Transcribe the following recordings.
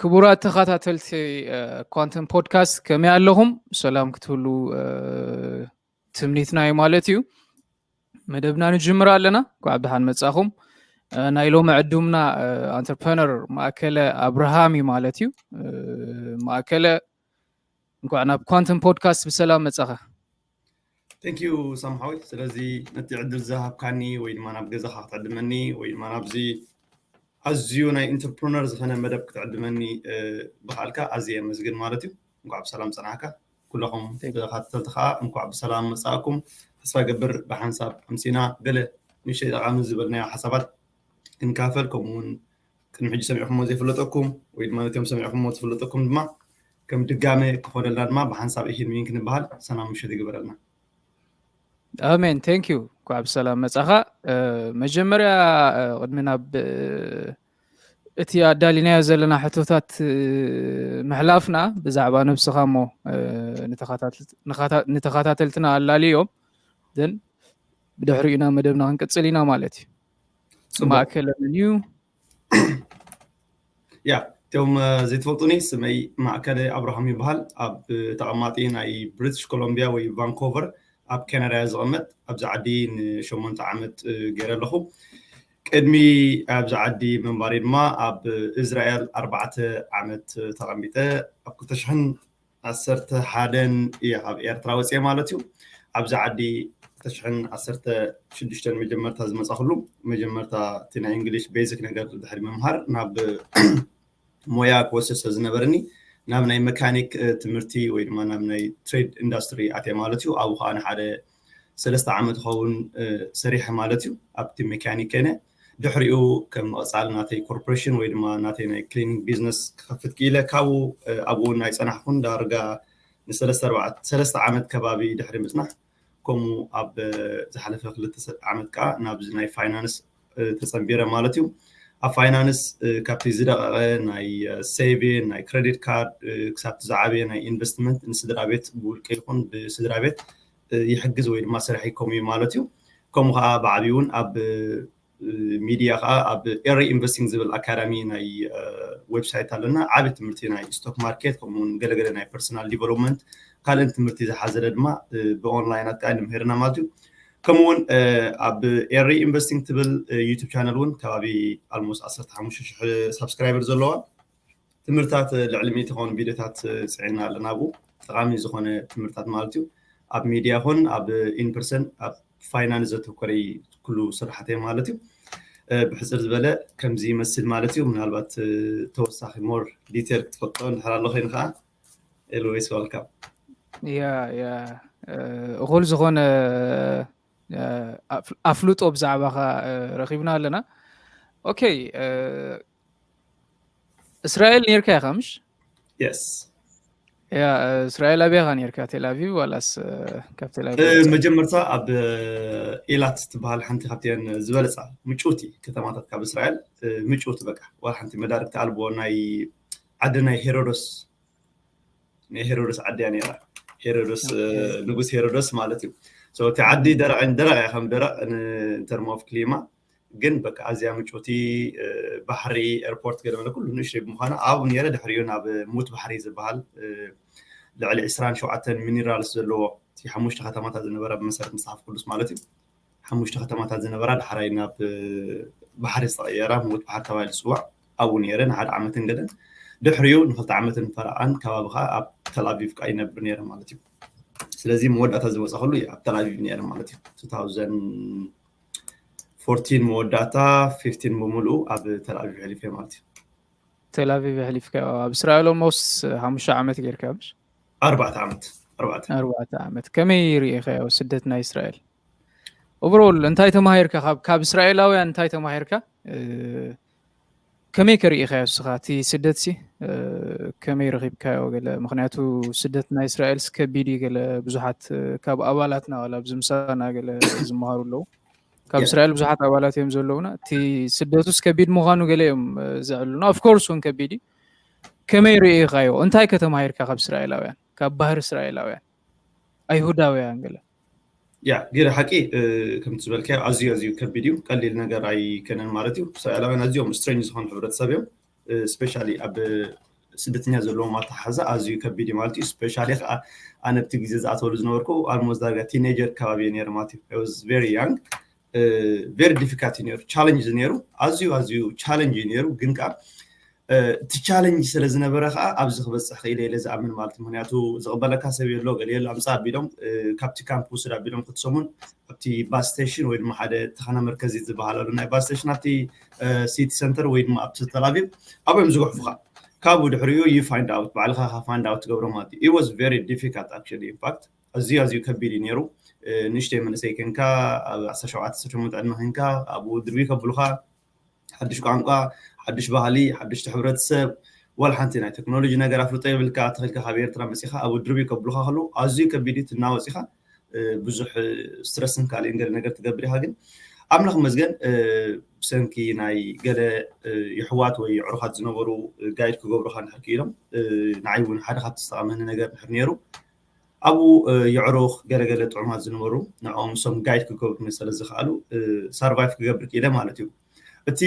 ክቡራት ተኸታተልቲ ኳንተም ፖድካስት፣ ከመይ ኣለኹም? ሰላም ክትህሉ ትምኒትና እዩ ማለት እዩ። መደብና ንጅምር ኣለና። እንኳዕ ብደሓን መጻኹም። ናይ ሎሚ ዕዱምና ኣንተርፕረነር ማእከለ ኣብርሃም እዩ ማለት እዩ። ማእከለ፣ እንኳዕ ናብ ኳንተም ፖድካስት ብሰላም መጻኻ። Thank you ሳምሓዊ፣ ስለዚ ነቲ ዕድል ዝሃብካኒ ወይ ድማ ናብ ገዛኻ ክትዕድመኒ ወይ ድማ ናብዚ ኣዝዩ ናይ ኢንተርፕረነር ዝኾነ መደብ ክትዕድመኒ ብካልካ ኣዝየ የመስግን ማለት እዩ። እንኳዕ ብሰላም ጸናሕካ። ኩለኹም ተኸታተልቲ ከዓ እንኳዕ ብሰላም መጻእኩም። ተስፋ ገብር ብሓንሳብ ኣምሲና ገለ ንእሽተይ ጠቓሚ ዝበልናዮ ሓሳባት ክንካፈል፣ ከምኡ እውን ቅድሚ ሕጂ ሰሚዕኩሞ ዘይፍለጠኩም ወይ ድማ ነቶም ሰሚዕኩሞ ዝፍለጠኩም ድማ ከም ድጋመ ክኾነልና ድማ ብሓንሳብ እሂን ምሂን ክንበሃል ሰላም ምሸት ይግበረልና። ኣሜን። Thank you። እንኳዕ ብሰላም መጻኻ። መጀመርያ ቅድሚ ናብ እቲ ኣዳሊናዮ ዘለና ሕቶታት ምሕላፍና፣ ብዛዕባ ነብስኻ እሞ ንተኸታተልትና ኣላልዮም፣ then ብድሕሪኡ ኢና መደብና ክንቅጽል ኢና ማለት እዩ። ማእከለ መን እዩ? ያ፣ እቶም ዘይትፈልጡኒ፣ ስመይ ማእከለ ኣብርሃም ይበሃል። ኣብ ተቐማጢ ናይ ብሪቲሽ ኮሎምቢያ ወይ ቫንኮቨር ኣብ ካናዳ እየ ዝቐመጥ። ኣብዚ ዓዲ ንሸሞንተ ዓመት ገይረ ኣለኹ። ቅድሚ ኣብዚ ዓዲ ምንባሪ ድማ ኣብ እስራኤል ኣርባዕተ ዓመት ተቐሚጠ፣ ኣብ ክልተ ሽሕን ዓሰርተ ሓደን እየ ካብ ኤርትራ ወፅየ ማለት እዩ። ኣብዚ ዓዲ ክልተ ሽሕን ዓሰርተ ሽዱሽተን መጀመርታ ዝመፃኹሉ፣ መጀመርታ እቲ ናይ እንግሊሽ ቤዚክ ነገር ድሕሪ ምምሃር ናብ ሞያ ክወስድ ስለ ዝነበረኒ ናብ ናይ መካኒክ ትምህርቲ ወይ ድማ ናብ ናይ ትሬድ ኢንዱስትሪ ኣትየ ማለት እዩ። ኣብኡ ከዓ ንሓደ ሰለስተ ዓመት ይኸውን ሰሪሐ ማለት እዩ ኣብቲ ሜካኒክ ከነ። ድሕሪኡ ከም መቐፃሊ ናተይ ኮርፖሬሽን ወይ ድማ ናተይ ናይ ክሊኒንግ ቢዝነስ ክኸፍት ክኢለ። ካብኡ ኣብኡ እውን ኣይፀናሕኩን፣ ዳርጋ ንሰለስተ ዓመት ከባቢ ድሕሪ ምፅናሕ፣ ከምኡ ኣብ ዝሓለፈ ክልተ ዓመት ከዓ ናብዚ ናይ ፋይናንስ ተፀንቢረ ማለት እዩ። ኣብ ፋይናንስ ካብቲ ዝደቐቐ ናይ ሴቪን፣ ናይ ክሬዲት ካርድ ክሳብቲ ዝዓበየ ናይ ኢንቨስትመንት ንስድራ ቤት ብውልቂ ይኹን ብስድራ ቤት ይሕግዝ ወይ ድማ ስራሕ ይከሙ እዩ ማለት እዩ። ከምኡ ከዓ ብዓብዩ እውን ኣብ ሚድያ ከዓ ኣብ ኤሪ ኢንቨስቲንግ ዝብል ኣካዳሚ ናይ ዌብሳይት ኣለና። ዓቢ ትምህርቲ ናይ ስቶክ ማርኬት ከምኡውን ገለገለ ናይ ፐርሰናል ዲቨሎፕመንት ካልእን ትምህርቲ ዝሓዘለ ድማ ብኦንላይናት ከዓ ንምሄርና ማለት እዩ። ከምኡውን ኣብ ኤሪ ኢንቨስቲንግ ትብል ዩቱብ ቻነል እውን ከባቢ ኣልሞስት ዓሰርተ ሓሙሽተ ሽሕ ሳብስክራይበር ዘለዋ ትምህርታት ልዕሊ ሚእቲ ከውን ቪዲዮታት ፅዒና ኣለና። ኣብኡ ጠቃሚ ዝኾነ ትምህርታት ማለት እዩ። ኣብ ሚድያ ይኹን ኣብ ኢንፐርሰን ኣብ ፋይናንስ ዘተኮረ ኩሉ ስራሕተይ ማለት እዩ። ብሕፅር ዝበለ ከምዚ ይመስል ማለት እዩ። ምናልባት ተወሳኺ ሞር ዲቴል ክትፈልጦ እንድሕር ኣሎ ኮይኑ ከዓ ኤልዌይስ ዋልካም። ያ ያ እኹል ዝኾነ ኣፍልጦ ብዛዕባኻ ረኺብና ኣለና። ኦኬ፣ እስራኤል ነርካ ኢኻ ምሽ? የስ። ያ፣ እስራኤል ኣበይ ኢኻ ነርካ? ቴል ኣቪቭ ዋላስ ካብ ቴል ኣቪቭ? መጀመርታ ኣብ ኢላት ትበሃል ሓንቲ ካብተን ዝበለፃ ምጭውቲ ከተማታት ካብ እስራኤል ምጭውቲ፣ በቃ ዋላ ሓንቲ መዳርግቲ ኣልቦ ናይ ዓዲ ናይ ሄሮዶስ ናይ ሄሮዶስ ዓዲ እያ ነይራ። ሄሮዶስ ንጉስ ሄሮዶስ ማለት እዩ። እቲ ዓዲ ደረቕ ደረቕ እያ፣ ከም ደረቕ ንተርም ኦፍ ክሊማ ግን በቃ ኣዝያ ምጭውቲ፣ ባሕሪ፣ ኤርፖርት ገለ መለ ኩሉ ንእሽተይ ብምዃና ኣብኡ ነይረ። ድሕሪኡ ናብ ሙት ባሕሪ ዝበሃል ልዕሊ ዕስራን ሸውዓተን ሚኒራልስ ዘለዎ እቲ ሓሙሽተ ከተማታት ዝነበራ ብመሰረት መፅሓፍ ቅዱስ ማለት እዩ ሓሙሽተ ከተማታት ዝነበራ ዳሕራይ ናብ ባሕሪ ዝተቐየራ ሙት ባሕሪ ተባሂሉ ዝፅዋዕ ኣብኡ ነይረ ንሓደ ዓመትን ገለን። ድሕሪኡ ንክልተ ዓመትን ፈረቓን ከባቢ ከዓ ኣብ ተልኣቪቭ ከዓ ይነብር ነይረ ማለት እዩ። ስለዚ መወዳእታ ዝመፃ ከሉ ኣብ ተልኣቪቭ ነይረ ማለት እዩ። ፎርቲን መወዳእታ ፊፍቲን ብምሉኡ ኣብ ተልኣቪቭ ሕሊፈ ማለት እዩ። ተልኣቪቭ ሕሊፍካ ኣብ እስራኤል ኦልሞስት ሓሙሽተ ዓመት ጌርካ ምሽ? ኣርባዕተ ዓመት ኣርባዕተ ኣርባዕተ ዓመት። ከመይ ርኢኻዮ ስደት ናይ እስራኤል? ኦቨርኦል እንታይ ተማሂርካ? ካብ እስራኤላውያን እንታይ ተማሂርካ? ከመይ ከርኢኻዮ እስኻ እቲ ስደት ሲ ከመይ ረኺብካዮ? ገለ ምክንያቱ ስደት ናይ እስራኤል ከቢድ እዩ። ገለ ብዙሓት ካብ ኣባላትና ዋላ ኣብዚ ምሳና ገለ ዝመሃሩ ኣለዉ። ካብ እስራኤል ብዙሓት ኣባላት እዮም ዘለውና። እቲ ስደቱስ ከቢድ ምዃኑ ገለ እዮም ዘዕሉና። ኦፍኮርስ እውን ከቢድ እዩ። ከመይ ርኢኻዮ? እንታይ ከተማሂርካ ካብ እስራኤላውያን፣ ካብ ባህሪ እስራኤላውያን፣ ኣይሁዳውያን ገለ? ያ፣ ገለ ሓቂ ከምቲ ዝበልካዮ ኣዝዩ ኣዝዩ ከቢድ እዩ። ቀሊል ነገር ኣይከነን ማለት እዩ። እስራኤላውያን ኣዝዮም ስትሬንጅ ዝኾኑ ሕብረተሰብ እዮም። ስፔሻሊ ኣብ ስደተኛ ዘለዎም ኣተሓሕዛ ኣዝዩ ከቢድ እዩ ማለት እዩ። ስፔሻሊ ከዓ ኣነ ኣብቲ ግዜ ዝኣተወሉ ዝነበርኩ ኣልሞስት ዳርጋ ቲኔጀር ከባቢ እየ ነይረ ማለት እዩ። I was very young። ቨሪ ዲፊካልት እዩ ነይሩ። ቻለንጅ ነይሩ፣ ኣዝዩ ኣዝዩ ቻለንጅ እዩ ነይሩ። ግን ከዓ እቲ ቻለንጅ ስለ ዝነበረ ከዓ ኣብዚ ክበፅሕ ክኢለ ኢለ ዝኣምን ማለት እዩ። ምክንያቱ ዝቕበለካ ሰብ የሎ፣ ገለ የሎ፣ ኣምፃ ኣቢሎም ካብቲ ካምፕ ውስድ ኣቢሎም ክትሰሙን ኣብቲ ባስ ስቴሽን ወይ ድማ ሓደ ተኸነ መርከዚ ዝበሃል ኣሎ ናይ ባስ ስቴሽን ኣብቲ ሲቲ ሰንተር ወይ ድማ ኣብቲ ተላቪቭ ኣብኦም ዝጉሕፉኻ። ካብኡ ድሕሪኡ you find out፣ ባዕልኻ ካ ፋይንድ ኣውት ትገብሮ ማለት እዩ። It was very difficult actually። In fact ኣዝዩ ኣዝዩ ከቢድ እዩ ነይሩ። ንእሽተይ መንእሰይ ኮንካ፣ ኣብ ዓሰርተ ሸውዓተ ዓሰርተ ሸሞንተ ዕድመ ኮንካ ኣብኡ ድርቢ ከብሉኻ፣ ሓድሽ ቋንቋ፣ ሓድሽ ባህሊ፣ ሓድሽቲ ሕብረተሰብ፣ ዋላ ሓንቲ ናይ ቴክኖሎጂ ነገር ኣፍልጦ የብልካ። ተኺልካ ካብ ኤርትራ መፂኻ ኣብኡ ድርቢ ከብሉኻ ከለዉ ኣዝዩ ከቢድ እዩ። ትናወፂኻ ብዙሕ ስትረስን ካልእን ገለ ነገር ትገብር ኢኻ። ግን ኣምላኽ መስገን ብሰንኪ ናይ ገለ የሕዋት ወይ የዕሩኻት ዝነበሩ ጋይድ ክገብሩኻ እንድሕር ክኢሎም፣ ንዓይ እውን ሓደ ካብቲ ዝጠቐመኒ ነገር እንድሕር ነይሩ ኣብኡ የዕሩኽ ገለገለ ጥዑማት ዝነበሩ ንዕኦም እሶም ጋይድ ክገብሩኒ ስለ ዝኸኣሉ ሳርቫይቭ ክገብር ክኢለ ማለት እዩ። እቲ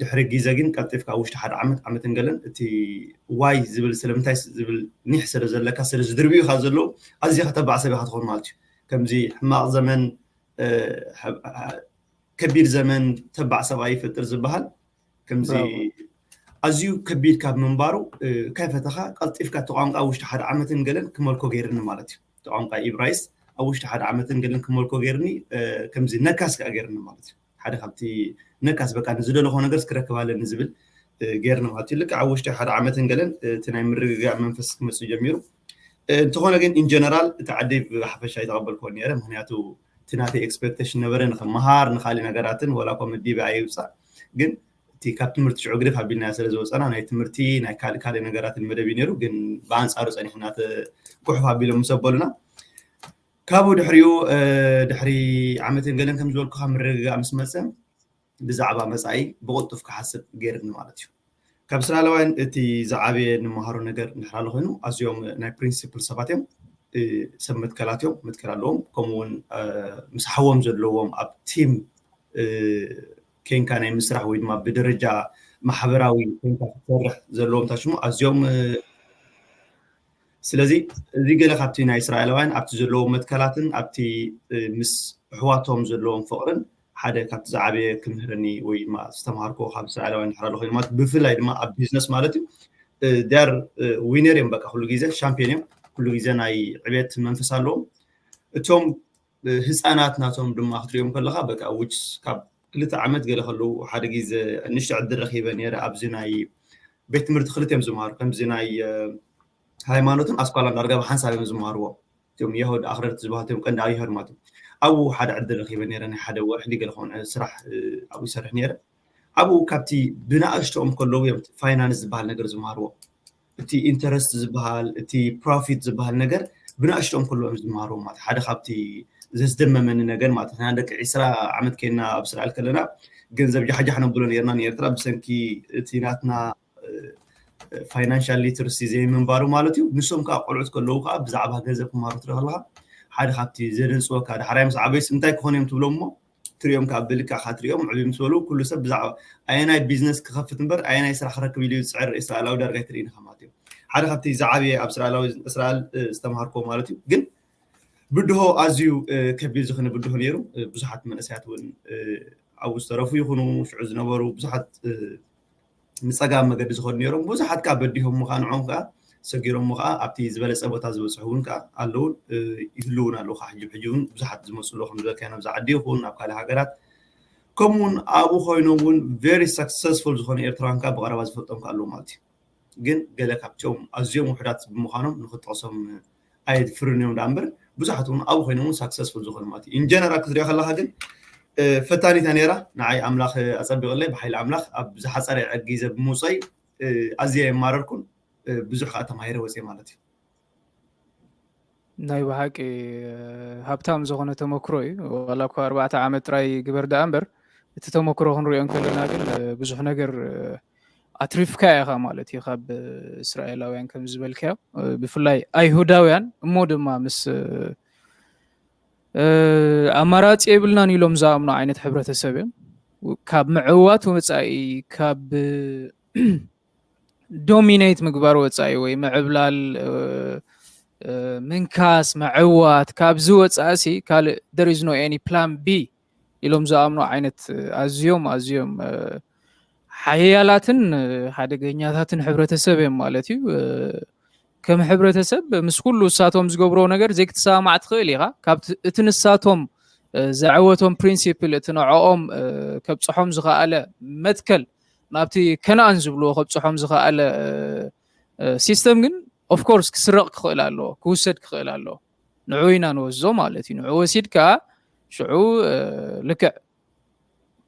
ድሕሪ ግዜ ግን ቀልጢፍካ ኣብ ውሽጢ ሓደ ዓመት ዓመትን ገለን እቲ ዋይ ዝብል ስለምንታይ ዝብል ኒሕ ስለ ዘለካ ስለ ዝድርብዩካ ዘለዉ ኣዚኻ ተባዕ ሰብ ኢኻ ትኾን ማለት እዩ። ከምዚ ሕማቕ ዘመን ከቢድ ዘመን ተባዕ ሰብኣይ ይፈጥር ዝበሃል ከምዚ ኣዝዩ ከቢድ ካብ ምንባሩ ከይፈተኻ ቀልጢፍካ እቲ ቋንቋ ኣብ ውሽጢ ሓደ ዓመትን ገለን ክመልኮ ገይርኒ ማለት እዩ። እቲ ቋንቋ ኢብራይስ ኣብ ውሽጢ ሓደ ዓመትን ገለን ክመልኮ ገይርኒ ከምዚ ነካስ ከዓ ገይርኒ ማለት እዩ። ሓደ ካብቲ ነካስ በቃ ንዝደለኾ ነገር ክረክብ ኣለኒ ዝብል ገይርኒ ማለት እዩ። ልክዕ ኣብ ውሽጢ ሓደ ዓመትን ገለን እቲ ናይ ምርግጋእ መንፈስ ክመፅእ ጀሚሩ። እንተኾነ ግን ኢንጀነራል እቲ ዓዲ ብሓፈሻ ኣይተቐበልክዎ ነይረ። ምክንያቱ እቲ ናተይ ኤክስፔክቴሽን ነበረ ንክመሃር ንካሊእ ነገራትን ወላ ኮ መዲበ ኣይውፃእ ግን እቲ ካብ ትምህርቲ ሽዑ ግደፍ ኣቢልና ስለ ዝወፀና ናይ ትምህርቲ ናይ ካልእ ካልእ ነገራትን መደብ እዩ ነይሩ። ግን ብኣንፃሩ ፀኒሕና ጉሕፍ ኣቢሎም ምስ ኣበሉና ካብኡ ድሕሪኡ ድሕሪ ዓመትን ገለን ከም ዝበልኩካ ምርግጋእ ምስ መፀ ብዛዕባ መፃኢ ብቕልጡፍ ክሓስብ ገይርኒ ማለት እዩ። ካብ እስራኤላውያን እቲ ዝዓበየ ንመሃሮ ነገር እንድሕር ኣሎ ኮይኑ ኣዝዮም ናይ ፕሪንሲፕል ሰባት እዮም። ሰብ መትከላት እዮም፣ መትከል ኣለዎም። ከምኡ እውን ምስ ሓዎም ዘለዎም ኣብ ቲም ኮንካ ናይ ምስራሕ ወይ ድማ ብደረጃ ማሕበራዊ ኮንካ ክትሰርሕ ዘለዎም ታሽሙ ኣዝዮም ስለዚ እዚ ገለ ካብቲ ናይ እስራኤላውያን ኣብቲ ዘለዎም መትከላትን ኣብቲ ምስ ኣሕዋቶም ዘለዎም ፍቕርን ሓደ ካብቲ ዝዓበየ ክምህረኒ ወይ ድማ ዝተምሃርክዎ ካብ እስራኤላውያን ድሕር ኣሎ ኮይኑ ማለት ብፍላይ ድማ ኣብ ቢዝነስ ማለት እዩ ዳር ዊነር እዮም በቃ ኩሉ ግዜ ሻምፒዮን እዮም ኩሉ ግዜ ናይ ዕቤት መንፈስ ኣለዎም እቶም ህፃናት ናቶም ድማ ክትሪኦም ከለካ በቃ ውጭ ካብ ክልተ ዓመት ገለ ከለዉ ሓደ ግዜ ንእሽቶ ዕድል ረኪበ ነይረ ኣብዚ ናይ ቤት ትምህርቲ ክልተ እዮም ዝምሃሩ ከምዚ ናይ ሃይማኖትን ኣስኳላን ዳርጋ ብሓንሳብ እዮም ዝምሃርዎ እቶም የሁድ ኣክረርቲ ዝበሃሉ እዮም ቀንዲ ኣይሁድ ማለት እዮም ኣብኡ ሓደ ዕድል ረኪበ ነይረ ናይ ሓደ ወርሒ ገለ ከውን ስራሕ ኣብኡ ይሰርሕ ነይረ ኣብኡ ካብቲ ብንኣሽቶኦም ከለዉ እዮም ፋይናንስ ዝበሃል ነገር ዝምሃርዎ እቲ ኢንተረስት ዝበሃል እቲ ፕሮፊት ዝበሃል ነገር ብንኣሽቶኦም ከለዎም ዝምሃርዎ ማለት ሓደ ካብቲ ዘስደመመኒ ነገር ማለት ንሕና ደቂ ዒስራ ዓመት ከይና ኣብ እስራኤል ከለና ገንዘብ ጃሕጃሕ ነብሎ ነርና ንኤርትራ ብሰንኪ እቲ ናትና ፋይናንሻል ሊትርሲ ዘይምንባሩ ማለት እዩ ንሶም ከዓ ቆልዑት ከለዉ ከዓ ብዛዕባ ገንዘብ ክምሃሩ ትርኢ ከለካ ሓደ ካብቲ ዘደንፅወካ ዳሕራይ ምስ ዓበዩስ እንታይ ክኾኑ እዮም ትብሎም እሞ ትሪኦም ከዓ ብልክዕካ ትሪኦም ዕብዩ ምስ በሉ ኩሉ ሰብ ብዛዕባ ኣየናይ ቢዝነስ ክኸፍት እምበር ኣየናይ ስራሕ ክረክብ ኢሉ ዝፅዕር እስራኤላዊ ዳርጋ ኣይትርኢ ኢኻ ማለት እዩ ሓደ ካብቲ ዝዓበየ ኣብ እስራኤላዊ እስራኤል ዝተምሃርኮ ማለት እዩ ግን ብድሆ ኣዝዩ ከቢድ ዝኾነ ብድሆ ነይሩ ብዙሓት መንእሰያት እውን ኣብኡ ዝተረፉ ይኹኑ ሽዑ ዝነበሩ ብዙሓት ንፀጋም መገዲ ዝኸዱ ነይሮም ብዙሓት ከዓ በዲሆም ምዃን ንዖም ከዓ ሰጊሮም ከዓ ኣብቲ ዝበለፀ ቦታ ዝበፅሑ እውን ከዓ ኣለውን ይህልውን ኣለዉ ከዓ ሕጂ ሕጂ እውን ብዙሓት ዝመፁ ኣለዉ ከም ዝበልካዮ ናብዚ ዓዲ ይኹን ናብ ካልእ ሃገራት ከምኡውን ኣብኡ ኮይኖም እውን ቨሪ ሰክሰስፉል ዝኾነ ኤርትራውያን ከዓ ብቐረባ ዝፈልጦም ከዓ ኣለዉ ማለት እዩ ግን ገለ ካብቲኦም ኣዝዮም ውሕዳት ብምዃኖም ንክጠቕሶም ኣየድፍርን እዮም ዳኣ እምበር ብዙሓት እውን ኣብኡ ኮይኖም እውን ሳክሰስፉል ዝኾኑ ማለት እዩ ኢንጀነራል ክትሪኦ ከለካ ግን ፈታኒታ ነይራ ንዓይ ኣምላኽ ኣፀቢቕለይ ብሓይሊ ኣምላኽ ኣብ ዝሓፀረ ግዜ ብምውፀይ ኣዝየ የማረርኩን ብዙሕ ከዓ ተማሂረ ወፅየ ማለት እዩ ናይ ብሓቂ ሃብታም ዝኾነ ተመክሮ እዩ ዋላ እኳ ኣርባዕተ ዓመት ጥራይ ግበር ደኣ እምበር እቲ ተመክሮ ክንሪኦ እንከለና ግን ብዙሕ ነገር ኣትሪፍካ ኢኻ ማለት እዩ ካብ እስራኤላውያን ከም ዝበልካዮ ብፍላይ ኣይሁዳውያን እሞ ድማ ምስ ኣማራፂ የብልናን ኢሎም ዝኣምኑ ዓይነት ሕብረተሰብ እዮም ካብ ምዕዋት ወፃኢ ካብ ዶሚኔት ምግባር ወፃኢ ወይ ምዕብላል ምንካስ ምዕዋት ካብዚ ወፃእሲ ካልእ there is no any plan B ኢሎም ዝኣምኑ ዓይነት ኣዝዮም ኣዝዮም ሓያላትን ሓደገኛታትን ሕብረተሰብ እዮም ማለት እዩ። ከም ሕብረተሰብ ምስ ኩሉ እሳቶም ዝገብሮ ነገር ዘይክትሰማማዕ ትኽእል ኢኻ። ካብ እቲ ንሳቶም ዘዕወቶም ፕሪንሲፕል እቲ ንዕኦም ከብፅሖም ዝኸኣለ መትከል ናብቲ ከነኣን ዝብልዎ ከብፅሖም ዝኸኣለ ሲስተም ግን ኦፍኮርስ ክስረቕ ክኽእል ኣለዎ፣ ክውሰድ ክኽእል ኣለዎ። ንዑ ኢና ንወስዞ ማለት እዩ። ንዑ ወሲድካ ሽዑ ልክዕ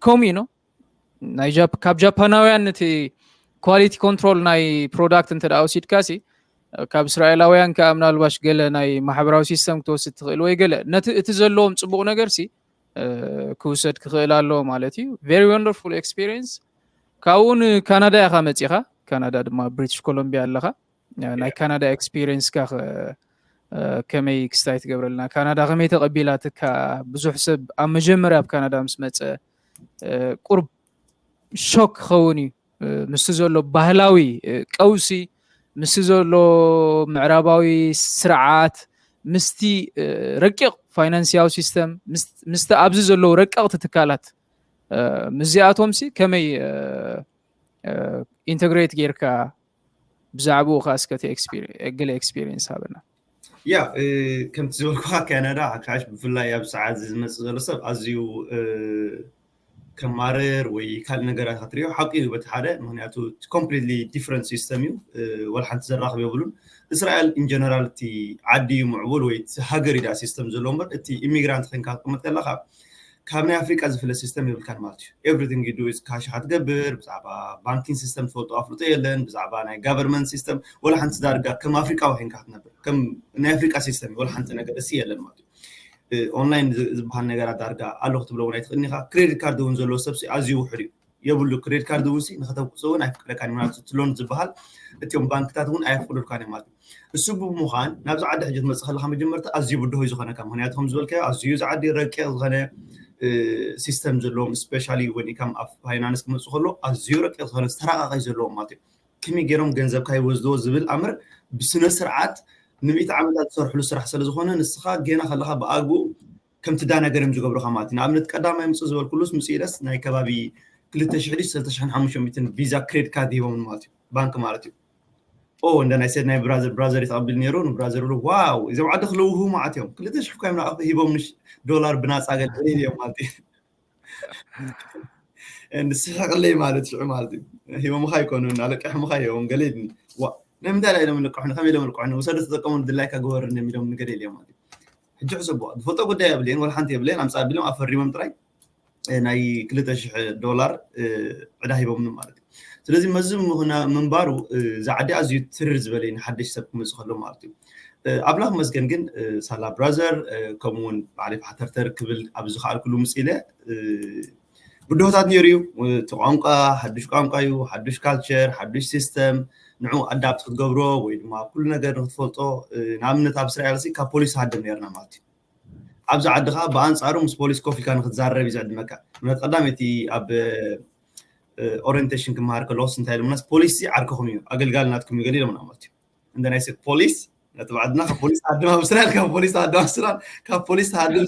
ከምኡ እዩ ነው ናይ ካብ ጃፓናውያን እቲ ኳሊቲ ኮንትሮል ናይ ፕሮዳክት እንተ ወሲድካ ሲ ካብ እስራኤላውያን ከዓ ምናልባሽ ገለ ናይ ማሕበራዊ ሲስተም ክትወስድ ትኽእል ወይ ገለ ነቲ እቲ ዘለዎም ፅቡቕ ነገር ሲ ክውሰድ ክኽእል ኣሎ ማለት እዩ። Very wonderful experience። ካብኡ ንካናዳ ኢኻ መፂኻ። ካናዳ ድማ ብሪቲሽ ኮሎምቢያ ኣለኻ። ናይ ካናዳ ኤክስፒሪየንስካ ከመይ ክስታይ ትገብረልና? ካናዳ ከመይ ተቐቢላትካ? ብዙሕ ሰብ ኣብ መጀመርያ ኣብ ካናዳ ምስ መፀ ቁርብ ሾክ ክኸውን እዩ። ምስቲ ዘሎ ባህላዊ ቀውሲ፣ ምስቲ ዘሎ ምዕራባዊ ስርዓት፣ ምስቲ ረቂቕ ፋይናንስያዊ ሲስተም፣ ምስቲ ኣብዚ ዘለዉ ረቀቕቲ ትካላት ምስዚኣቶም ሲ ከመይ ኢንተግሬት ጌርካ ብዛዕባኡ ከ እስከ እቲ ኤክስፒሪ- ገለ ኤክስፒሪየንስ ሃበና። ያ ከምቲ ዝበልኩካ ካናዳ ሓካሽ ብፍላይ ኣብ ሰዓት እዚ ዝመፅእ ዘሎ ሰብ ኣዝዩ ከማርር ወይ ካልእ ነገራት ክትሪኦ ሓቂ እዩ። በቲ ሓደ ምክንያቱ ኮምፕሊትሊ ዲፍረንት ሲስተም እዩ። ወላ ሓንቲ ዘራኽብ የብሉን። እስራኤል ኢንጀነራል እቲ ዓዲ እዩ ምዕቡል ወይ እቲ ሃገር እዩ ደኣ ሲስተም ዘለዎ እምበር እቲ ኢሚግራንት ኮይንካ ክትቅመጥ ከለካ ካብ ናይ ኣፍሪቃ ዝፍለ ሲስተም የብልካን ማለት እዩ። Everything you do is ካሽ ክትገብር ብዛዕባ ባንኪንግ ሲስተም ትፈልጦ ኣፍልጦ የለን። ብዛዕባ ናይ ጋቨርንመንት ሲስተም ወላ ሓንቲ ዳርጋ ከም ኣፍሪቃዊ ኮይንካ ክትነብር ከም ናይ ኣፍሪቃ ሲስተም ወላ ሓንቲ ነገር እሲ የለን ማለት እዩ። ኦንላይን ዝበሃል ነገራት ዳርጋ ኣሎ ክትብሎ እውን ኣይትኽእልን ኢኻ። ክሬዲት ካርድ እውን ዘለዎ ሰብ ኣዝዩ ውሑድ እዩ። የብሉ ክሬዲት ካርድ እውን ንክተውፅእ እውን ኣይፍቀደካን ምናልባት እቲ ሎን ዝበሃል እቲኦም ባንክታት እውን ኣየፍቅዱልካን እዮም ማለት እዩ። እሱ ብምዃን ናብዚ ዓዲ ሕጂ ትመፅእ ከለካ መጀመርታ ኣዝዩ ብድሆይ ዝኾነካ ምክንያቱ ከም ዝበልካዮ ኣዝዩ እዚ ዓዲ ረቂቕ ዝኾነ ሲስተም ዘለዎም ስፔሻሊ ወን ኢካም ኣብ ፋይናንስ ክመፅእ ከሎ ኣዝዩ ረቂቕ ዝኾነ ዝተራቃቂ ዘለዎም ማለት እዩ። ከመይ ገይሮም ገንዘብካ ይወስድዎ ዝብል ኣምር ብስነ ስርዓት ንሚእቲ ዓመታት ዝሰርሕሉ ስራሕ ስለ ዝኾነ ንስኻ ገና ከለካ ብኣግኡ ከምቲ ዳ ነገር እዮም ዝገብሩካ ማለት እዩ። ንኣብነት ቀዳማይ ምፅእ ዝበልኩሉስ ምፅእ ኢለስ ናይ ከባቢ ክልተ ሽሕ ድዩ ሰለስተ ሽሕን ሓሙሽተ ሚእትን ቪዛ ክሬዲት ካርድ ሂቦም ማለት እዩ ባንክ ማለት እዩ። ኦ እንደ ናይ ሰድ ናይ ብራዘር ብራዘር ተቐቢል ነይሩ ንብራዘር ብሎ ዋው እዞም ዓዲ ክልውሁ ማለት እዮም ክልተ ሽሕ ኮይም ናቐፍ ሂቦም ንሽ ዶላር ብናፃ ገለ ገለ እዮም ማለት እዩ። ንስሕቅለይ ማለት ሽዑ ማለት እዩ ሂቦምኻ ይኮኑ ኣለቅሕምኻ እዮም ገለ ዋ ናይ ምንታይ ኢሎም ልቅሑኒ ከመይ ኢሎም ልቅሑኒ ውሰዱ ተጠቀሙ ድላይካ ግበሩ እዮም ኢሎም ንገለ ኢሎም ማለት እዩ። ሕጂ ሕሰቦ ዝፈልጦ ጉዳይ የብለይን ወላ ሓንቲ የብለይን ኣምፃ ቢሎም ኣፈሪሞም ጥራይ ናይ ክልተ ሽሕ ዶላር ዕዳ ሂቦምኒ ማለት እዩ። ስለዚ መዚ ምንባሩ እዚ ዓዲ ኣዝዩ ትርር ዝበለ ንሓደሽ ሰብ ክመፅእ ከሎ ማለት እዩ። ኣምላኽ መስገን ግን ሳላ ብራዘር ከምኡውን ባዕለይ ፋሕተርተር ክብል ኣብ ዝኸኣልኩሉ ምፅ ኢለ ብድሆታት ነይሩ እዩ። እቲ ቋንቋ ሓዱሽ ቋንቋ እዩ፣ ሓዱሽ ካልቸር፣ ሓዱሽ ሲስተም ንዑ ኣዳፕት ክትገብሮ ወይ ድማ ኩሉ ነገር ንክትፈልጦ ንኣብነት ኣብ እስራኤል ካብ ፖሊስ ሃደም ነርና ማለት እዩ። ኣብዚ ዓዲ ከዓ ብኣንፃሩ ምስ ፖሊስ ኮፍ ኢልካ ንክትዛረብ እዩ ዝዕድመካ። ምክንያቱ ቀዳመይቲ ኣብ ኦሪንቴሽን ክመሃር ከለኩስ እንታይ ኢሎምናስ ፖሊስ ዓርክኹም እዩ ኣገልጋሊ ናትኩም እዩ ገለ ኢሎምና ማለት እዩ። እንደ ናይ ፖሊስ ነቲ ባዕድና ካብ ፖሊስ ዓድማ ኣብ እስራኤል ካብ ፖሊስ ዓድማ እስራኤል ካብ ፖሊስ ተሃድም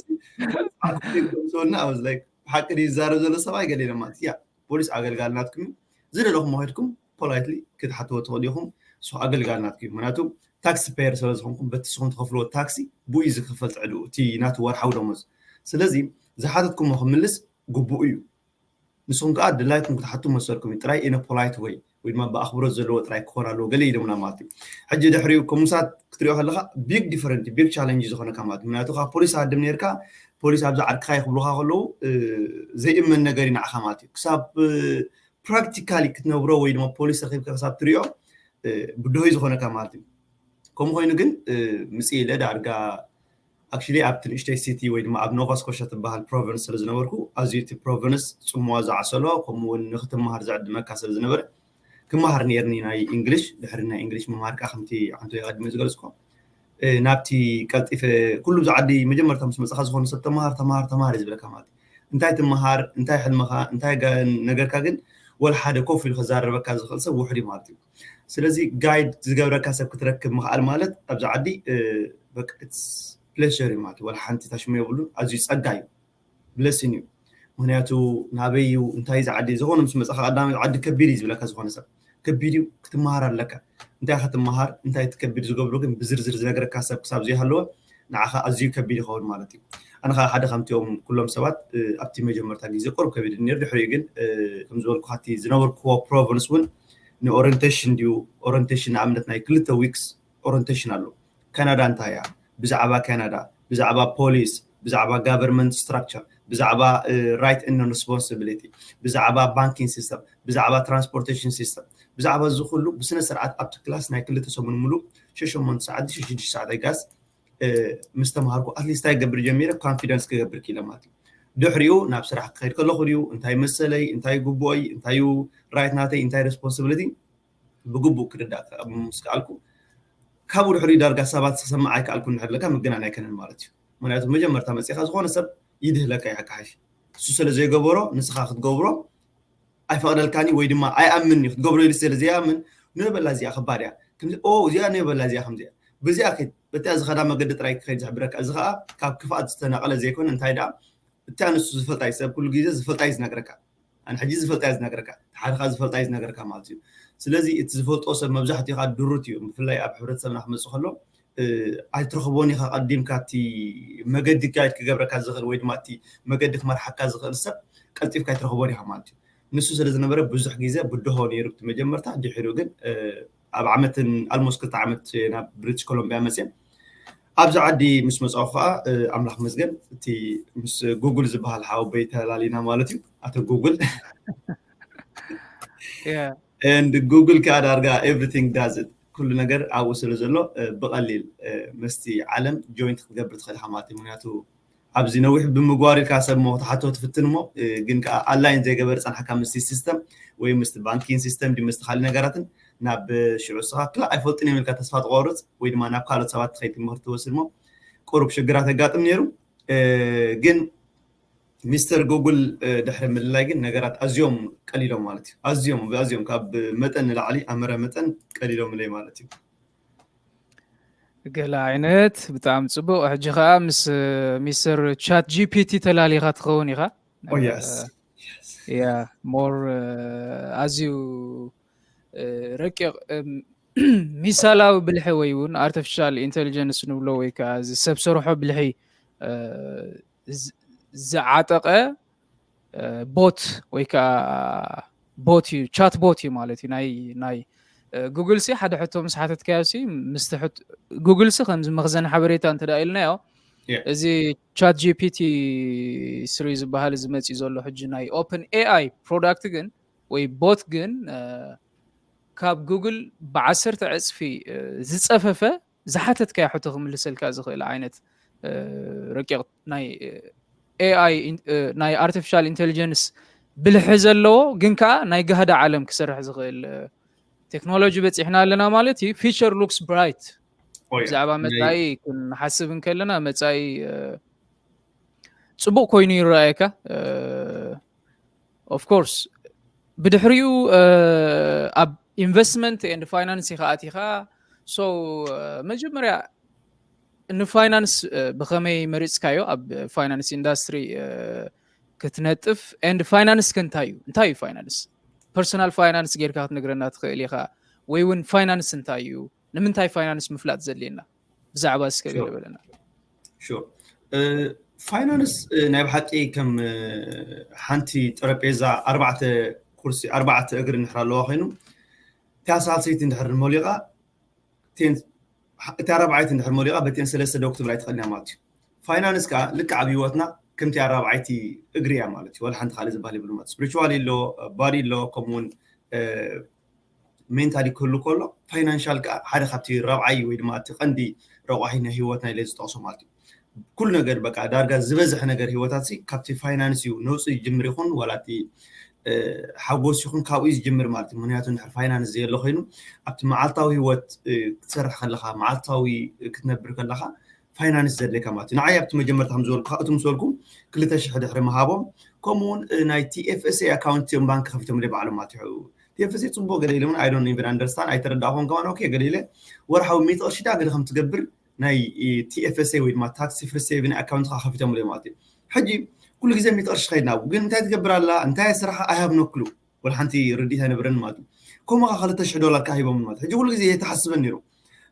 ዓርክኹም እዩ ሰውና ኣብ like ብሓቂ ድዩ ዝዛረብ ዘሎ ሰብኣይ ገለ ኢሎም ማለት እያ ፖሊስ ኣገልጋሊ ናትኩም እዩ ዝደለኹም ሄድኩም ፖላይትሊ ክትሓትዎ ትኽእሉ ኢኹም። ንሱ ኣገልጋሊ ናትኩም እዩ ምክንያቱ ታክሲ ፔየር ስለ ዝኾንኩም በቲ ንስኹም ትኸፍልዎ ታክሲ ብኡ እዩ ዝክፈል ትዕድኡ እቲ ናቱ ወርሓዊ ደሞዝ። ስለዚ ዝሓተትኩሞ ክምልስ ግቡኡ እዩ። ንስኹም ከዓ ድላይኩም ክትሓቱ መሰልኩም እዩ ጥራይ ኢነ ፖላይት ወይ ወይ ድማ ብኣኽብሮት ዘለዎ ጥራይ ክኾን ኣለዎ ገለ ኢሎምና ማለት እዩ። ሕጂ ድሕሪኡ ኮሙሳት ክትሪኦ ከለካ ቢግ ዲፈረንት ቢግ ቻለንጅ ዝኾነካ ማለት ምክንያቱ ካብ ፖሊስ ሃድም ነርካ ፖሊስ ኣብዚ ዓድካ ይክብሉካ ከለዉ ዘይእመን ነገር እዩ ንዓኻ ማለት እዩ ክሳብ ፕራክቲካሊ ክትነብሮ ወይ ድማ ፖሊስ ረኪብካ ክሳብ ትሪኦ ብድሆይ ዝኾነካ ማለት እዩ። ከምኡ ኮይኑ ግን ምፅ ኢለ ዳርጋ ኣክቹሊ ኣብቲ ንእሽተይ ሲቲ ወይ ድማ ኣብ ኖቫ ስኮሻ ትበሃል ፕሮቨንስ ስለ ዝነበርኩ ኣዝዩ እቲ ፕሮቨንስ ፅምዋ ዝዓሰሎ ከምኡ እውን ንክትመሃር ዝዕድመካ ስለ ዝነበረ ክመሃር ነርኒ ናይ እንግሊሽ ድሕሪ ናይ እንግሊሽ ምምሃር ከዓ ከምቲ ዓንቶ የቀድመ ዝገለፅኮ ናብቲ ቀልጢፈ ኩሉ ብዛ ዓዲ መጀመርታ ምስ መፅኻ ዝኾነ ሰብ ተምሃር ተምሃር ተምሃር እዩ ዝብለካ ማለት እዩ እንታይ ትምሃር እንታይ ሕልምኻ እንታይ ነገርካ ግን ወላ ሓደ ኮፍ ኢሉ ክዛረበካ ዝኽእል ሰብ ውሕድ እዩ ማለት እዩ። ስለዚ ጋይድ ዝገብረካ ሰብ ክትረክብ ምኽኣል ማለት ኣብዚ ዓዲ በቃ ፕሌሸር እዩ ማለት እዩ። ወላ ሓንቲ ታሽሙ የብሉን። ኣዝዩ ጸጋ እዩ፣ ብለሲን እዩ። ምክንያቱ ናበይ እዩ እንታይ ዝዓዲ ዝኾነ ምስ መጻኻ ቀዳሚ ዓዲ ከቢድ እዩ ዝብለካ ዝኾነ ሰብ ከቢድ እዩ ክትመሃር ኣለካ። እንታይ ክትመሃር እንታይ ትከቢድ ዝገብሩ ግን ብዝርዝር ዝነግረካ ሰብ ክሳብ ዘይሃለወ ንዓኻ ኣዝዩ ከቢድ ይኸውን ማለት እዩ። ኣነ ከዓ ሓደ ከምቲኦም ኩሎም ሰባት ኣብቲ መጀመርታ ግዜ ቁሩብ ከቢድ ነይሩ። ድሕሪኡ ግን ከም ዝበልኩ ካብቲ ዝነበርክዎ ፕሮቨንስ እውን ንኦሪንቴሽን ድዩ ኦሪንቴሽን ንኣብነት ናይ ክልተ ዊክስ ኦሪንቴሽን ኣሎ። ካናዳ እንታይ እያ፣ ብዛዕባ ካናዳ፣ ብዛዕባ ፖሊስ፣ ብዛዕባ ጋቨርንመንት ስትራክቸር፣ ብዛዕባ ራይት ን ሪስፖንሲቢሊቲ፣ ብዛዕባ ባንኪንግ ሲስተም፣ ብዛዕባ ትራንስፖርቴሽን ሲስተም፣ ብዛዕባ እዚ ኩሉ ብስነ ስርዓት ኣብቲ ክላስ ናይ ክልተ ሰሙን ሙሉእ ሸሸሞንተ ሰዓት ሽዱሽተ ሰዓት ኣይጋስ ምስ ተምሃርኩ ኣትሊስት እንታይ ገብር ጀሚረ ኮንፊደንስ ክገብር ክኢለ ማለት እዩ። ድሕሪኡ ናብ ስራሕ ክኸይድ ከለኹ ድዩ እንታይ መሰለይ እንታይ ግቡኦይ እንታይ ዩ ራይት ናተይ እንታይ ሬስፖንሲቢሊቲ ብግቡእ ክርዳእ ምስ ከኣልኩ ካብኡ ድሕሪኡ ዳርጋ ሰባት ክሰምዕ ኣይከኣልኩን ድሕር ለካ ምግናን ኣይከነን ማለት እዩ። ምክንያቱ መጀመርታ መፅኻ ዝኾነ ሰብ ይድህለካ ይሓካሓሽ እሱ ስለ ዘይገበሮ ንስኻ ክትገብሮ ኣይፈቕደልካን እዩ ወይ ድማ ኣይኣምን እዩ ክትገብሮ ኢሉ ስለ ዘይኣምን ንበላ እዚኣ ከባድ እያ እዚኣ ንበላ እዚኣ ከምዚኣ በዚኣ ከይድ በቲኣ ዝኸዳ መገዲ ጥራይ ክኸይድ ዝሕብረካ እዚ ከዓ ካብ ክፍኣት ዝተናቐለ ዘይኮነ እንታይ ደኣ እቲ ኣንሱ ዝፈልጣ እዩ ሰብ ኩሉ ግዜ ዝፈልጣ እዩ ዝነግረካ ኣነ ሕጂ ዝፈልጣ እዩ ዝነግረካ ሓደ ከዓ ዝፈልጣ እዩ ዝነግረካ ማለት እዩ ስለዚ እቲ ዝፈልጦ ሰብ መብዛሕትኡ ከዓ ድሩት እዩ ብፍላይ ኣብ ሕብረተሰብና ክመፅእ ከሎ ኣይትረኽቦን ኢኻ ቀዲምካ እቲ መገዲ ጋይድ ክገብረካ ዝኽእል ወይ ድማ እቲ መገዲ ክመርሓካ ዝኽእል ሰብ ቀልጢፍካ ኣይትረኽቦን ኢኻ ማለት እዩ ንሱ ስለ ዝነበረ ብዙሕ ግዜ ብድሆ ነይሩ እቲ መጀመርታ ድሕሪኡ ግን ኣብ ዓመትን ኣልሞስ ክልተ ዓመት ናብ ብሪትሽ ኮሎምቢያ መፅየ ኣብዚ ዓዲ ምስ መፃኹ ከዓ ኣምላኽ መስገን እቲ ምስ ጉግል ዝበሃል ሓወቦይ ተላሊና ማለት እዩ ኣቶ ጉግል and ጉግል ከዓ ዳርጋ everything does it ኩሉ ነገር ኣብኡ ስለ ዘሎ ብቐሊል መስቲ ዓለም ጆይንት ክትገብር ትኽእል ኢኻ ማለት እዩ ምክንያቱ ኣብዚ ነዊሕ ብምግባር ኢልካ ሰብ ሞ ክትሓቶ ትፍትን ሞ ግን ከዓ ኣላይን ዘይገበር ፀንሓካ ምስቲ ሲስተም ወይ ምስቲ ባንኪን ሲስተም ድዩ ምስቲ ካልእ ነገራትን ናብ ሽዑ ስኻ ክላ ኣይፈልጥን እዮም ኢልካ ተስፋ ትቆርፅ ወይ ድማ ናብ ካልኦት ሰባት ትኸይድ ትምህርቲ ትወስድ ሞ ቁሩብ ሽግራት ኣጋጥም ነይሩ ግን ሚስተር ጉግል ድሕሪ ምልላይ ግን ነገራት ኣዝዮም ቀሊሎም ማለት እዩ ኣዝዮም ኣዝዮም ካብ መጠን ንላዕሊ ኣመረ መጠን ቀሊሎምለይ ማለት እዩ ገለ ዓይነት ብጣዕሚ ፅቡቅ ሕጂ ከዓ ምስ ሚስተር ቻት ጂፒቲ ተላሊካ ትኸውን ኢካ Oh, yes. ያ ሞር ኣዝዩ ረቂቕ ሚሳላዊ ብልሒ ወይ እውን ኣርቲፊሻል ኢንቴሊጀንስ ንብሎ ወይ ከዓ እዚ ሰብ ሰርሖ ብልሒ ዝዓጠቐ ቦት ወይ ከዓ ቦት እዩ ቻት ቦት እዩ ማለት እዩ ናይ ናይ ጉግል ሲ ሓደ ሕቶ ምስ ሓተትካዮ ሲ ምስ ጉግል ሲ ከምዚ መኽዘን ሓበሬታ እንተ ኢልናዮ እዚ ቻት ጂፒቲ ስሪ ዝበሃል እዚ መፅኡ ዘሎ ሕጂ ናይ ኦፕን ኤኣይ ፕሮዳክት ግን ወይ ቦት ግን ካብ ጉግል ብዓሰርተ ዕፅፊ ዝፀፈፈ ዝሓተትካዮ ሕቶ ክምልሰልካ ዝኽእል ዓይነት ረቂቕ ናይ ኤኣይ ናይ ኣርቲፊሻል ኢንቴሊጀንስ ብልሒ ዘለዎ ግን ከዓ ናይ ጋህዳ ዓለም ክሰርሕ ዝኽእል ቴክኖሎጂ በፂሕና ኣለና ማለት እዩ future looks bright ብዛዕባ መፃኢ ክንሓስብ እንከለና መፃኢ ፅቡቅ ኮይኑ ይረኣየካ of course ብድሕሪኡ ኣብ investment and finance ኢኻ ኣቲኻ so መጀመርያ ንፋይናንስ ብኸመይ መሪፅካዮ ኣብ ፋይናንስ ኢንዳስትሪ ክትነጥፍ and finance ከ እንታይ እዩ እንታይ እዩ finance personal finance ጌርካ ክትነግረና ትኽእል ኢኻ ወይ እውን finance እንታይ እዩ ንምንታይ finance ምፍላጥ ዘድልየና ብዛዕባ እስከ ገለ በለና finance ናይ ብሓቂ ከም ሓንቲ ጠረጴዛ ኣርባዕተ ኩርሲ ኣርባዕተ እግሪ እንድሕር ኣለዋ ኮይኑ እታ ሳልሰይቲ እንድሕር ሞሊቓ እታ ራብዓይቲ እንድሕር ሞሊቓ በተን ሰለስተ ደው ክትብል ኣይትኽእልን እያ ማለት እዩ finance ከዓ ልክዕ ኣብ ህይወትና ከምቲ ኣራብዓይቲ እግሪ እያ ማለት እዩ ወላ ሓንቲ ካልእ ዝበሃል የብሉ ማለት spiritual ኣሎ body ኣሎ ከምኡውን mentally ክህሉ ከሎ financial ከዓ ሓደ ካብቲ ራብዓይ ወይ ድማ እቲ ቀንዲ ረቋሒ ናይ ህይወትና ኢለ ዝጠቕሶ ማለት እዩ ኩሉ ነገር በቃ ዳርጋ ዝበዝሐ ነገር ህይወታት ካብቲ finance እዩ ነውፂ ዝጅምር ይኹን ዋላ እቲ ሓጎስ ይኹን ካብኡ ዝጅምር ማለት እዩ ምክንያቱ ድሕር finance ዘየሎ ኮይኑ ኣብቲ መዓልታዊ ህይወት ክትሰርሕ ከለካ መዓልታዊ ክትነብር ከለካ ፋይናንስ ዘድልየካ ማለት እዩ። ንዓይ ኣብቲ መጀመርታ ከም ዝበልኩ እቲ ምስ በልኩ ክልተ ሽሕ ድሕሪ ምሃቦም፣ ከምኡ እውን ናይ ቲ ኤፍ ኤስ ኤ ኣካውንት እዮም ባንክ ከፊቶም ለ ባዕሎም ማለት እዩ። ቲ ኤፍ ኤስ ኤ ፅቡቅ ገለ ኢሎም I don't even understand ኣይተረዳእኹም ከማን ኦኬ ገለ ኢለ ወርሓዊ ሚእቲ ቅርሺ ዳ ገለ ከም ትገብር ናይ ቲ ኤፍ ኤስ ኤ ወይ ድማ ታክስ ፍሪ ሴቪንግ ኣካውንት ካ ከፊቶም ለ ማለት እዩ። ሕጂ ኩሉ ግዜ ሚእቲ ቅርሺ ከይድና ግን እንታይ ትገብር ኣላ እንታይ ስራሕ I have no clue ወላ ሓንቲ ርድኢት ኣይነበረን ማለት እዩ። ከምኡ ከዓ ክልተ ሽሕ ዶላር ከዓ ሂቦም ማለት ሕጂ ኩሉ ግዜ የተሓስበን ነይሩ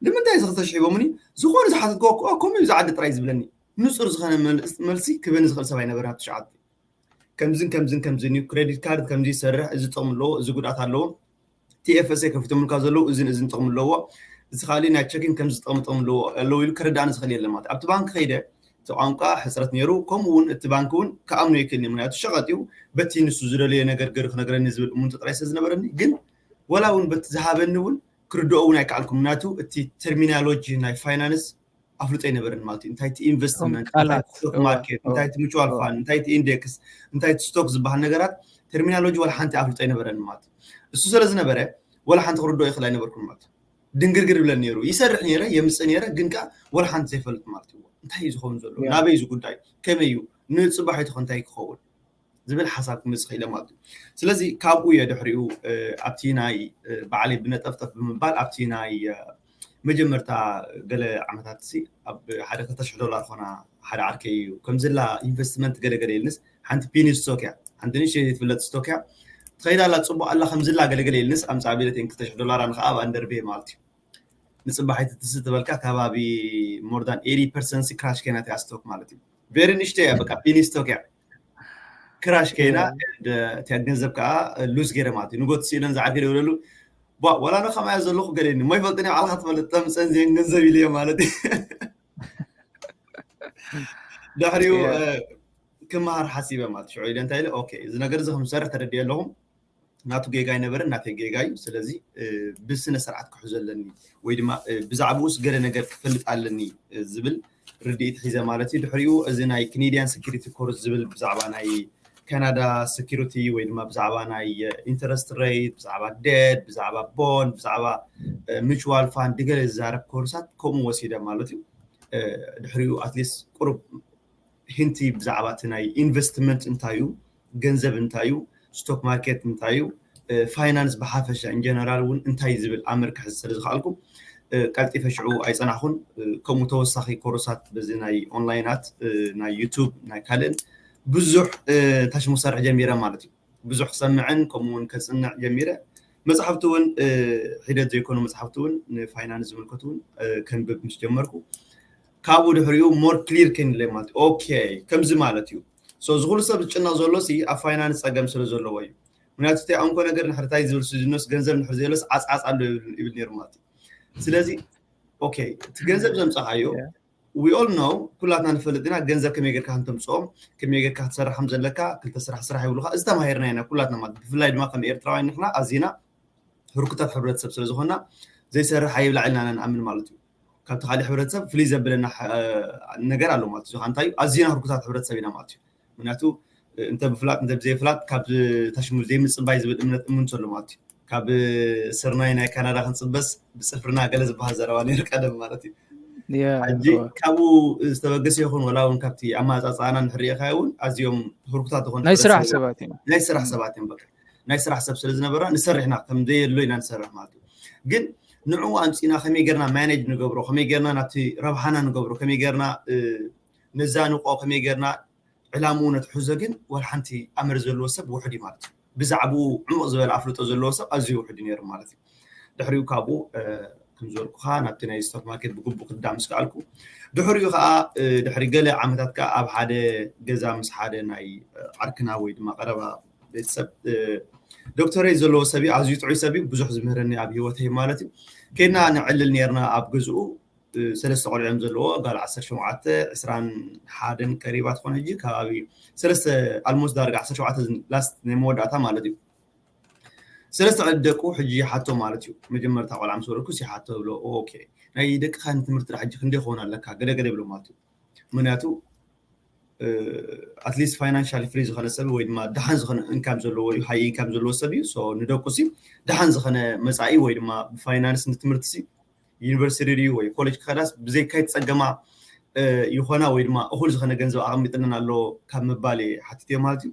ንምንታይ እዚ ክልተ ሽሕ ሂቦምኒ ዝኾነ ዝሓተትክዎ ከምኡ እዩ ዝዓዲ ጥራይ ዝብለኒ ንፁር ዝኾነ መልሲ ክበኒ ዝኽእል ሰብ ኣይነበረን ኣብ ትሽዓተ ከምዝን ከምዝን ከምዝን እዩ ክሬዲት ካርድ ከምዚ ይሰርሕ እዚ ጥቕሚ ኣለዎ እዚ ጉድኣት ኣለዎ ቲኤፍኤስኤ ከፊቶምልካ ዘለዉ እዝን እዝን ጥቕሚ ኣለዎ እዚ ካሊ ናይ ቸኪን ከምዚ ጥቕሚ ጥቕሚ ኣለዎ ኣለዉ ኢሉ ከረዳእኒ ዝኽእል የለን ማለት ኣብቲ ባንክ ከይደ እቲ ቋንቋ ሕፅረት ነይሩ ከምኡ እውን እቲ ባንክ እውን ክኣምኖ ይክእል ምክንያቱ ሸቐጥ እዩ በቲ ንሱ ዝደለዮ ነገር ገሩ ክነግረኒ ዝብል እሙንቱ ጥራይ ስለ ዝነበረኒ ግን ወላ እውን በቲ ዝሃበኒ እውን ክርድኦ እውን ኣይከኣልኩም ምክንያቱ እቲ ተርሚናሎጂ ናይ ፋይናንስ ኣፍልጦ ኣይነበረን ማለት እዩ እንታይ እቲ ኢንቨስትመንት እንታይ ማርኬት እንታይ እቲ ሙቹዋል ፋንድ እንታይ እቲ ኢንዴክስ እንታይ እቲ ስቶክ ዝበሃል ነገራት ተርሚናሎጂ ወላ ሓንቲ ኣፍልጦ ኣይነበረን ማለት እዩ እሱ ስለ ዝነበረ ወላ ሓንቲ ክርድኦ ይኽእል ኣይነበርኩን ማለት እዩ ድንግርግር ይብለኒ ነይሩ ይሰርሕ ነይረ የምፅእ ነይረ ግን ከዓ ወላ ሓንቲ ዘይፈልጥ ማለት እዩ እንታይ እዩ ዝኸውን ዘሎ ናበይ እዚ ጉዳይ ከመይ እዩ ንፅባሒቱ ከ እንታይ ክኸውን ዝብል ሓሳብ ክምፅእ ክኢለ ማለት እዩ ስለዚ ካብኡ እየ ድሕሪኡ ኣብቲ ናይ ባዕለይ ብነጠፍጠፍ ብምባል ኣብቲ ናይ መጀመርታ ገለ ዓመታት ሲ ኣብ ሓደ ክልተ ሽሕ ዶላር ኮና ሓደ ዓርከይ እዩ ከምዝላ ኢንቨስትመንት ገለገለ ኢልንስ ሓንቲ ፒኒ ስቶክ እያ ሓንቲ ንሽ ትፍለጥ ስቶክ እያ ትኸይዳ ኣላ ፅቡቅ ኣላ ከምዝላ ገለገለ ኢልንስ ኣምፃ ቢለተን ክልተ ሽሕ ዶላር ኣነ ከዓ ኣብ ኣንደርቤ ማለት እዩ ንፅባሒት ትስ ትበልካ ከባቢ more than eighty percent ክራሽ ከይና እያ ስቶክ ማለት እዩ very ንሽተ እያ በቃ ፒኒ ስቶክ እያ ክራሽ ከይና እቲያ ገንዘብ ከዓ ሉዝ ገይረ ማለት እዩ ንጎት ስኢለን ዝዓርገ ደብለሉ ቧ ወላ ነ ከማያ ዘለኹ ገለኒ ሞ ይፈልጥኒ ባዕልካ ትፈልጥ ተምፀን ዜን ገንዘብ ኢልዮ ማለት እዩ ድሕሪኡ ክመሃር ሓሲበ ማለት ሽዑ ኢለ እንታይ ኢለ ኦኬ እዚ ነገር እዚ ከምሰርሕ ተረድየ ኣለኹም ናቱ ጌጋ ኣይነበረን ናተይ ጌጋ እዩ ስለዚ ብስነ ስርዓት ክሕዞ ኣለኒ ወይ ድማ ብዛዕባኡስ ገለ ነገር ክፈልጥ ኣለኒ ዝብል ርድኢት ሒዘ ማለት እዩ ድሕሪኡ እዚ ናይ ክኔድያን ሴኩሪቲ ኮርስ ዝብል ብዛዕባ ናይ ካናዳ ሴኩሪቲ ወይ ድማ ብዛዕባ ናይ ኢንተረስት ሬት ብዛዕባ ዴት ብዛዕባ ቦንድ ብዛዕባ ሚቹዋል ፋንድ ገለ ዝዛረብ ኮርሳት ከምኡ ወሲደ ማለት እዩ ድሕሪኡ ኣትሊስት ቁሩብ ሂንቲ ብዛዕባ እቲ ናይ ኢንቨስትመንት እንታይ እዩ ገንዘብ እንታይ እዩ ስቶክ ማርኬት እንታይ እዩ ፋይናንስ ብሓፈሻ ኢንጀነራል እውን እንታይ ዝብል ኣመር ክሕዝ ስለ ዝኽኣልኩ ቀልጢፈ ሽዑ ኣይፀናሕኩን ከምኡ ተወሳኺ ኮርሳት በዚ ናይ ኦንላይናት ናይ ዩቱብ ናይ ካልእን ብዙሕ ታሽሙ ክሰርሕ ጀሚረ ማለት እዩ ብዙሕ ክሰምዕን ከምኡ እውን ከፅንዕ ጀሚረ መፅሓፍቲ እውን ሒደት ዘይኮኑ መፅሓፍቲ እውን ንፋይናንስ ዝምልከቱ እውን ከንብብ ምስ ጀመርኩ ካብኡ ድሕሪኡ more clear ከይንለ ማለት ኦኬ ከምዚ ማለት እዩ so ዝኩሉ ሰብ ዝጭነቕ ዘሎ ሲ ኣብ ፋይናንስ ፀገም ስለ ዘለዎ እዩ ምክንያቱ እቲ ኣንኮ ነገር ንሕርታይ ዝብል ስዝኖስ ገንዘብ ንሕር ዘየሎስ ዓፅዓፅ ኣሎ ይብል ነይሩ ማለት እዩ ስለዚ ኦኬ እቲ ገንዘብ ዘምፀኻዮ we all know ኩላትና ንፈልጥ ኢና ገንዘብ ከመይ ጌርካ ከምተምፅኦም ከመይ ጌርካ ክትሰርሕ ከም ዘለካ ክልተ ስራሕ ስራሕ ይብሉካ እዚ ተማሂርና ኢና ኩላትና ማለት ብፍላይ ድማ ከም ኤርትራውያን ንሕና ኣዚና ህርኩታት ሕብረተሰብ ስለ ዝኾና ዘይሰርሕ ኣይብላዕ ኢልና ኢና ንኣምን ማለት እዩ ካብቲ ካሊእ ሕብረተሰብ ፍልይ ዘብለና ነገር ኣሎ ማለት እዩ እንታይ ኣዚና ህርኩታት ሕብረተሰብ ኢና ማለት እዩ ምክንያቱ እንተ ብፍላጥ እንተ ብዘይፍላጥ ካብ ታሽሙ ዘይምፅባይ ዝብል እምነት እምንቶ ኣሎ ማለት እዩ ካብ ስርናይ ናይ ካናዳ ክንፅበስ ብፅፍርና ገለ ዝበሃል ዘረባ ነይሩ ቀደም ማለት እዩ ሕጂ ካብኡ ዝተበገሰ ይኹን ወላ እውን ካብቲ ኣማፃፃና ንሕሪእካ እውን ኣዝዮም ህርኩታት ዝኾኑ ናይ ስራሕ ሰባት እዮም ናይ ስራሕ ሰባት እዮም በቃ ናይ ስራሕ ሰብ ስለ ዝነበራ ንሰርሕና ከም ዘየድሎ ኢና ንሰርሕ ማለት እዩ ግን ንዕኡ ኣምፂና ከመይ ጌርና ማኔጅ ንገብሮ ከመይ ጌርና ናብቲ ረብሓና ንገብሮ ከመይ ጌርና ነዛንቆ ከመይ ጌርና ዕላምኡ ነትሕዞ ግን ዋላ ሓንቲ ኣምር ዘለዎ ሰብ ውሑድ እዩ ማለት እዩ ብዛዕባኡ ዕሙቕ ዝበለ ኣፍልጦ ዘለዎ ሰብ ኣዝዩ ውሑድ እዩ ነይሩ ማለት እዩ ድሕሪኡ ካብኡ ከም ዝበልኩኻ ናብቲ ናይ ስቶክ ማርኬት ብግቡእ ክዳ ምስ ከኣልኩ ድሕሪኡ ከዓ ድሕሪ ገለ ዓመታት ከዓ ኣብ ሓደ ገዛ ምስ ሓደ ናይ ዓርክና ወይ ድማ ቀረባ ቤተሰብ ዶክተረይ ዘለዎ ሰብ ኣዝዩ ጥዑይ ሰብ ብዙሕ ዝምህረኒ ኣብ ህይወተይ ማለት እዩ ከድና ንዕልል ነርና ኣብ ገዝኡ ሰለስተ ቆልዑ እዮም ዘለዎ ጓል ዓሰርተ ሸውዓተ ዕስራን ሓደን ቀሪባ ትኾን ሕጂ ከባቢ ሰለስተ ኣልሞስት ዳርጋ ዓሰርተ ሸውዓተ ላስት ናይ መወዳእታ ማለት እዩ ሰለስተ ደቁ ሕጂ ይሓቶ ማለት እዩ መጀመርታ ቆልዓ ምስ ወለድኩስ ይሓቶ ብሎ ኦኬ ናይ ደቅኻ ንትምህርቲ ሕጂ ክንደይ ክኾን ኣለካ ገለገለ ይብሎ ማለት እዩ ምክንያቱ ኣትሊስት ፋይናንሻል ፍሪ ዝኾነ ሰብ ወይ ድማ ደሓን ዝኾነ ኢንካም ዘለዎ እዩ ሃይ ኢንካም ዘለዎ ሰብ እዩ ንደቁ ሲ ደሓን ዝኾነ መፃኢ ወይ ድማ ብፋይናንስ ንትምህርቲ ሲ ዩኒቨርሲቲ ድዩ ወይ ኮሌጅ ክኸዳስ ብዘይካይ ትፀገማ ይኾና ወይ ድማ እኹል ዝኾነ ገንዘብ ኣቐሚጥልን ኣሎ ካብ ምባል ሓቲትዮ ማለት እዩ።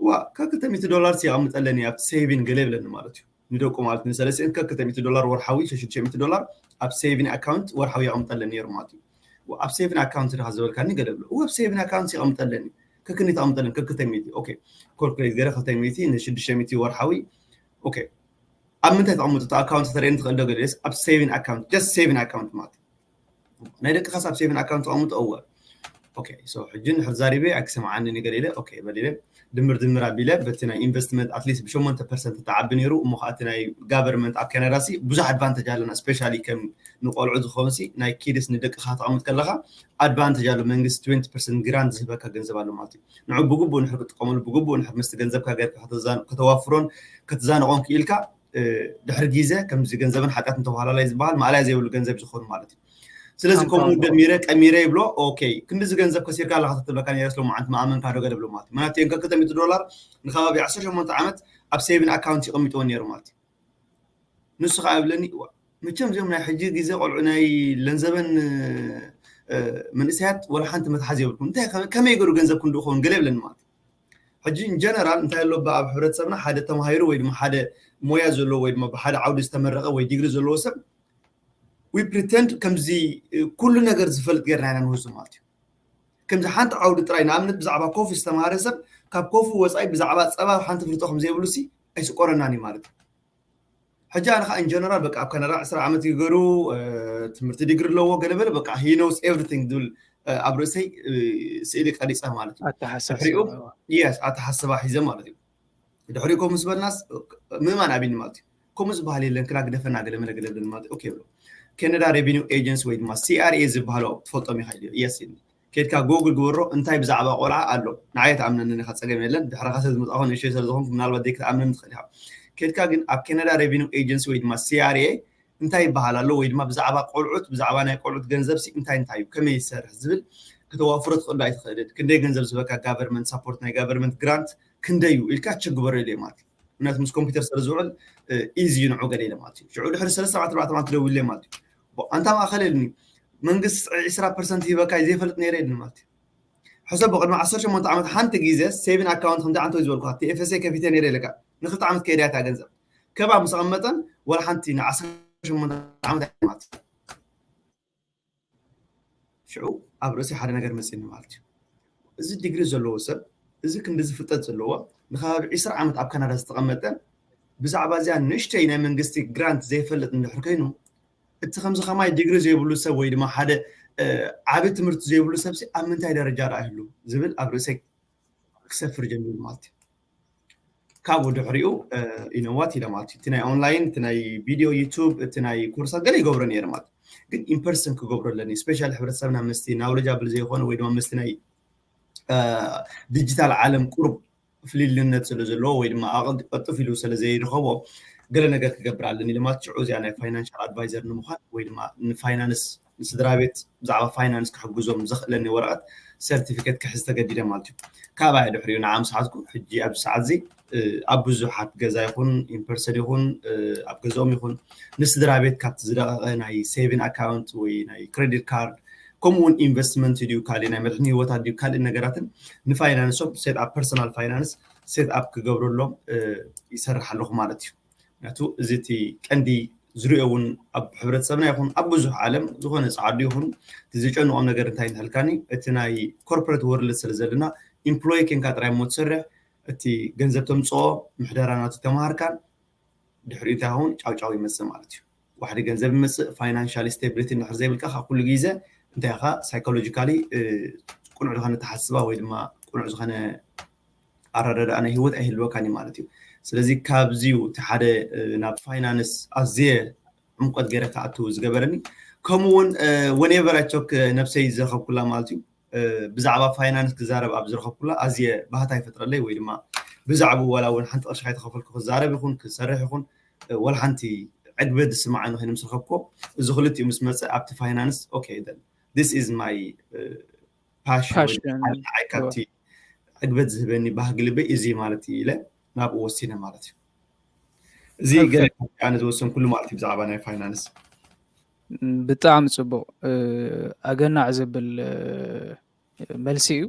ዋ ካብ ክልተ ሚእቲ ዶላር የቐምጠለኒ ኣብ ሴቪን ገለ ይብለኒ ማለት እዩ። ንደቁ ማለት ንሰለስቲን ከክልተ ሚእቲ ዶላር ወርሓዊ ሽዱሽተ ሚእቲ ዶላር ኣብ ሴቪን ኣካውንት ወርሓዊ የቐምጠለኒ ነይሩ ማለት እዩ። ኣብ ሴቪን ኣካውንት ድኻ ዝበልካኒ ገለ ብሎ ኣብ ሴቪን ኣካውንት የቐምጠለኒ ከክኒ ተቐምጠለን ከክልተ ሚእቲ ኦኬ ኮልኩሌት ገለ ክልተ ሚእቲ ንሽዱሽተ ሚእቲ ወርሓዊ ኦኬ ኣብ ምንታይ ተቐምጡ ኣካውንት ተርእየኒ ትኽእል ዶ ገለስ ኣብ ሴቪን ኣካውንት ጀስት ሴቪን ኣካውንት ማለት ናይ ደቂ ካስ ኣብ ሴቪን ኣካውንት ተቐምጡ እወ ኦኬ ሶ ሕጂ ንሕር ዛሪበ ኣይክሰምዓኒ ነገር ኢለ ኦኬ በሊለ ድምር ድምር ኣቢለ በቲ ናይ ኢንቨስትመንት ኣትሊስት ብሸሞንተ ፐርሰንት ተዓቢ ነይሩ እሞ ከዓ እቲ ናይ ጋቨርንመንት ኣብ ካናዳ ሲ ብዙሕ ኣድቫንቴጅ ኣለና ስፔሻሊ ከም ንቆልዑ ዝኸውን ሲ ናይ ኪድስ ንደቅኻ ተቐምጥ ከለኻ ኣድቫንቴጅ ኣሎ መንግስቲ ትወንቲ ፐርሰንት ግራንት ዝህበካ ገንዘብ ኣሎ ማለት እዩ ንዑ ብግቡእ ንሕር ክትጥቀመሉ ብግቡእ ንሕር ምስቲ ገንዘብካ ገርካ ከተዋፍሮን ከተዛንቆን ክኢልካ ድሕሪ ግዜ ከምዚ ገንዘብን ሓጢኣት እንተባህላላይ ዝበሃል ማእላይ ዘይብሉ ገንዘብ ዝኾኑ ማለት እዩ ስለዚ ከምኡ ደሚረ ቀሚረ ይብሎ ኦኬ ክንዲዚ ገንዘብ ከሲርካ ኣለካ ተትብለካ ነረ ስለ መዓንቲ መኣመንካ ዶ ገለ ብሎ ማለት እዩ ምክንያቱ የንከ ክልተ ሚእቲ ዶላር ንከባቢ ዓሰርተ ሸሞንተ ዓመት ኣብ ሴቪን ኣካውንት ይቀሚጥዎ ነይሩ ማለት እዩ ንሱ ከዓ ይብለኒ መቸም እዚኦም ናይ ሕጂ ግዜ ቆልዑ ናይ ለንዘበን መንእሰያት ወላ ሓንቲ መትሓዝ የብልኩም እንታይ ከመይ ገሩ ገንዘብ ክንድኡ ከውን ገለ ይብለኒ ማለት ሕጂ ኢንጀነራል እንታይ ኣሎ ኣብ ሕብረተሰብና ሓደ ተማሂሩ ወይ ድማ ሓደ ሞያ ዘለዎ ወይ ድማ ብሓደ ዓውዲ ዝተመረቀ ወይ ዲግሪ ዘለዎ ሰብ we pretend ከምዚ ኩሉ ነገር ዝፈልጥ ገርና ኢና ንወስዶ ማለት እዩ ከምዚ ሓንቲ ዓውዲ ጥራይ ንኣብነት ብዛዕባ ኮፊ ዝተማሃረ ሰብ ካብ ኮፊ ወፃኢ ብዛዕባ ፀባ ሓንቲ ፍልጦ ከምዘይብሉ ሲ ኣይስቆረናን እዩ ማለት እዩ ሕጂ ኣነ ከዓ ኢንጀነራል በቃ ኣብ ካናዳ ዕስራ ዓመት ይገሩ ትምህርቲ ዲግሪ ኣለዎ ገለበለ በቃ he knows everything ዝብል ኣብ ርእሰይ ስእሊ ቀሪፀ ማለት እዩ ድሕሪኡ yes ኣተሓስባ ሒዘ ማለት እዩ ድሕሪኡ ከምኡ ዝበልናስ ምእማን ኣብኒ ማለት እዩ ከምኡ ዝበሃል የለን ክላ ግደፈና ገለ መለ ገለ ብለን ማለት ኦኬ ብሎ ካናዳ ሬቨኒው ኤጀንሲ ወይ ድማ CRA ዝበሃሉ ትፈልጦም ኢኻ ኢሉ yes ኢልኒ ከድካ ጎግል ግበሮ እንታይ ብዛዕባ ቆልዓ ኣሎ ንዓየ ተኣምነኒ ኢኻ ፀገም የለን ድሕርኻ ሰብ ዝመፅኣ ኮን እሸ ስለ ዝኾንኩ ምናልባት ዘይክትኣምነኒ ትኽእል ኢኻ ከድካ ግን ኣብ ካናዳ ሬቨኒው ኤጀንሲ ወይ ድማ CRA እንታይ ይበሃል ኣሎ ወይ ድማ ብዛዕባ ቆልዑት ብዛዕባ ናይ ቆልዑት ገንዘብ ሲ እንታይ እንታይ እዩ ከመይ ይሰርሕ ዝብል ከተዋፍሮ ትኽእል ኣይትኽእልን ክንደይ ገንዘብ ዝበካ ጋቨርንመንት ሳፖርት ናይ ጋቨርንመንት ግራንት ክንደይ እዩ ኢልካ ቸክ ግበሮ ኢለ ማለት እዩ ምክንያቱ ምስ ኮምፒውተር ስለ ዝውዕል ኢዚ ንዑ ገለ ኢለ ማለት እዩ ሽዑ ድሕሪ ሰለስተ ኣርባዕተ ዓመት ደዊለ ማለት እዩ ኣንታ ማእኸል ኢልኒ መንግስቲ ዕስራ ፐርሰንት ሂበካ ዘይፈልጥ ነይረ ኢልኒ ማለት እዩ ሕሰብ ቅድሚ ዓሰርተ ሸሞንተ ዓመት ሓንቲ ግዜ ሴቪን ኣካውንት ከምዚ ዓንተ ዝበልኩ TFSA ከፊተ ነይረ ኢለካ ንክልተ ዓመት ከይዳ እታ ገንዘብ ከባ ምስ ኣቐመጠን ወላ ሓንቲ ንዓሰርተ ሸሞንተ ዓመት ማለት ሽዑ ኣብ ርእሲ ሓደ ነገር መፅኒ ማለት እዩ እዚ ዲግሪ ዘለዎ ሰብ እዚ ክንዲ ዝፍልጠት ዘለዎ ንከባቢ ዕስራ ዓመት ኣብ ካናዳ ዝተቐመጠ ብዛዕባ እዚኣ ንእሽተይ ናይ መንግስቲ ግራንት ዘይፈልጥ እንድሕር ኮይኑ እቲ ከምዚ ከማይ ዲግሪ ዘይብሉ ሰብ ወይ ድማ ሓደ ዓቢ ትምህርቲ ዘይብሉ ሰብ ኣብ ምንታይ ደረጃ ዳኣ ይህሉ ዝብል ኣብ ርእሰይ ክሰፍር ጀሚሩ ማለት እዩ ካብኡ ድሕሪኡ ኢነዋት ኢለ ማለት እዩ እቲ ናይ ኦንላይን እቲ ናይ ቪድዮ ዩቱብ እቲ ናይ ኮርሳት ገለ ይገብሮ ነይረ ማለት ግን ኢንፐርሰን ክገብሮ ኣለኒ ስፔሻል ሕብረተሰብና ምስቲ ናውለጃብል ዘይኮነ ወይ ድማ ምስቲ ናይ ዲጂታል ዓለም ቁሩብ ፍልልነት ስለ ዘለዎ ወይ ድማ ቀልጥፍ ኢሉ ስለ ዘይረኸቦ ገለ ነገር ክገብር ኣለኒ ኢለ ማለት ሽዑ እዚኣ ናይ ፋይናንሻል ኣድቫይዘር ንምዃን ወይ ድማ ንፋይናንስ ንስድራ ቤት ብዛዕባ ፋይናንስ ክሕግዞም ዘኽእለኒ ወረቐት ሰርቲፊኬት ክሕዝ ተገዲደ ማለት እዩ ካባይ ድሕሪኡ ንዓ ምስ ሓዝኩ ሕጂ ኣብዚ ሰዓት እዚ ኣብ ብዙሓት ገዛ ይኹን ኢንፐርሰን ይኹን ኣብ ገዛኦም ይኹን ንስድራ ቤት ካብቲ ዝደቐቐ ናይ ሴቪን ኣካውንት ወይ ናይ ክሬዲት ካርድ ከምኡ እውን ኢንቨስትመንት ድዩ ካሊእ ናይ መድሕን ህይወታት ድዩ ካልእ ነገራትን ንፋይናንሶም ሴት ኣፕ ፐርሰናል ፋይናንስ ሴት ኣፕ ክገብረሎም ይሰርሕ ኣለኹ ማለት እዩ ምክንያቱ እዚ እቲ ቀንዲ ዝሪኦ እውን ኣብ ሕብረተሰብና ይኹን ኣብ ብዙሕ ዓለም ዝኾነ ፃዓዱ ይኹን ዝጨንቖም ነገር እንታይ ንሕልካኒ እቲ ናይ ኮርፖሬት ወርልድ ስለ ዘለና ኢምፕሎይ ኮንካ ጥራይ እሞ ትሰርሕ እቲ ገንዘብ ተምፅኦ ምሕደራ ናቱ ተምሃርካን ድሕሪኡ እንታይ ኸውን ጫውጫው ይመፅእ ማለት እዩ ዋሕዲ ገንዘብ ይመፅእ ፋይናንሻል ስቴቢሊቲ እንድሕር ዘይብልካ ካብ ኩሉ ግዜ እንታይ ኢኻ ሳይኮሎጂካሊ ቁኑዕ ዝኾነ ተሓስባ ወይ ድማ ቁኑዕ ዝኾነ ኣረዳድኣ ናይ ህይወት ኣይህልወካን እዩ ማለት እዩ ስለዚ ካብዚዩ እቲ ሓደ ናብ ፋይናንስ ኣዝየ ዕምቆት ገይረ ክኣትው ዝገበረኒ ከምኡ እውን ወኔቨር ኣቾክ ነብሰይ ዝረኸብኩላ ማለት እዩ ብዛዕባ ፋይናንስ ክዛረብ ኣብ ዝረኸብኩላ ኣዝየ ባህታ ይፈጥረለይ ወይ ድማ ብዛዕባ ዋላ እውን ሓንቲ ቅርሺ ካይተኸፈልኩ ክዛረብ ይኹን ክሰርሕ ይኹን ወላ ሓንቲ ዕግበ ዝስማዓኒ ኮይኑ ምስ ረኸብኩ እዚ ክልቲኡ ምስ መፀ ኣብቲ ፋይናንስ ኦኬ this is my passion ንዓይ ካብቲ ዕግበት ዝህበኒ ባህጊ ልበይ እዚ ማለት እዩ ኢለ ናብኡ ወሲነ ማለት እዩ እዚ ገለ ኣነ ዝወሰንኩሉ ማለት እዩ ብዛዕባ ናይ ፋይናንስ ብጣዕሚ ጽቡቕ። ኣገናዕ ዘብል መልሲ እዩ።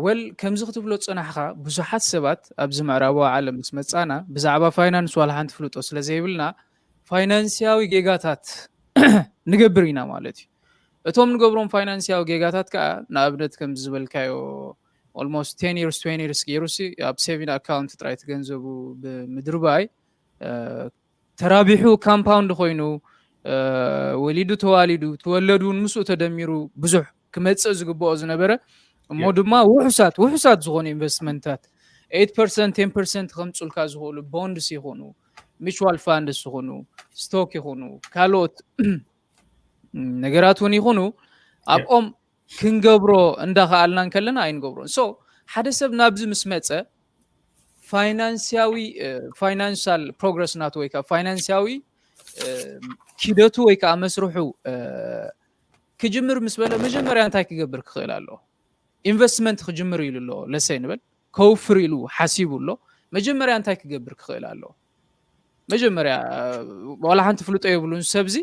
ወል ከምዚ ክትብሎ ጽናሕካ፣ ብዙሓት ሰባት ኣብዚ ምዕራባዊ ዓለም ምስ መጻና ብዛዕባ ፋይናንስ ዋላ ሓንቲ ፍልጦ ስለ ዘይብልና፣ ፋይናንስያዊ ጌጋታት ንገብር ኢና ማለት እዩ። እቶም ንገብሮም ፋይናንስያዊ ጌጋታት ከኣ፣ ንኣብነት ከምዚ ዝበልካዮ፣ almost ten years twenty years ገይሩ ሲ ኣብ saving account ጥራይ እቲ ገንዘቡ ብምድርባይ ተራቢሑ compound ኮይኑ ወሊዱ ተዋሊዱ፣ ትወለዱ እውን ምስኡ ተደሚሩ ብዙሕ ክመጽእ ዝግብኦ ዝነበረ፣ እሞ ድማ ውሑሳት ውሑሳት ዝኾኑ ኢንቨስትመንታት፣ eight percent ten percent ከምጹልካ ዝኽእሉ ቦንድስ ይኹኑ፣ mutual funds ይኹኑ፣ ስቶክ ይኹኑ፣ ካልኦት ነገራት እውን ይኹኑ፣ ኣብኦም ክንገብሮ እንዳኸኣልና እንከለና ኣይንገብሮን። So ሓደ ሰብ ናብዚ ምስ መጸ፣ ፋይናንስያዊ financial progress ናቱ ወይ ከዓ ፋይናንስያዊ ኪደቱ ወይ ከዓ መስርሑ ክጅምር ምስ በለ፣ መጀመርያ እንታይ ክገብር ክኽእል ኣለዎ? ኢንቨስትመንት ክጅምር ኢሉ ኣሎ፣ ለሰይ ንበል፣ ከውፍር ኢሉ ሓሲቡ ኣሎ። መጀመርያ እንታይ ክገብር ክኽእል ኣለዎ? መጀመርያ ዋላ ሓንቲ ፍልጦ የብሉን ሰብዚ፣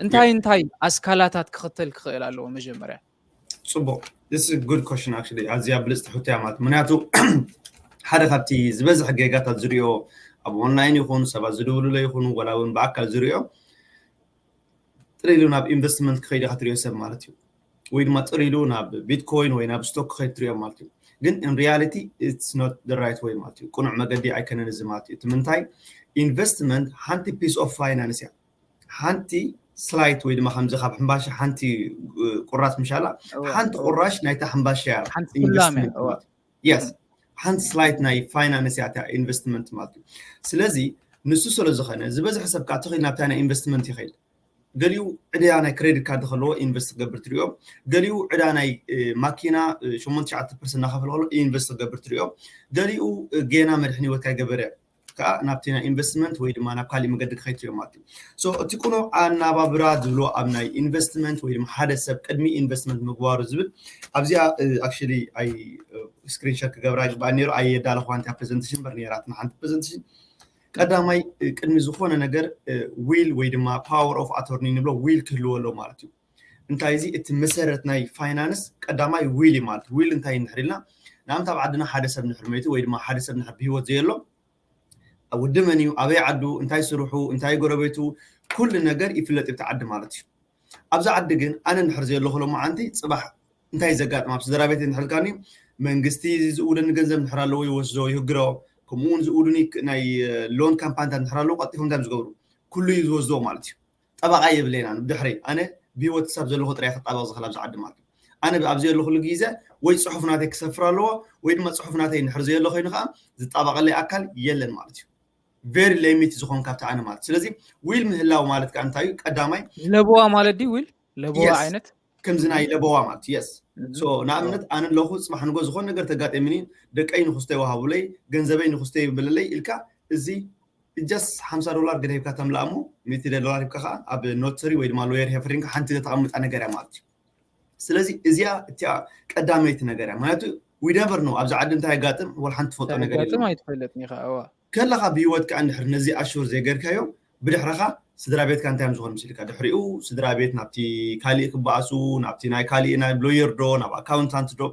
እንታይ እንታይ ኣስካላታት ክኽተል ክኽእል ኣለዎ መጀመርያ? ጽቡቕ። This is a good question actually። ኣዝያ ብልጽቲ ሕቶ እያ ማለት፣ ምክንያቱ ሓደ ካብቲ ዝበዝሕ ጌጋታት ዝሪኦ፣ ኣብ ኦንላይን ይኹን ሰባት ዝድውሉለ ይኹኑ፣ ወላ እውን ብኣካል ዝሪኦ፣ ጥር ኢሉ ናብ ኢንቨስትመንት ክኸይድ ኢኻ ትሪኦ ሰብ ማለት እዩ። ወይ ድማ ጥር ኢሉ ናብ ቢትኮይን ወይ ናብ ስቶክ ክኸይድ ትሪኦ ማለት እዩ። ግን in reality it's not the right way ማለት እዩ። ቅኑዕ መገዲ ኣይከነን እዚ ማለት እዩ። እቲ ምንታይ፣ ኢንቨስትመንት ሓንቲ piece of finance እያ። ሓንቲ ስላይት ወይ ድማ ከምዚ ካብ ሕምባሻ ሓንቲ ቁራስ ምሻላ፣ ሓንቲ ቁራሽ ናይታ ሕምባሻ እያ። Yes፣ ሓንቲ ስላይት ናይ ፋይናንስ እያ እታ ኢንቨስትመንት ማለት እዩ። ስለዚ ንሱ ስለ ዝኾነ ዝበዝሕ ሰብ ከዓ ተኺል ናብታ ናይ ኢንቨስትመንት ይኸይድ። ገሊኡ ዕዳ ናይ ክሬዲት ካርድ ከለዎ ኢንቨስት ክገብር ትሪኦ፣ ገሊኡ ዕዳ ናይ ማኪና ሸሞንተ ትሽዓተ ፐርሰንት እናኸፈለ ከሎ ኢንቨስት ክገብር ትሪኦ፣ ገሊኡ ጌና መድሕን ህይወት ካይገበረ ከዓ ናብቲ ናይ ኢንቨስትመንት ወይ ድማ ናብ ካሊእ መገዲ ክኸይድ ትሪኦ ማለት እዩ። So እቲ ቅኑዕ ኣናባብራ ዝብሎ ኣብ ናይ ኢንቨስትመንት ወይ ድማ ሓደ ሰብ ቅድሚ ኢንቨስትመንት ምግባሩ ዝብል ኣብዚኣ actually ኣይ ስክሪንሾት ክገብራ ይግባእ ነይሩ፣ ኣየዳለኹዋን እታ ፕሬዘንቴሽን በር ነይራትና ሓንቲ ፕሬዘንቴሽን። ቀዳማይ ቅድሚ ዝኾነ ነገር ዊል ወይ ድማ power of attorney ንብሎ ዊል ክህልዎ ኣሎ ማለት እዩ። እንታይ እዚ እቲ መሰረት ናይ ፋይናንስ ቀዳማይ ዊል እዩ ማለት። ዊል እንታይ እንድሕር ኢልና ንኣብነት ኣብ ዓድና ሓደ ሰብ እንድሕር መይቱ ወይ ድማ ሓደ ሰብ እንድሕር ብህይወት ዘየሎ ውዲ መን እዩ፣ ኣበይ ዓዱ፣ እንታይ ስርሑ፣ እንታይ ጎረቤቱ፣ ኩሉ ነገር ይፍለጥ እዩ እቲ ዓዲ ማለት እዩ። ኣብዚ ዓዲ ግን ኣነ እንድሕር ዘየለኹ ሎማዓንቲ ፅባሕ እንታይ ዘጋጥም ኣብ ስድራ ቤት እንድሕር ኢልካኒ መንግስቲ ዝእውደኒ ገንዘብ እንድሕር ኣለዎ ይወስዶ ይህግሮ። ከምኡ እውን ዝእውዱኒ ናይ ሎን ካምፓኒታት እንድሕር ኣለዎ ቀልጢፎም እንታይ እዮም ዝገብሩ? ኩሉ እዩ ዝወስዶ ማለት እዩ። ጠበቃ የብለይናን ብድሕረይ ኣነ ብሂወት ክሳብ ዘለኹ ጥራይ ክጣበቅ ዝኽእል ኣብዚ ዓዲ ማለት እዩ። ኣነ ኣብዚ ዘለኹሉ ግዜ ወይ ፅሑፍ ናተይ ክሰፍር ኣለዎ ወይ ድማ ፅሑፍ ናተይ እንድሕር ዘየሎ ኮይኑ ከዓ ዝጣበቀለይ ኣካል የለን ማለት እዩ። very limit ዝኾን ካብቲ ኣነ ማለት ስለዚ ዊል ምህላው ማለት ከዓ እንታይ እዩ ቀዳማይ ለበዋ ማለት ድዩ ዊል ለበዋ ዓይነት ከምዚ ናይ ለበዋ ማለት yes so ንኣብነት ኣነ ኣለኹ ፅባሕ ንጎ ዝኾን ነገር ተጋጠምኒ ደቀይ ንክስቶ ይወሃቡለይ ገንዘበይ ንክስቶ ይብለለይ ኢልካ እዚ just ሓምሳ ዶላር ገደ ሂብካ ተምላእ እሞ ሚእቲ ዶላር ሂብካ ከዓ ኣብ ኖተሪ ወይ ድማ ሎየር ሄፍሪንካ ሓንቲ ተቐምጣ ነገር እያ ማለት እዩ ስለዚ እዚኣ እቲኣ ቀዳመይቲ ነገር እያ ምክንያቱ we never know ኣብዚ ዓዲ እንታይ የጋጥም ወላ ሓንቲ ትፈልጦ ነገር የጋጥም ኣይትፈልጥን ኢኻ እዋ ከለኻ ብሂወትካ እንድሕር ነዚ ኣሹር ዘይገርካዮ ብድሕረኻ ስድራ ቤትካ እንታይ እዮም ዝኾኑ ምስልካ ድሕሪኡ ስድራ ቤት ናብቲ ካሊእ ክበኣሱ ናብቲ ናይ ካሊእ ናይ ሎየር ዶ ናብ ኣካውንታንት ዶ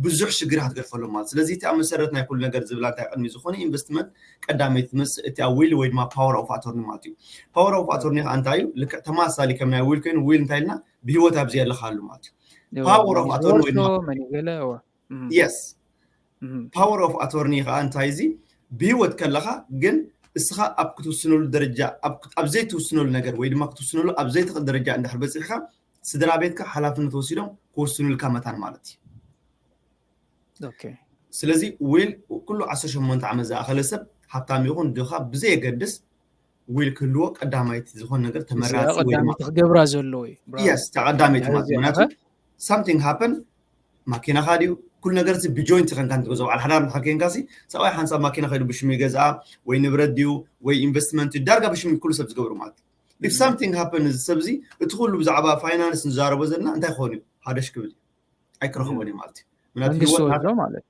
ብዙሕ ሽግር ክትገድፈሎም ማለት ስለዚ እቲ ኣብ መሰረት ናይ ኩሉ ነገር ዝብላ እንታይ ቅድሚ ዝኾነ ኢንቨስትመንት ቀዳመይቲ ትመፅእ እቲ ኣብ ዊል ወይ ድማ power of attorney ማለት እዩ power of attorney ከዓ እንታይ እዩ ልክዕ ተማሳሊ ከም ናይ ዊል ኮይኑ ዊል እንታይ ኢልና ብሂወት ኣብዚ ኣለኻሉ ማለት እዩ power of attorney ወይ ድማ መን ገለ yes power of attorney ከዓ እንታይ እዚ ብሂወት ከለኻ ግን እስኻ ኣብ ክትውስነሉ ደረጃ ኣብ ዘይትውስነሉ ነገር ወይ ድማ ክትውስነሉ ኣብ ዘይትኽእል ደረጃ እንድሕር በፂሕካ ስድራ ቤትካ ሓላፍነት ወሲዶም ክውስኑልካ መታን ማለት እዩ ስለዚ ዊል ኩሉ ዓሰርተ ሸሞንተ ዓመት ዝኣኸለ ሰብ ሃብታም ይኹን ድኻ ብዘየገድስ ዊል ክህልዎ ቀዳማይቲ ዝኾን ነገር ተመራፂ ወይ ድማ ቀዳመይቲ ክገብራ ዘለዎ እዩ yes ተቀዳመይቲ ማለት ምክንያቱ something happen ማኪናኻ ድዩ ኩሉ ነገር ሲ ብጆይንት ከንካ ንትገዝኦ በዓል ሓዳር እንድሕር ከንካ ሲ ሰብኣይ ሓንሳብ ማኪና ከይዱ ብሽሙ ይገዝኣ ወይ ንብረት ድዩ ወይ ኢንቨስትመንት ዳርጋ ብሽሙ ኩሉ ሰብ ዝገብሩ ማለት እዩ if something happen እዚ ሰብ እዚ እቲ ኩሉ ብዛዕባ ፋይናንስ ንዛረቦ ዘለና እንታይ ክኾን እዩ ሃደሽ ክብል እዩ ኣይክረኽቦን እዩ ማለት እዩ መንግስቲ ወስዶ ማለት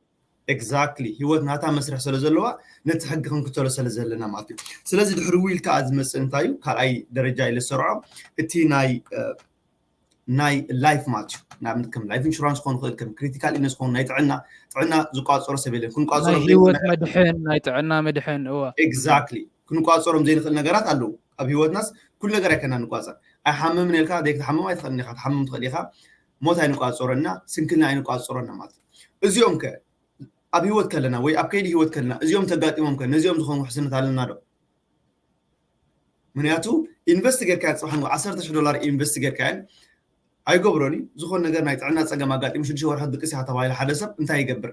exactly፣ ህይወት ናታ መስርሕ ስለ ዘለዋ ነቲ ሕጊ ክንክተሎ ስለ ዘለና ማለት እዩ። ስለዚ ድሕሪ ዊል ከዓ ዝመፅእ እንታይ እዩ? ካልኣይ ደረጃ ኢለ ዝሰርዖ እቲ ናይ ናይ ላይፍ ማለት እዩ። ንኣብነት ከም ላይፍ ኢንሹራንስ ክኾን ይኽእል፣ ከም ክሪቲካል ኢልነስ ክኾን፣ ናይ ጥዕና ጥዕና ዝቋፀሮ ሰብ የለን። ክንቋፀሮ ህይወት መድሕን፣ ናይ ጥዕና መድሕን። እዋ ኤግዛክትሊ፣ ክንቋፀሮም ዘይንኽእል ነገራት ኣለዉ ኣብ ህይወትናስ። ኩሉ ነገር ኣይከና ንቋፀር። ኣይሓምምን ኢልካ ዘይክትሓምም ኣይትኽእልን ኢኻ። ትሓምም ትኽእል ኢኻ። ሞት ኣይንቋፀሮና፣ ስንክልና ኣይንቋፀሮና ማለት እዩ። እዚኦም ከ ኣብ ህይወት ከለና ወይ ኣብ ከይዲ ህይወት ከለና እዚኦም ተጋጢሞም ከ ነዚኦም ዝኾኑ ውሕስነት ኣለና ዶ? ምክንያቱ ኢንቨስት ጌርካ ፅባሕ ንጎ ዓሰርተ ሽሕ ዶላር ኢንቨስት ጌርካ ኣይገብሮን እዩ። ዝኾን ነገር ናይ ጥዕና ፀገም ኣጋጢሙ ሽዱሽተ ወርሒ ድቅስ ኢኻ ተባሂሉ ሓደ ሰብ እንታይ ይገብር?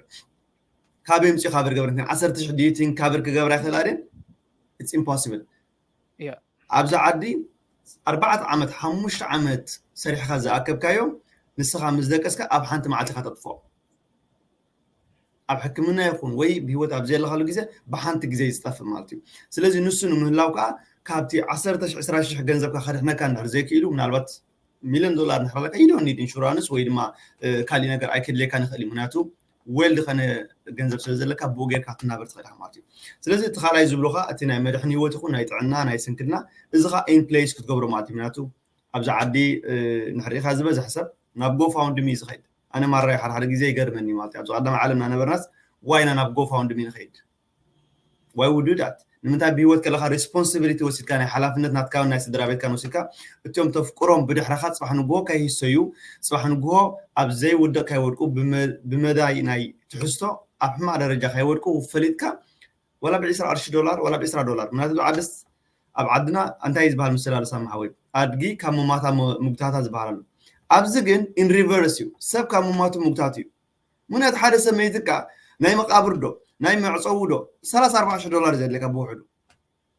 ካበይ ምፅኡ ካቨር ገብር? ዓሰርተ ሽሕ ዲዩቲን ካቨር ክገብራ ይኽእል ኣደን? It's impossible። ኣብዚ ዓዲ ኣርባዕተ ዓመት ሓሙሽተ ዓመት ሰሪሕካ ዝኣከብካዮ ንስኻ ምስ ደቀስካ ኣብ ሓንቲ መዓልቲ ኢኻ ተጥፍኦ። ኣብ ሕክምና ይኹን ወይ ብህይወት ኣብ ዘለኻሉ ግዜ ብሓንቲ ግዜ ዝጠፍእ ማለት እዩ። ስለዚ ንሱ ንምህላው ከዓ ካብቲ ዓሰርተ ሽሕ ዕስራ ሽሕ ገንዘብካ ከድሕነካ እንድሕር ዘይክኢሉ፣ ምናልባት ሚሊዮን ዶላር እንድሕር ኣለካ፣ you don't need insurance ወይ ድማ ካልእ ነገር ኣይከድልየካ ንኽእል እዩ። ምክንያቱ ዌል ዝኾነ ገንዘብ ስለ ዘለካ ብኡ ጌርካ ክትናበር ትኽእል ኢኻ ማለት እዩ። ስለዚ እቲ ካልኣይ ዝብሉኻ እቲ ናይ መድሕን ህይወት ይኹን ናይ ጥዕና ናይ ስንክልና እዚ ኸዓ ኢን ፕሌስ ክትገብሮ ማለት እዩ። ምክንያቱ ኣብዚ ዓዲ ንሕርኢኻ ዝበዝሕ ሰብ ናብ ጎፋውንድሚ እዩ ዝኸይድ። ኣነ ማራይ ሓደ ሓደ ግዜ ይገርመኒ ማለት እዩ። ኣብዚ ቀዳማይ ዓለም እናነበርናስ ዋይና ናብ ጎፋውንድሚ ንኸይድ? Why would do that? ንምንታይ ብህይወት ከለኻ ሬስፖንሲቢሊቲ ወሲድካ ናይ ሓላፍነት ናትካን ናይ ስድራ ቤትካን ወሲድካ እቶም ተፍቅሮም ብድሕረኻ ፅባሕ ንግሆ ከይህሰዩ፣ ፅባሕ ንግሆ ኣብ ዘይውድቕ ከይወድቁ፣ ብመዳይ ናይ ትሕዝቶ ኣብ ሕማቕ ደረጃ ከይወድቁ ፈሊጥካ ዋላ ብዒስራ ቅርሺ ዶላር ዋላ ብዒስራ ዶላር ምናት ዓድስ ኣብ ዓድና እንታይ ዝበሃል ምስላ ልሳማ ሓወይ ኣድጊ ካብ ሙማታ ምጉታታ ዝበሃል ኣሎ። ኣብዚ ግን ኢን ሪቨርስ እዩ። ሰብ ካብ ሙማቱ ምጉታት እዩ። ምክንያቱ ሓደ ሰብ መይትካ ናይ መቃብር ዶ ናይ መዕፀዊ ዶ ሰላሳ ኣርባዓ ሽሕ ዶላር ዘድለካ ብውሕዱ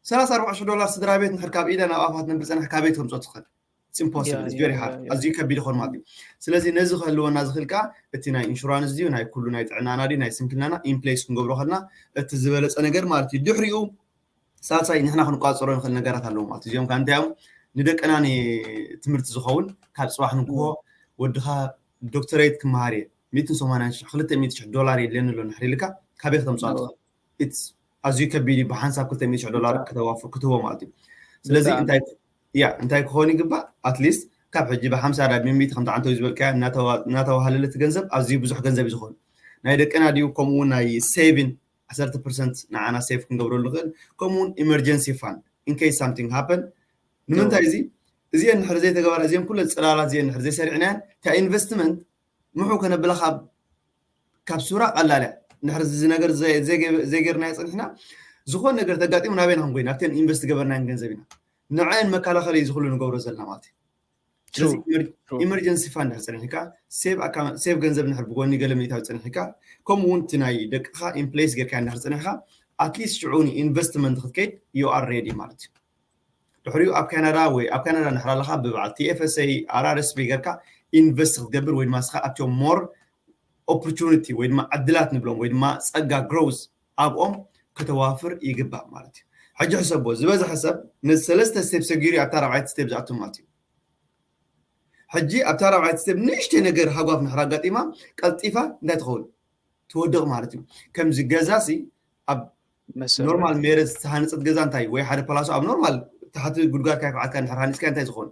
ሰላሳ ኣርባዓ ሽሕ ዶላር ስድራ ቤት ንሕር ካብ ኢደ ናብ ኣፋት ነብር ፀንሕ ካበይ ትምፆ ትኽእል? ኢምፖስብል ቨሪ ሃርድ። ኣዝዩ ከቢድ ይኾን ማለት እዩ። ስለዚ ነዚ ክህልወና ዝኽእል ከዓ እቲ ናይ ኢንሹራንስ ድዩ ናይ ኩሉ ናይ ጥዕናና ድዩ ናይ ስንክልናና ኢንፕሌስ ክንገብሮ ከልና እቲ ዝበለፀ ነገር ማለት እዩ። ድሕሪኡ ሳልሳይ ንሕና ክንቋፀሮ ንኽእል ነገራት ኣለዉ ማለት እዩ። እዚኦም ከዓ እንታይ እዮም? ንደቅና ትምህርቲ ዝኸውን ካብ ፅባሕ ንግሆ ወድኻ ዶክተሬት ክመሃር እየ ሚእትን ሰማንያን ሽሕ ክልተ ሚእቲ ሽሕ ዶላር የድልየኒ ኣሎ ንድሕር ኢልካ ካበይ ክተምፅኣ ትኽእል? ኣዝዩ ከቢድ እዩ። ብሓንሳብ ክልተ ሚእቲ ሽሕ ዶላር ከተዋፍር ክትህቦ ማለት እዩ። ስለዚ እንታይ ያ እንታይ ክኾን ይግባእ? ኣትሊስት ካብ ሕጂ ብሓምሳ ዳ ሚእቲ ከምቲ ዓንተው ዝበልካያ እናተዋሃለለ እቲ ገንዘብ ኣዝዩ ብዙሕ ገንዘብ እዩ ዝኾን ናይ ደቅና ድዩ ከምኡ እውን ናይ ሴቪን ዓሰርተ ፐርሰንት ንዓና ሴፍ ክንገብረሉ ንኽእል ከምኡ እውን ኢመርጀንሲ ፋንድ ኢንኬስ ሳምቲንግ ሃፐን ንምንታይ እዚ እዚአን ንድሕር ዘይተገበራ እዚአን ኩለን ፅላላት እዚአን ንድሕር ዘይሰሪዕናያን እታ ኢንቨስትመንት ምሑ ከነብላ ካብ ካብ ሱራ ቀላል እያ። እንድሕር እዚ ነገር ዘይገርናዮ ፀኒሕና ዝኾን ነገር ተጋጢሙ ናበይና ክንጎይ ናብተን ኢንቨስት ገበርናየን ገንዘብ ኢና ንዐን መከላኸሊ ዝኽሉ ንገብሮ ዘለና ማለት እዩ። ስለዚ ኢመርጀንሲ ፋንድ እንድሕር ፀኒሕካ ሴቭ ገንዘብ እንድሕር ብጎኒ ገለ ሚእታዊ ፀኒሕካ ከምኡ እውን እቲ ናይ ደቅኻ ኢንፕሌስ ጌርካ እንድሕር ፀኒሕካ ኣትሊስት ሽዑ ንኢንቨስትመንት ክትከይድ you are ready ማለት እዩ። ድሕሪኡ ኣብ ካናዳ ወይ ኣብ ካናዳ እንድሕር ኣለኻ ብበዓል ቲኤፍኤስኤ ኣርኣርስፒ ጌርካ ኢንቨስት ክትገብር ወይ ድማ ስኻ ኣብቶም ሞር ኦፖርቹኒቲ ወይ ድማ ዕድላት ንብሎም ወይ ድማ ፀጋ ግሮውዝ ኣብኦም ከተዋፍር ይግባእ ማለት እዩ። ሕጂ ሕሰቦ ዝበዝሐ ሰብ ነዚ ሰለስተ ስቴፕ ሰጊሩ ኣብታ ራብዓይቲ ስቴፕ ዝኣቱ ማለት እዩ። ሕጂ ኣብታ ራብዓይቲ ስቴፕ ንእሽተይ ነገር ሃጓፍ ንድሕር ኣጋጢማ ቀልጢፋ እንታይ ትኸውን ትወድቕ ማለት እዩ። ከምዚ ገዛ ሲ ኣብ ኖርማል ሜረት ዝተሃነፀት ገዛ እንታይ ወይ ሓደ ፓላሶ ኣብ ኖርማል ታሕቲ ጉድጓድ ካይፍዓትካ እንድሕር ሃኒፅካ እንታይ ዝኾን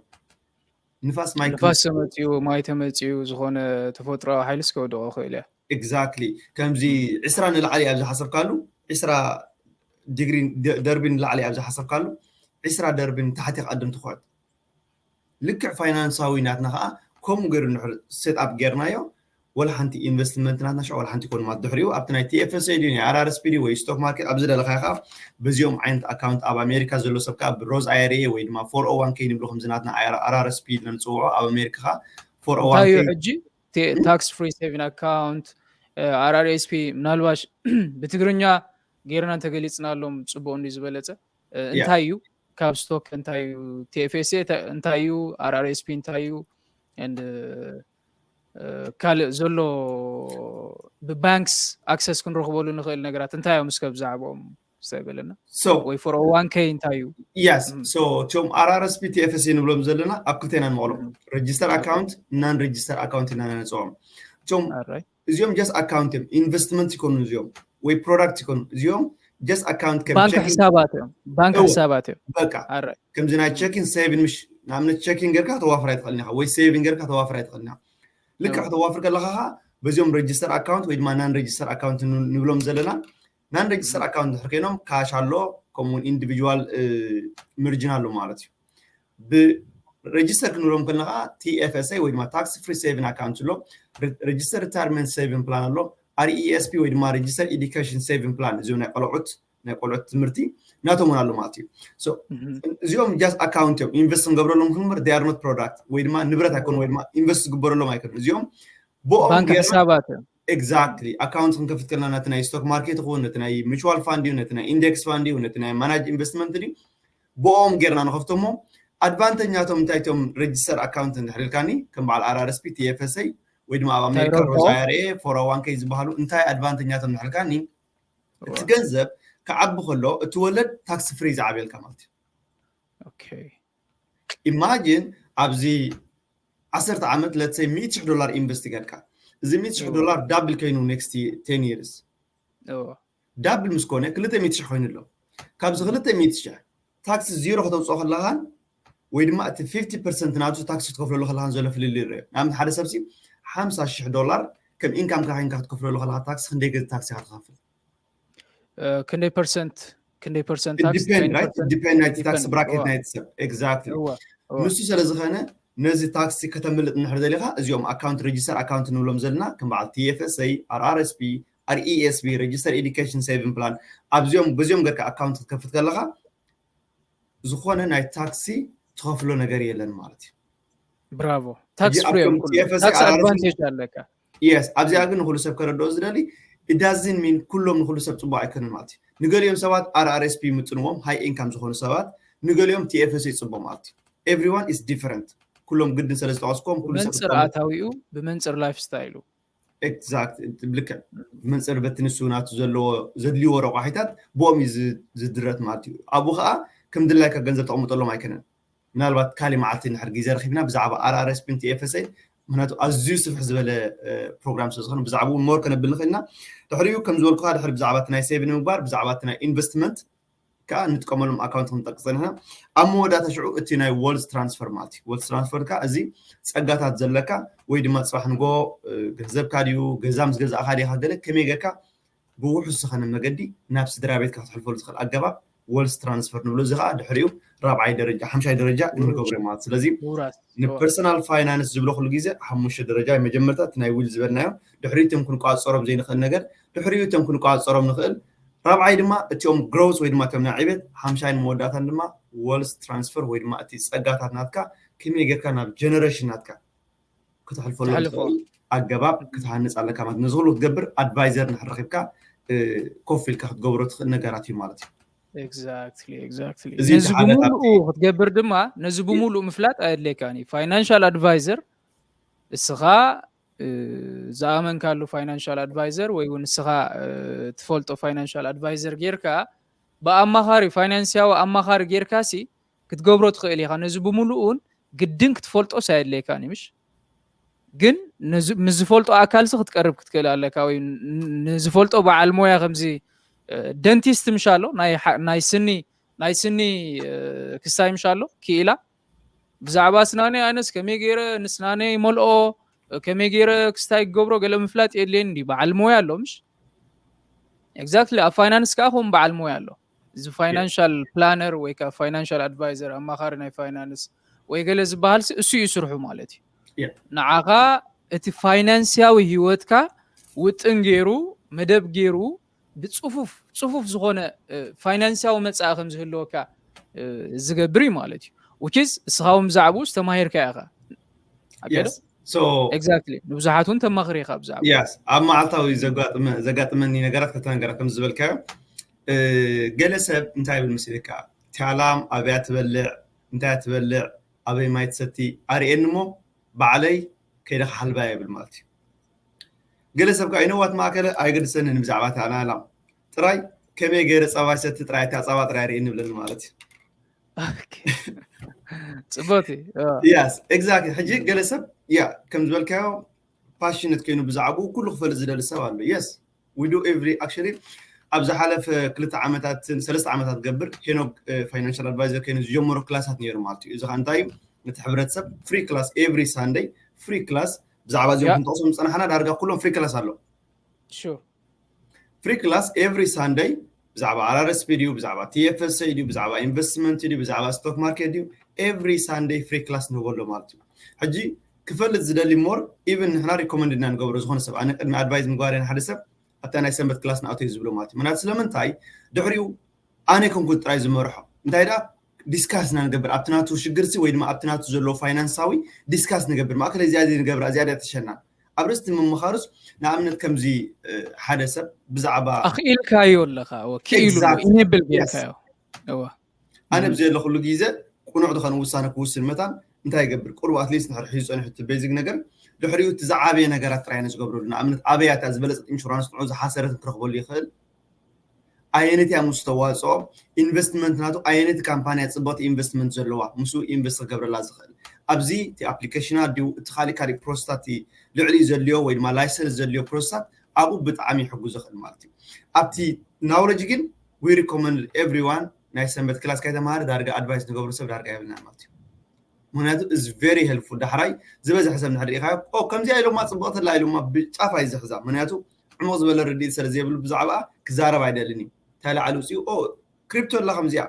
ንፋስ ማይ ንፋስ ተመፅኡ ማይ ተመፅኡ ዝኾነ ተፈጥሮዊ ሓይልስ ከወድቆ ይኽእል እያ። ኤግዛክትሊ ከምዚ ዕስራ ንላዕሊ ኣብ ዝሓሰብካሉ ዕስራ ዲግሪ ደርቢ ንላዕሊ ኣብ ዝሓሰብካሉ ዕስራ ደርቢ ንታሕቲ ክቐድም ትኽዕት ልክዕ ፋይናንሳዊ ናትና ከዓ ከምኡ ገይሩ ንድሕር ሴት ኣፕ ጌርናዮ ወላ ሓንቲ ኢንቨስትመንት ናትና ሽዑ ወላ ሓንቲ ይኮን ማለት ድሕሪኡ ኣብቲ ናይ ቲኤፍኤስኤ ድዩ ናይ ኣርኣርስፒ ድዩ ወይ ስቶክ ማርኬት ኣብዚ ደለካ ኢኻ በዚኦም ዓይነት ኣካውንት ኣብ ኣሜሪካ ዘሎ ሰብ ከዓ ብሮዝ ኣይርኤ ወይ ድማ ፎር ኦ ዋን ኬ ንብሎ ከምዚ ናትና ኣርኣርስፒ ኢልና ንፅውዖ ኣብ ኣሜሪካ ከዓ ፎር ኦ ዋን እንታይ እዩ ኬ ሕጂ ታክስ ፍሪ ሴቪንግ ኣካውንት ኣርኣርስፒ ምናልባሽ ብትግርኛ ገይርና እንተገሊፅናሎም ፅቡቅ እንዲ ዝበለፀ እንታይ እዩ ካብ ስቶክ እንታይ እዩ ቲኤፍኤስኤ እንታይ እዩ ኣርኣርስፒ እንታይ እዩ ካልእ ዘሎ ብባንክስ ኣክሰስ ክንረኽበሉ ንኽእል ነገራት እንታይ እዮም እስከ ብዛዕባኦም ዝበለና ወይ ፎር ኦ ዋን ኬ እንታይ እዩ yes so እቶም ኣርኣርስፒ ቲኤፍኤስኤ ንብሎም ዘለና ኣብ ክልተ ኢና ንመቕሎም ሬጅስተር ኣካውንት ናን ሬጅስተር ኣካውንት ኢና ነፅኦም እቶም እዚኦም just account እዮም፣ investment ይኮኑ እዚኦም ወይ product ይኮኑ እዚኦም just account ከም ባንክ checking ሕሳባት እዮም። ባንክ እወ። ሕሳባት እዮም። በቃ ኣራይ ከምዚ ናይ checking saving ምሽ ንኣብነት checking ጌርካ ከተዋፍር ኣይትኽእልን ኢኻ ወይ saving ጌርካ ከተዋፍር ኣይትኽእልን ኢኻ። ልክዕ እወ። ከተዋፍር ከለኻ ኸዓ በዚኦም register account ወይ ድማ non register account ን- ንብሎም ዘለና። Non register account ድሕር ኮይኖም cash ኣሎ፣ ከምኡውን individual margin ኣሎ ማለት እዩ። ብ register ክንብሎም ከለና ከዓ T F S A ወይ ድማ tax free saving account ኣሎ፣ re- register retirement saving plan ኣሎ፣ R E S P ወይ ድማ register education saving plan፣ እዚኦም ናይ ቆልዑት ናይ ቆልዑት ትምህርቲ ናቶም እውን ኣሎ ማለት እዩ። So እህም። እዚኦም just account እዮም፣ invest ክንገብረሎም ክንበር they are not product ወይ ድማ ንብረት ኣይኮኑ ወይ ድማ invest ዝግበረሎም ኣይኮኑ። እዚኦም ብኦም ባንክ ጌርና ሕሳባት እዮም። Exactly account ክንከፍት ከለና ነቲ ናይ stock market ይኹን ነቲ ናይ mutual fund እዩ ነቲ ናይ index fund እዩ ነቲ ናይ manage investment እዩ ብኦም ጌርና ንኸፍቶሞ። ኣድቫንቴጅ ናቶም እንታይ እቶም register account እንድሕር ኢልካኒ ከም በዓል R R S P T F S A ወይ ድማ ኣብ ኣሜሪካ ረብሖ? Roth I R A four oh one K ዝበሃሉ እንታይ ኣድቫንቴጅ ናቶም እንድሕር ኢልካኒ እቲ ገንዘብ ክዓቢ ከሎ እቲ ወለድ tax free ዝዓብየልካ ማለት እዩ። Okay Imagine ኣብዚ ዓሰርተ ዓመት let's say ሚእቲ ሽሕ ዶላር invest ጌርካ እዚ ሚእቲ ሽሕ እዎ። ዶላር double ኮይኑ next ten years እዎ። double ምስ ኮነ ክልተ ሚእቲ ሽሕ ኮይኑ ኣሎ። ካብዚ ክልተ ሚእቲ ሽሕ tax zero ከተውፅኦ ከለኻን ወይ ድማ እቲ fifty percent ናቱ tax ክትከፍለሉ ከለኻን ዘሎ ፍልልይ ይረኣዩ። ንኣብነት ሓደ ሰብሲ ሓምሳ ሽሕ ዶላር ከም income ካ ኮይንካ ክትከፍለሉ ከለኻ tax ክንደይ ገ tax ኢኻ ትኸፍል? እ፣ ክንደይ ፐርሰንት ክንደይ ፐርሰንት It ታክስ? depend, right? It depend ናይቲ tax Depend. bracket እዋ፣ ናይቲ ሰብ። Exactly. እዋ፣ እዋ። ንሱ ስለ ዝኾነ ነዚ tax ከተምልጥ እንድሕር ደሊኻ እዚኦም account register account ንብሎም ዘለና ከም በዓል T F S A፣ R R S P፣ R E S P፣ register education saving plan ኣብዚኦም በዚኦም ገርካ account ክትከፍት ከለኻ ዝኾነ ናይ tax ትኸፍሎ ነገር የለን ማለት እዩ። ብራቮ። Tax እዚ free እዮም ኣብቶም ኩሉ። T F S A Tax R R S P advantage ኣለካ። Yes፣ ኣብዚኣ ግን ንኹሉ ሰብ ከረድኦ ዝደሊ it doesn't mean ኩሎም ንኹሉ ሰብ ፅቡቅ ኣይኮነን ማለት እዩ። ንገሊኦም ሰባት R R S P ይምጥንዎም high income ዝኾኑ ሰባት፣ ንገሊኦም T F S A ይፅቡቅ ማለት እዩ። Everyone is different። ኩሎም ግድን ስለ ዝጠቀስኩም ኩሉ ሰብ ብመንፅር ኣታዊኡ ብመንፅር ላይፍ ስታይሉ Exact ልክዕ ብመንፅር በቲ ንሱ ናቱ ዘለዎ ዘድልይዎ ረቋሒታት ብኦም እዩ ዝ- ዝድረት ማለት እዩ። ኣብኡ ከዓ ከም ድላይካ ገንዘብ ተቐምጠሎም ኣይኮነን። ምናልባት ካሊእ መዓልቲ እንድሕር ግዜ ረኪብና ብዛዕባ R R S P ን T F S A ምክንያቱ ኣዝዩ ስፍሕ ዝበለ ፕሮግራም ስለ ዝኾነ ብዛዕባኡ more ከነብል ንኽእል ኢና። ድሕሪኡ ከም ዝበልኩካ ድሕሪ ብዛዕባ እቲ ናይ saving ንምግባር ብዛዕባ እቲ ናይ investment ከዓ ንጥቀመሎም ኣካውንት ክንጠቅስ ጸኒሕና። ኣብ መወዳእታ ሽዑ እቲ ናይ wealth transfer ማለት እዩ። Wealth transfer ከዓ እዚ ጸጋታት ዘለካ ወይ ድማ ጽባሕ ንጎ ገንዘብካ ድዩ ገዛ ምስ ገዛእካ ዲኻ ገለ ከመይ ጌርካ ብውሑስ ዝኾነ መገዲ ናብ ስድራ ቤትካ ክትሕልፈሉ ዝኽእል ኣገባብ wealth transfer ንብሎ። እዚ ከዓ ድሕሪኡ ራብዓይ ደረጃ ሓምሻይ ደረጃ እንገብሮ ማለት። ስለዚ ውራስ ንፐርሰናል ፋይናንስ ዝብሎ ኩሉ ግዜ ሓሙሽተ ደረጃ መጀመርታ እቲ ናይ ዊል ዝበልናዮ፣ ድሕሪኡ እቶም ክንቋፀሮም ዘይንኽእል ነገር፣ ድሕሪኡ እቶም ክንቋፀሮም ንኽእል፣ ራብዓይ ድማ እቲኦም ግሮውስ ወይ ድማ እቶም ናይ ዕቤት፣ ሓምሻይን መወዳእታን ድማ wealth transfer ወይ ድማ እቲ ፀጋታት ናትካ ከመይ ጌርካ ናብ ጀነሬሽን ናትካ ከተሕልፈሉ ተሕልፎ። ትኽእል ኣገባብ ክትሃንፅ ኣለካ ማለት። ነዚ ኩሉ ክትገብር ኣድቫይዘር እንድሕር ረኺብካ ኮፍ ኢልካ ክትገብሮ ትኽእል ነገራት እዩ ማለት እዩ። Exactly, exactly. እዚ ነዚ እቲ ሓደ ብምሉኡ ካብቲ- ክትገብር ድማ ነዚ ብምሉኡ ምፍላጥ ኣየድልየካን እዩ። ፋይናንሻል ኣድቫይዘር እስኻ እ፣ ዝኣመንካሉ ፋይናንሻል ኣድቫይዘር ወይ እውን ንስኻ እ፣ ትፈልጦ ፋይናንሻል ኣድቫይዘር ጌርካ ብኣማኻሪ ፋይናንስያዊ ኣማኻሪ ጌርካ ሲ ክትገብሮ ትኽእል ኢኻ። ነዚ ብምሉኡ እውን ግድን ክትፈልጦ ሳየድልየካን እዩ ምሽ ግን ነዚ- ምስ ዝፈልጦ ኣካል ሲ ክትቀርብ ክትክእል ኣለካ ወይ ን- ንዝፈልጦ በዓል ሞያ ከምዚ እ፣ ደንቲስት ምሻሎ ናይ ሓ- ናይ ስኒ ናይ ስኒ እ፣ ክስታይ ምሻሎ ክኢላ ብዛዕባ ስናነይ ኣነስ ከመይ ገይረ ንስናነይ መልኦ ከመይ ገይረ ክስታይ ክገብሮ ገለ ምፍላጥ የድልየኒ እንዲ በዓል ሞያ ኣሎ ምሽ exactly ኣብ ፋይናንስ ከዓ ከምኡ በዓል ሞያ ኣሎ እዚ ፋይናንሻል ፕላነር ወይ ከዓ ፋይናንሻል ኣድቫይዘር ኣማኻሪ ናይ ፋይናንስ ወይ ገለ ዝበሃል ሲ እሱ እዩ ስርሑ ማለት እዩ Yeah. ንዓኻ እቲ ፋይናንስያዊ ህይወትካ ውጥን ገይሩ መደብ ገይሩ ብፅፉፍ ፅፉፍ ዝኾነ እ፣ ፋይናንስያዊ መፃኢ ከም ዝህልወካ እ፣ ዝገብር እዩ ማለት እዩ which is እስኻ እውን ብዛዕባኡ ዝተማሂርካ ኢኻ ኣቢዶ Yes. So exactly ንብዙሓት እውን ተማኽሪ ኢኻ ብዛዕባ yes ኣብ መዓልታዊ ዘጋጥመ- ዘጋጥመኒ ነገራት ክልተ ነገራት ከም ዝበልካዮ እ፣ ገለ ሰብ እንታይ ይብል ምስልካ ቲያላም ኣብያ ትበልዕ እንታይ ትበልዕ ኣበይ ማይ ትሰቲ ኣርእየኒ እሞ ባዕለይ ከይደ ክሓልባ ይብል ማለት እዩ። ገለ ሰብ ከዓ ይነዋት ማእከለ ኣይገድሰንን ብዛዕባ ቲያላም ጥራይ ከመይ ገይረ ፀባይ ሰቲ ጥራይ እታ ፀባ ጥራይ ኣርእየኒ ይብለኒ ማለት እዩ። ፅቡቅ እዩ Yes exactly ሕጂ ገለ ሰብ ያ ከም ዝበልካዮ passionate ኮይኑ ብዛዕባኡ ኩሉ ክፈልጥ ዝደሊ ሰብ ኣሎ። Yes, we do every actually ኣብ ዝሓለፈ ክልተ ዓመታትን ሰለስተ ዓመታት ገብር ሄኖክ ፋይናንሻል ኣድቫይዘር ኮይኑ ዝጀመሮ ክላሳት ነይሩ ማለት እዩ። እዚ ከዓ እንታይ እዩ? ነቲ ሕብረተሰብ ፍሪ ክላስ ኤቭሪ ሳንደይ ፍሪ ክላስ ብዛዕባ እዚኦም ክንጠቕሶም ዝፀናሕና ዳርጋ ኩሎም ፍሪ ክላስ ኣሎ። Sure. ፍሪ ክላስ ኤቭሪ ሳንደይ ብዛዕባ ኣር ኤስ ፒ ድዩ ብዛዕባ ቲ ኤፍ ኤስ ድዩ ብዛዕባ ኢንቨስትመንት ድዩ ብዛዕባ ስቶክ ማርኬት ድዩ ኤቭሪ ሳንደይ ፍሪ ክላስ ንህበሎ ማለት እዩ። ሕጂ ክፈልጥ ዝደሊ ሞር ኢቨን ንሕና ሪኮመንድ ኢና ንገብሮ ዝኾነ ሰብ ኣነ ቅድሚ ኣድቫይዝ ምግባር ሓደ ሰብ ኣብታ ናይ ሰንበት ክላስ ንኣቶ እዩ ዝብሎ ማለት እዩ። ምክንያቱ ስለምንታይ ድሕሪኡ ኣነ ኮንኩ ጥራይ ዝመርሖ እንታይ ደኣ ዲስካስ ኢና ንገብር ኣብቲ ናቱ ሽግርሲ ወይ ድማ ኣብቲ ናቱ ዘለዎ ፋይናንሳዊ ዲስካስ ንገብር ማእከል እዚኣ ንገብር እዚኣ ትሸናን ኣብ ርእስቲ ምምኻሩስ ንኣብነት ከምዚ ሓደ ሰብ ብዛዕባ ኣኽኢልካዮ ኣለኻ ክኢሉ ኢኔብል ጌርካዮ። ኣነ ብዘየለኩሉ ግዜ ቁኑዕ ዝኾነ ውሳነ ክውስን መታን እንታይ ይገብር ቁሩብ ኣትሊስት ንሕር ሒዙ ፀኒሑ እቲ ቤዚክ ነገር ድሕሪኡ እቲ ዝዓበየ ነገራት ጥራይ ዝገብረሉ ንኣብነት ኣበያታ ዝበለፀት ኢንሹራንስ ንዑ ዝሓሰረት ክረኽበሉ ይኽእል ኣየነትያ ምስ ተዋፅኦ ኢንቨስትመንት ናቱ ኣየነቲ ካምፓንያ ፅብቕቲ ኢንቨስትመንት ዘለዋ ምስ ኢንቨስት ክገብረላ ዝኽእል ኣብዚ እቲ ኣፕሊኬሽና ድዩ እቲ ካሊእ ካሊእ ፕሮስታት ልዕሊ ዘልዮ ወይ ድማ ላይሰንስ ዘልዮ ፕሮስታት ኣብኡ ብጣዕሚ ይሕጉ ዝኽእል ማለት እዩ ኣብቲ ናውለጅ ግን we recommend everyone ናይ ሰንበት ክላስ ካይተማሃረ ዳርጋ ኣድቫይስ ንገብሩ ሰብ ዳርጋ የብልና ማለት እዩ ምክንያቱ is very helpful ዳሕራይ ዝበዝሐ ሰብ ንሕር ኢኻ ከምዚኣ ኢሎማ ፅቡቕቲ ኣላ ኢሎማ ብጫፍ ኣይዝሕዛ ምክንያቱ ዕሙቕ ዝበለ ርድኢት ስለ ዘይብሉ ብዛዕባ ክዛረብ ኣይደልን እዩ እንታይ ላዕሊ ውፅኡ ክሪፕቶ ኣላ ከምዚኣ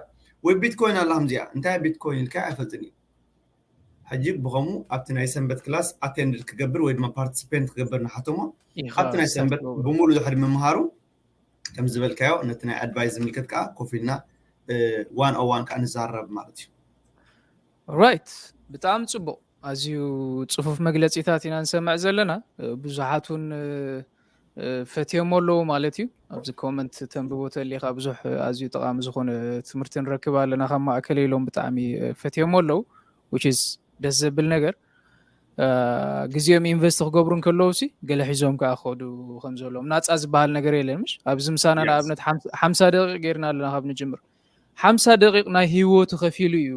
ወይ ቢትኮይን ኣላ ከምዚኣ እንታይ ቢትኮይን ኢልካ ኣይፈልጥን እዩ ሕጂ ብኸምኡ ኣብቲ ናይ ሰንበት ክላስ ኣቴንድድ ክገብር ወይ ድማ ፓርቲስፔንት ክገብር ንሓተሞ ኣብቲ ናይ ሰንበት ብምሉእ ድሕሪ ምምሃሩ ከም ዝበልካዮ ነቲ ናይ ኣድቫይስ ዝምልከት ከዓ ኮፍ ኢልና ዋን ኦ ዋን ከዓ ንዛረብ ማለት እዩ ራይት ብጣዕሚ ፅቡቅ ኣዝዩ ፅፉፍ መግለፂታት ኢና ንሰምዕ ዘለና ብዙሓት እውን ፈትየሞ ኣለዉ ማለት እዩ ኣብዚ ኮመንት ተንብቦ ተሊካ ብዙሕ ኣዝዩ ጠቃሚ ዝኮነ ትምህርቲ ንረክብ ኣለና ካብ ማእከለ ኢሎም ብጣዕሚ ፈትየሞ ኣለዉ which is ደስ ዘብል ነገር ግዜኦም ኢንቨስት ክገብሩ እንከለዉ ሲ ገለ ሒዞም ከዓ ክኸዱ ከም ዘለዎም ናፃ ዝበሃል ነገር የለን ምሽ ኣብዚ ምሳና ንኣብነት ሓምሳ ደቂቅ ገይርና ኣለና ካብ ንጅምር ሓምሳ ደቂቅ ናይ ህይወቱ ከፊሉ እዩ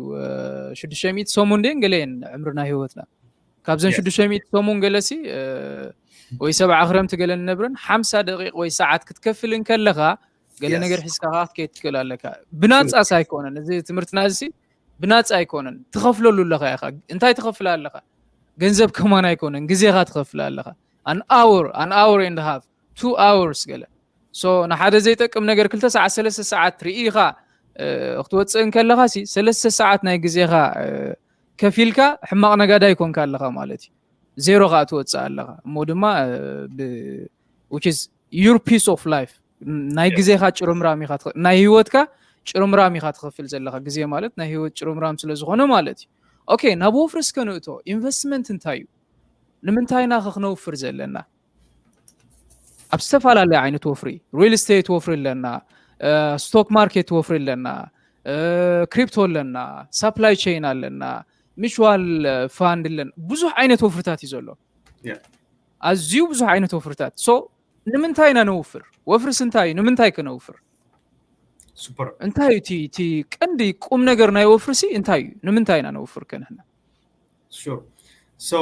ሽዱሽተ ሚእቲ ሰሙን ደን ገለ እየን ዕምሪ ናይ ህይወትና ካብዘን ሽዱሽተ ሚእቲ ሰሙን ገለሲ ወይ ሰብዓ ክረምቲ ገለ ንነብረን ሓምሳ ደቂቅ ወይ ሰዓት ክትከፍል እንከለካ ገለ ነገር ሒዝካ ከዓ ክትከይድ ትክእል ኣለካ ብናፃስ ኣይኮነን እዚ ትምህርትና እዚ ብናፃ ኣይኮነን ትኸፍለሉ ኣለካ ኢኻ እንታይ ትኸፍል ኣለካ ገንዘብ ከማን ኣይኮነን ግዜኻ ትኸፍል ኣለካ an hour an hour and half two hours ገለ so ንሓደ ዘይጠቅም ነገር ክልተ ሰዓት ሰለስተ ሰዓት ርኢኻ ክትወፅእ እንከለኻ ሲ ሰለስተ ሰዓት ናይ ግዜኻ ከፊልካ ሕማቕ ነጋዳይ ይኮንካ ኣለኻ ማለት እዩ ዜሮ ከዓ ትወፅእ ኣለኻ እሞ ድማ your piece of life ናይ ግዜኻ ጭርምራም ኢኻ ናይ ህይወትካ ጭርምራም ኢኻ ትኸፍል ዘለኻ ግዜ ማለት ናይ ህይወት ጭርምራም ስለ ዝኾነ ማለት እዩ okay ናብ ወፍሪ እስከ ንእቶ ኢንቨስትመንት እንታይ እዩ ንምንታይ ኢና ክነውፍር ዘለና ኣብ ዝተፈላለየ ዓይነት ወፍሪ ሪል ስቴት ወፍሪ ኣለና ስቶክ ማርኬት ወፍሪ ኣለና ክሪፕቶ ኣለና ሳፕላይ ቼን ኣለና ሚቹዋል ፋንድ ኣለና ብዙሕ ዓይነት ወፍርታት እዩ ዘሎ ኣዝዩ ብዙሕ ዓይነት ወፍርታት so ንምንታይ ኢና ነውፍር ወፍርስ እንታይ እዩ ንምንታይ ክነውፍር ሱፐር እንታይ እዩ እቲ ቀንዲ ቁም ነገር ናይ ወፍርሲ እንታይ እዩ ንምንታይ ኢና ነውፍር ከንሕና ሹር so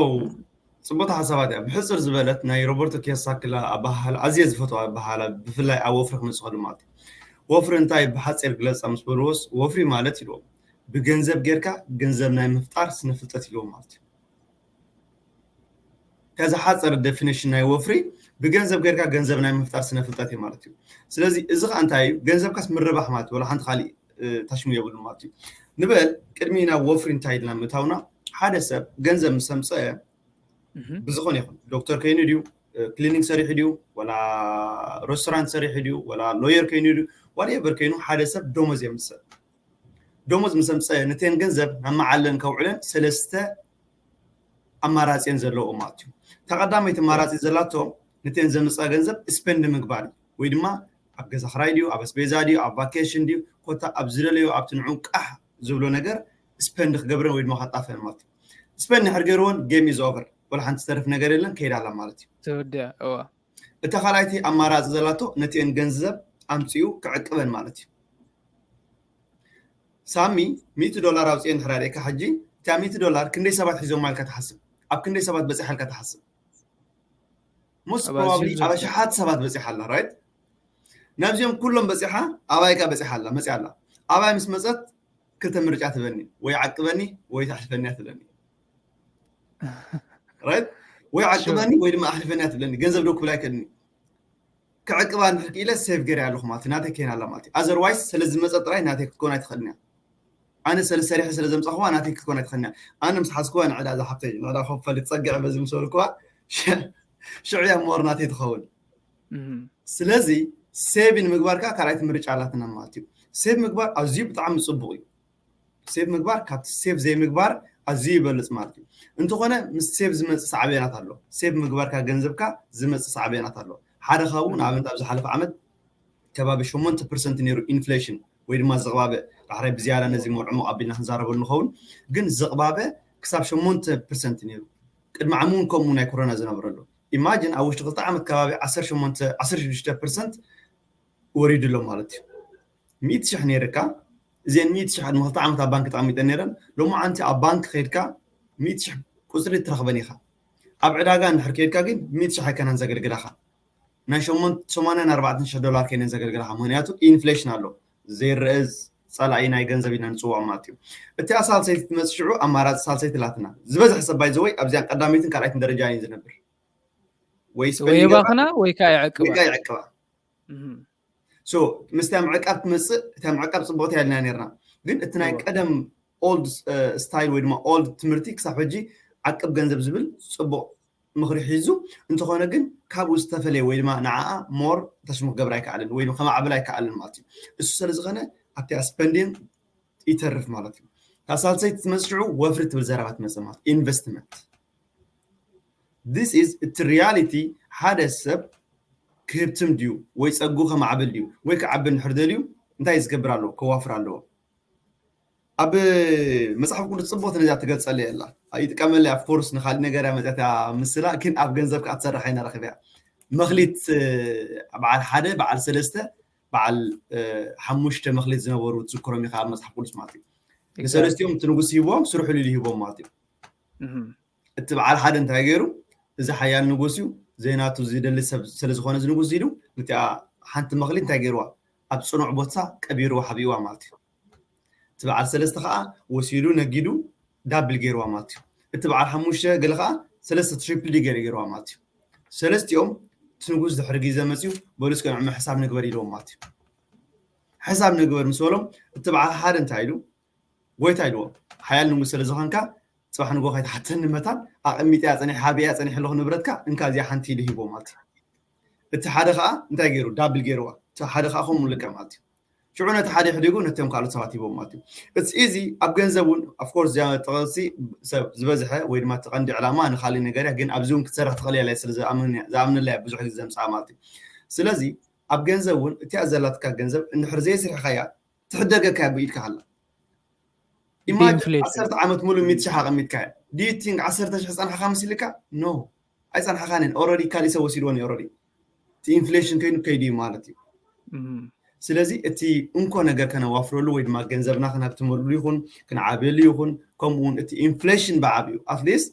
ፅቡቅ ሓሳባት እያ ብሕፅር ዝበለት ናይ ሮበርቶ ኪዮሳኪ ኣበሃህላ ኣዝየ ዝፈትዋ ኣበሃህላ ብፍላይ ኣብ ወፍሪ ክመፅእ ከሉ ማለት እዩ ወፍሪ እንታይ ብሓፂር ግለፃ ምስ በልዎስ ወፍሪ ማለት ኢልዎም ብገንዘብ ጌርካ ገንዘብ ናይ ምፍጣር ስነ ፍልጠት ኢልዎም ማለት እዩ ከዚ ሓፀር ዴፊኒሽን ናይ ወፍሪ ብገንዘብ ጌርካ ገንዘብ ናይ ምፍጣር ስነ ፍልጠት እዩ ማለት እዩ ስለዚ እዚ ከዓ እንታይ እዩ ገንዘብካስ ምርባሕ ማለት ወላ ሓንቲ ካሊእ ታሽሙ የብሉ ማለት እዩ ንበል ቅድሚ ናብ ወፍሪ እንታይ ኢልና ምእታውና ሓደ ሰብ ገንዘብ ምስ ኣምፀአ ብዝኾነ ይኹን ዶክተር ከይኑ ድዩ ክሊኒክ ሰሪሑ ድዩ ወላ ሬስቶራንት ሰሪሑ ድዩ ወላ ሎየር ከይኑ ድዩ ዋትኤቨር ከይኑ ሓደ ሰብ ደሞዝ የምፅእ ደሞዝ ምስ ኣምፀአ ነተን ገንዘብ ናብ መዓለን ከውዕለን ሰለስተ ኣማራፂን ዘለዎ ማለት እዩ ተቐዳመይቲ ኣማራፂ ዘላቶ ነተን ዘምፅኣ ገንዘብ ስፐንድ ምግባር እዩ ወይ ድማ ኣብ ገዛ ክራይ ድዩ ኣብ ኣስቤዛ ድዩ ኣብ ቫኬሽን ድዩ ኮታ ኣብ ዝደለዮ ኣብቲ ንዑ ቃሕ ዝብሎ ነገር ስፐንድ ክገብረን ወይ ድማ ከጣፈን ማለት እዩ ስፐንድ ንሕር ገይርዎን game is over ወላ ሓንቲ ዝተርፍ ነገር የለን ከይዳ ኣላ ማለት እዩ ተወዲያ እዋ እታ ካልኣይቲ ኣማራፂ ዘላቶ ነቲአን ገንዘብ ኣምፅኡ ክዕቅበን ማለት እዩ ሳሚ ሚእቲ ዶላር ኣውፅኤ እንድሕር ኣርእካ ሕጂ እታ ሚእቲ ዶላር ክንደይ ሰባት ሒዞማ ኢልካ ትሓስብ ኣብ ክንደይ ሰባት በፂሓ ኢልካ ትሓስብ most probably ኣብ ኣሽሓት ሰባት በፂሓ ኣላ right ናብዚኦም ኩሎም በፂሓ ኣባይ ከ በፂሓ ኣላ መፂኣ ኣላ ኣባይ ምስ መፀት ክልተ ምርጫ ትበኒ ወይ ዓቅበኒ ወይ ተሕልፈኒ ትብለኒ right ወይ ዓቅበኒ ወይ ድማ ኣሕልፈኒ ትብለኒ ገንዘብ ዶ ክብላ ይክእልኒ ክዕቅባ እንድሕር ክኢለ save ገይረ ኣለኹ ማለት ናተይ ከይና ኣላ ማለት otherwise ስለ ዝመፀ ጥራይ ናተይ ክትኮን ኣይትኽእልን እያ ኣነ ስለ ሰሪሐ ስለ ዘምፃኹዋ ናተይ ክትኮን ኣይትኽእልን እያ ኣነ ምስ ሓዝኩዋ ንዕዳ ዝሓፍተይ ንዕዳ ከፈል ትፀግዐ በዚ ምስ በልኩዋ ሽዑ እያ more ናተይ ትኸውን ስለዚ save ንምግባር ከዓ ካልኣይቲ ምርጫ ኣላትና ማለት እዩ save ምግባር ኣዝዩ ብጣዕሚ ፅቡቅ እዩ save ምግባር ካብቲ save ዘይምግባር ኣዝዩ ይበልፅ ማለት እዩ እንተኾነ ምስ save ዝመፅእ ሳዕቤናት ኣሎ save ምግባርካ ገንዘብካ ዝመፅእ ሳዕቤናት ኣሎ ሓደ ካብኡ ንኣብነት ኣብ ዝሓለፈ ዓመት ከባቢ ሸሞንተ ፐርሰንት ነይሩ ኢንፍሌሽን ወይ ድማ ዝቕባበ ዳሕራይ ብዝያዳ ነዚ መርዕሙቕ ኣቢልና ክንዛረበሉ ንኸውን ግን ዝቕባበ ክሳብ ሸሞንተ ፐርሰንት ነይሩ ቅድሚ ዓሚ እውን ከምኡ ናይ ኮሮና ዝነበረሉ ኢማጂን ኣብ ውሽጢ ክልተ ዓመት ከባቢ ዓሰርተ ሸሞንተ ዓሰርተ ሽዱሽተ ፐርሰንት ወሪዱ ኣሎ ማለት እዩ ሚእቲ ሽሕ ነይርካ እዚአን ሚእቲ ሽሕ ቅድሚ ክልተ ዓመት ኣብ ባንክ ተቐሚጠን ነይረን ሎማዓንቲ ኣብ ባንክ ከይድካ ሚእቲ ሽሕ ቁፅሪ ትረኽበን ኢኻ ኣብ ዕዳጋ እንድሕር ከይድካ ግን ሚእቲ ሽሕ ኣይከናን ዘገልግላኻ ናይ ሸሞንተ ሸሞንተ ኣርባዕተ ሽሕ ዶላር ከይነን ዘገልግላኻ ምክንያቱ ኢንፍሌሽን ኣሎ ዘይረአ ፀላኢ ናይ ገንዘብ ኢና ንፅውዖ ማለት እዩ እቲ ኣሳልሰይቲ ትመፅእ ሽዑ ኣማራፂ ሳልሰይቲ ላትና ዝበዝሐ ሰብ ባይዘወይ ኣብዚኣን ቀዳመይትን ካልኣይትን ደረጃ እዩ ዝነብር ወይ ወይ የባኽና ወይ ከዓ ይዕቅባ ወይ ከዓ ይዕቅባ so ምስታ ምዕቃብ ትመፅእ እታ ምዕቃብ ፅቡቅቲ ያልና ነርና ግን እቲ ናይ ቀደም ኦልድ ስታይል ወይ ድማ ኦልድ ትምህርቲ ክሳብ ሕጂ ዓቅብ ገንዘብ ዝብል ፅቡቅ ምክሪ ሒዙ እንተኾነ ግን ካብኡ ዝተፈለየ ወይ ድማ ንዓኣ more ተሽሙ ክገብር ኣይከኣልን ወይ ከማዕብል ኣይከኣልን ማለት እዩ እሱ ስለ ዝኾነ ኣብቲ spending ይተርፍ ማለት እዩ ካብ ሳልሰይቲ ትመፅእ ሽዑ ወፍሪ ትብል ዘረባ ትመፅእ ማለት ኢንቨስትመንት this is እቲ reality ሓደ ሰብ ክህብትም ድዩ ወይ ፀጉ ከማዕብል ድዩ ወይ ክዓቢ እንድሕር ደልዩ እንታይ ዝገብር ኣለዎ ከዋፍር ኣለዎ ኣብ መፅሓፍ ቅዱስ ፅቡቅ ነዚኣ ትገልፀለ የላ ይጥቀመለ of course ንካሊእ ነገር እያ መፅያት ምስላ ግን ኣብ ገንዘብ ከዓ ትሰርሕ ኣይና ረክብ እያ መክሊት በዓል ሓደ በዓል ሰለስተ በዓል ሓሙሽተ መክሊት ዝነበሩ ትዝክሮም ኢካ ኣብ መፅሓፍ ቅዱስ ማለት እዩ ንሰለስቲኦም እቲ ንጉስ ሂቦም ስርሑ ሊሉ ሂቦም ማለት እዩ እቲ በዓል ሓደ እንታይ ገይሩ እዚ ሓያል ንጉስ እዩ ዘይናቱ ዝደሊ ሰብ ስለዝኮነ እዚ ንጉስ ኢሉ ነቲኣ ሓንቲ መክሊት እንታይ ገይርዋ ኣብ ፅኑዕ ቦታ ቀቢርዋ ሓቢእዋ ማለት እዩ እቲ በዓል ሰለስተ ከዓ ወሲዱ ነጊዱ ዳብል ገይርዋ ማለት እዩ እቲ በዓል ሓሙሽተ ገለ ከዓ ሰለስተ ትሪፕል ዲ ገይሩ ገይርዋ ማለት እዩ ሰለስቲኦም እቲ ንጉስ ድሕሪ ግዜ መፅዩ በሉ እስከ ንዕመ ሕሳብ ንግበር ኢልዎም ማለት እዩ ሕሳብ ንግበር ምስ በሎም እቲ በዓል ሓደ እንታይ ኢሉ ጎይታ ኢልዎ ሓያል ንጉስ ስለ ዝኾንካ ፅባሕ ንጎ ከይትሓተኒ መታን ኣቐሚጥያ ፀኒሕ ሃብያ ፀኒሕ ኣለኹ ንብረትካ እንካ እዚኣ ሓንቲ ኢሉ ሂቦ ማለት እዩ እቲ ሓደ ከዓ እንታይ ገይሩ ዳብል ገይርዋ እቲ ሓደ ከዓ ከምኡ ልክዕ ማለት እዩ ሽዑ ነቲ ሓደ ሕዲጉ ነቶም ካልኦት ሰባት ሂቦም ማለት እዩ እቲ ኢዚ ኣብ ገንዘብ እውን ኣፍኮርስ ጥቕሲ ሰብ ዝበዝሐ ወይ ድማ እቲ ቀንዲ ዕላማ ንካሊእ ነገር እያ ግን ኣብዚ እውን ክትሰርሕ ትኽእል እያ ስለ ዝኣምነላ ብዙሕ ግዜ ዘምፅኣ ማለት እዩ ስለዚ ኣብ ገንዘብ እውን እቲኣ ዘላትካ ገንዘብ እንድሕር ዘይስርሕካያ ትሕደገካ እያ ብኢድካ ሃላ ኢማጅን ዓሰርተ ዓመት ሙሉ ሚእቲ ሺሕ ኣቐሚጥካ እያ do you think ዓሰርተ ሺሕ ዝፀንሓካ መሲልካ no ኣይፀንሓካን እየን already ካሊእ ሰብ ወሲድወን እዩ already እቲ ኢንፍሌሽን ከይኑ ከይዱ እዩ ማለት እዩ ስለዚ እቲ እንኮ ነገር ከነዋፍረሉ ወይ ድማ ገንዘብና ከነብትመሉ ይኹን ክንዓብየሉ ይኹን ከምኡ እውን እቲ ኢንፍሌሽን ብዓብዩ ኣትሊስት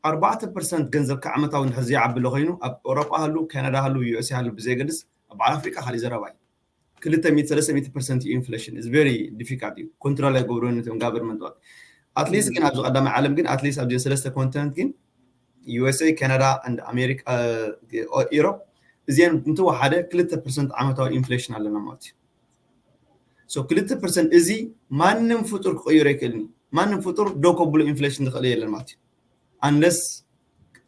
ኣርባዕተ ፐርሰንት ገንዘብካ ዓመታዊ እንድሕር ዘይዓቢ ኣሎ ኮይኑ ኣብ ኤውሮጳ ሃሉ ካናዳ ሃሉ ዩኤስ ሃሉ ብዘየገድስ ኣብ በዓል ኣፍሪቃ ካሊእ ዘረባ እዩ ክልተ ሚእቲ ሰለስተ ሚእቲ ፐርሰንት እዩ ኢንፍሌሽን is very difficult እዩ ኮንትሮል ኣይገብሩን እቶም ጋቨርንመንት ኣትሊስት ግን ኣብዚ ቀዳማይ ዓለም ግን ኣትሊስት ኣብዚ ሰለስተ ኮንቲነንት ግን ዩኤስኤ ካናዳ ኣሜሪካ ኢሮፕ እዚአን እንትወሓደ ክልተ ፐርሰንት ዓመታዊ ኢንፍሌሽን ኣለና ማለት እዩ ክልተ ፐርሰንት እዚ ማንም ፍጡር ክቅይሮ ይክእልኒ ማንም ፍጡር ደው ከብሎ ኢንፍሌሽን ዝክእል የለን ማለት እዩ unless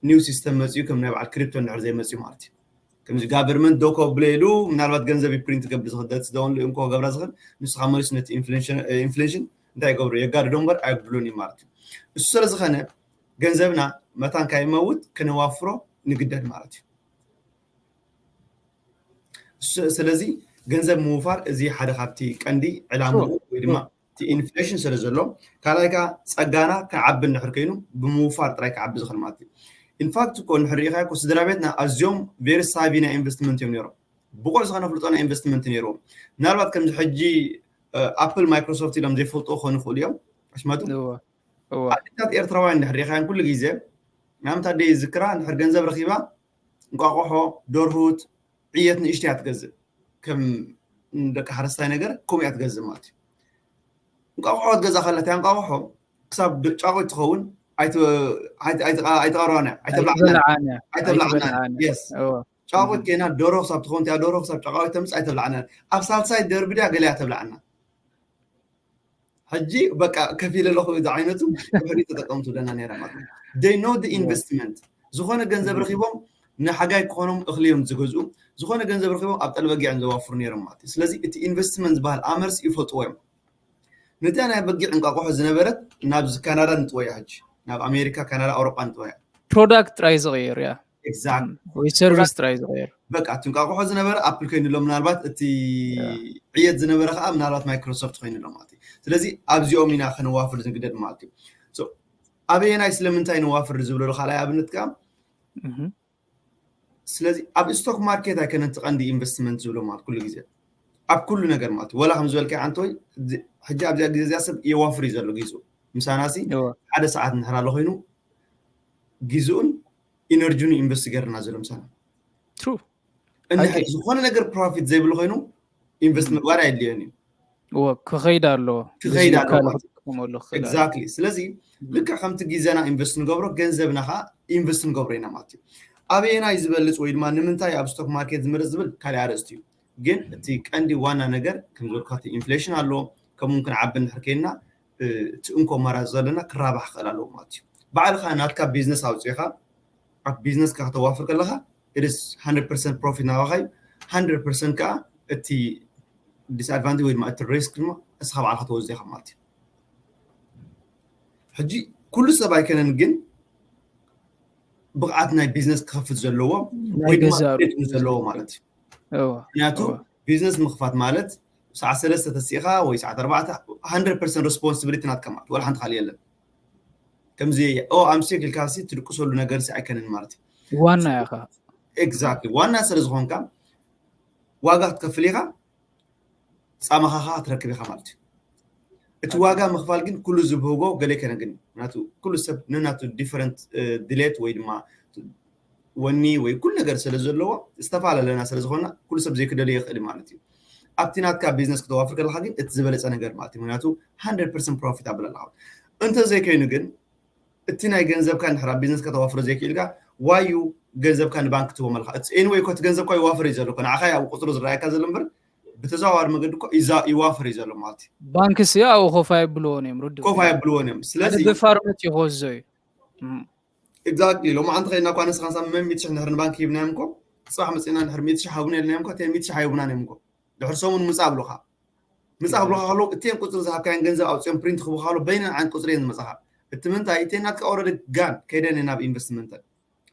new system መፅኡ ከም ናይ በዓል ክሪፕቶ እንድሕር ዘይመፅኡ ማለት እዩ ከምዚ ጋቨርንመንት ደው ከብሎ ኢሉ ምናልባት ገንዘብ ፕሪንት ገብር ዝክእል that's the only እንኮ ክገብራ ዝክእል ንስካ መሊሱ ነቲ ኢንፍሌሽን እንታይ ይገብሩ የጋድዶ እምበር ኣየብሉን እዩ ማለት እዩ እሱ ስለ ዝኮነ ገንዘብና መታን ካይመውት ክነዋፍሮ ንግደድ ማለት እዩ ስለዚ ገንዘብ ምውፋር እዚ ሓደ ካብቲ ቀንዲ ዕላምኡ ወይ ድማ እቲ ኢንፍሌሽን ስለ ዘሎ ካልኣይ ከዓ ፀጋና ክዓቢ እንድሕር ኮይኑ ብምውፋር ጥራይ ክዓቢ ዝኽእል ማለት እዩ ኢንፋክት እኮ እንድሕር ሪኢካ እኮ ስድራ ቤትና ኣዝዮም ቬሪ ሳቪ ናይ ኢንቨስትመንት እዮም ነይሮም ብቑዕ ዝኾነ ፍልጦ ናይ ኢንቨስትመንት ነይርዎም ምናልባት ከምዚ ሕጂ ኣፕል ማይክሮሶፍት ኢሎም ዘይፈልጡ ክኾኑ ይኽእሉ እዮም ኣሽማቱ ኣዴታት ኤርትራውያን እንድሕር ሪኢካያን ኩሉ ግዜ ናምታ ደይ ዝክራ እንድሕር ገንዘብ ረኪባ እንቋቑሖ፣ ደርሁት፣ ዕየት ንእሽተይ እያ ትገዝእ። ከም ደቂ ሓረስታይ ነገር ከምኡ እያ ትገዝእ ማለት እዩ። እንቋቑሖ ክትገዛ ከላ እቲኣ እንቋቑሖ ክሳብ ጫቑት ትኸውን ኣይተቐረባን እያ፣ ኣይተብላዓናን። ኣይተብላዓናን። ጫቑት ኮይና ደሮ ክሳብ ትኸውን እቲኣ ደሮ ክሳብ ጫቃዊት ተምፅእ ኣይተብላዓናን። ኣብ ሳልሳይ ደርቢ ድያ ገለ እያ ተብላዓና። ሕጂ በቃ ከፊለ ኣለኹ ዝዓይነቱ ድሕሪ ተጠቀምቱ ደና ነይራ ማለት ነው። They know the investment። ዝኾነ ገንዘብ ረኺቦም ንሓጋይ ክኾኖም እኽሊ እዮም ዝገዝኡ። ዝኾነ ገንዘብ ረኺቦም ኣብ ጠልበጊዕ እዮም ዘዋፍሩ ነይሮም ማለት እዩ። ስለዚ እቲ ኢንቨስትመንት ዝበሃል ኣመርስ ይፈልጥዎ እዮም። ነዚኣ ናይ በጊዕ እንቋቑሖ ዝነበረት ናብዚ ካናዳ ንጥወያ ሕጂ ናብ ኣሜሪካ፣ ካናዳ፣ ኣውሮጳ ንጥወያ። ፕሮዳክት ጥራይ ዝቕይር እያ ኤግዛክት ወይ ሰርቪስ ጥራይ ዝቕይር። በቃ እቲ እንቋቑሖ ዝነበረ ኣፕል ኮይኑሎ ምናልባት እቲ ዕየት ዝነበረ ከዓ ምናልባት ማይክሮሶፍት ኮይኑሎ ማለት እዩ። ስለዚ ኣብዚኦም ኢና ከነዋፍር ዝግደድ ማለት እዩ። ኣበየናይ ስለምንታይ ነዋፍር ዝብለሉ ካልኣይ ኣብነት ከዓ ስለዚ ኣብ ስቶክ ማርኬት ኣይከነን እቲ ቀንዲ ኢንቨስትመንት ዝብሎ ማለት ኩሉ ግዜ ኣብ ኩሉ ነገር ማለት እዩ። ወላ ከም ዝበልካዮ ዓንተወይ ሕጂ ኣብዚኣ ግዜ እዚኣ ሰብ የዋፍር እዩ ዘሎ ግዜኡ ምሳናሲ ሓደ ሰዓት እንድሕር ኣሎ ኮይኑ ግዜኡን ኢነርጂኑ ኢንቨስት ገርና ዘሎ ምሳና ትሩ እንድሕር ዝኾነ ነገር ፕሮፊት ዘይብሉ ኮይኑ ኢንቨስት ምግባር ኣየድልዮን እዩ። ክኸይድ ኣለዎ ክኸይድ ኣለዎ ማለት እዩ። ክጥቀመሉ ክኽእል ኣለዎ። ኤግዛክትሊ ስለዚ ልክዕ ከምቲ ግዜና ኢንቨስት ንገብሮ ገንዘብና ከዓ ኢንቨስት ንገብሮ ኢና ማለት እዩ። ኣበየናይ ዝበልፅ ወይ ድማ ንምንታይ ኣብ ስቶክ ማርኬት ዝምርፅ ዝብል ካልእ ኣርእስቲ እዩ። ግን እቲ ቀንዲ ዋና ነገር ከም ዝበልካ እቲ ኢንፍሌሽን ኣሎ ከምኡ እውን ክንዓቢ እንድሕር ከይንና እቲ እንኮ ኣማራፂ ዘለና ክራባሕ ክኽእል ኣለዎ ማለት እዩ። ባዕልኻ ናትካ ቢዝነስ ኣውፂእኻ ኣብ ቢዝነስካ ከተዋፍር ከለኻ it is hundred percent ፕሮፊት ናባኻ እዩ። Hundred percent ከዓ እቲ ዲስኣድቫንቴጅ ወይ ድማ እቲ ሪስክ ድማ እስኻ ባዕልኻ ትወስዶ ኢኻ ማለት እዩ። ሕጂ ኩሉ ሰብ ኣይከነን ግን ብቕዓት ናይ ቢዝነስ ክኸፍት ዘለዎ ናይ ወይ ድማ ገዛእ ክሬት ዘለዎ ማለት እዩ። እወ፣ ምክንያቱ እወ። ቢዝነስ ምኽፋት ማለት ሰዓት ሰለስተ ተሲእኻ ወይ ሰዓት ኣርባዕተ hundred percent ሪስፖንሲቢሊቲ ናትካ ማለት ዋላ ሓንቲ ካልእ የለን። ከምዚ ኦ ኣምሲክ ኢልካ ሲ ትድቅሰሉ ነገር ሲ ኣይከንን ማለት እዩ። ዋና ኢኻ ኤግዛክትሊ ዋና ስለ ዝኾንካ ዋጋ ክትከፍል ኢኻ ፃማኻ ከዓ ክትረክብ ኢኻ ማለት እዩ። እቲ ዋጋ ምኽፋል ግን ኩሉ ዝብህጎ ገለ ከነ ግን ምክንያቱ ኩሉ ሰብ ነናቱ ዲፈረንት ድሌት ወይ ድማ ወኒ ወይ ኩሉ ነገር ስለ ዘለዎ ዝተፈላለለና ስለ ዝኾንና ኩሉ ሰብ ዘይክደልዮ ይኽእል ማለት እዩ። ኣብቲ ናትካ ቢዝነስ ክተዋፍር ከለካ ግን እቲ ዝበለፀ ነገር ማለት እዩ ምክንያቱ hundred percent ፕሮፊት ኣብል ኣለካ። እንተዘይከይኑ ግን እቲ ናይ ገንዘብካ እንድሕር ኣብ ቢዝነስ ከተዋፍሮ ዘይክኢልካ ዋዩ ገንዘብካ ንባንክ ትቦም ኣለካ። It's anyway እኮ እቲ ገንዘብካ ይዋፍር እዩ ዘሎ እኮ ንዓኻ እዩ ኣብ ቁፅሪ ዝረኣየካ ዘሎ እምበር ብተዘዋዋሪ መገዲ እኮ ይዛ- ይዋፍር እዩ ዘሎ ማለት እዩ። ባንክስ ኣብኡ ኮፍ ኣይብልዎን እዮም ርዱ ኮፍ ኣየብልዎን እዮም። ስለዚ ብፋርመት ይኮዞ እዩ። ኤግዛክትሊ ሎማዓንቲ ከይድና እኳ ንስኻ ንሳ መን ሚእቲ ሽሕ እንድሕር ንባንክ ሂብናዮም እኮ ፅባሕ መፅእና እንድሕር ሚእቲ ሽሕ ሃቡና ኢልናዮም እኮ እተን ሚእቲ ሽሕ ኣይቡናን እዮም እኮ ድሕር ሰሙን ምፃእ ኣብሉካ ምፃእ ኣብሉካ ከለዉ እተን ቁፅሪ ዝሃብካየን ገንዘብ ኣውፅኦም ፕሪንት ክህቡካ ከለዉ በይነን ዓይነት ቁፅሪ እየን ዝመፅኻ። እቲ ምንታይ እተን ናትካ ኦረዲ ጋን ከይደን እየን ናብ ኢንቨስትመንተን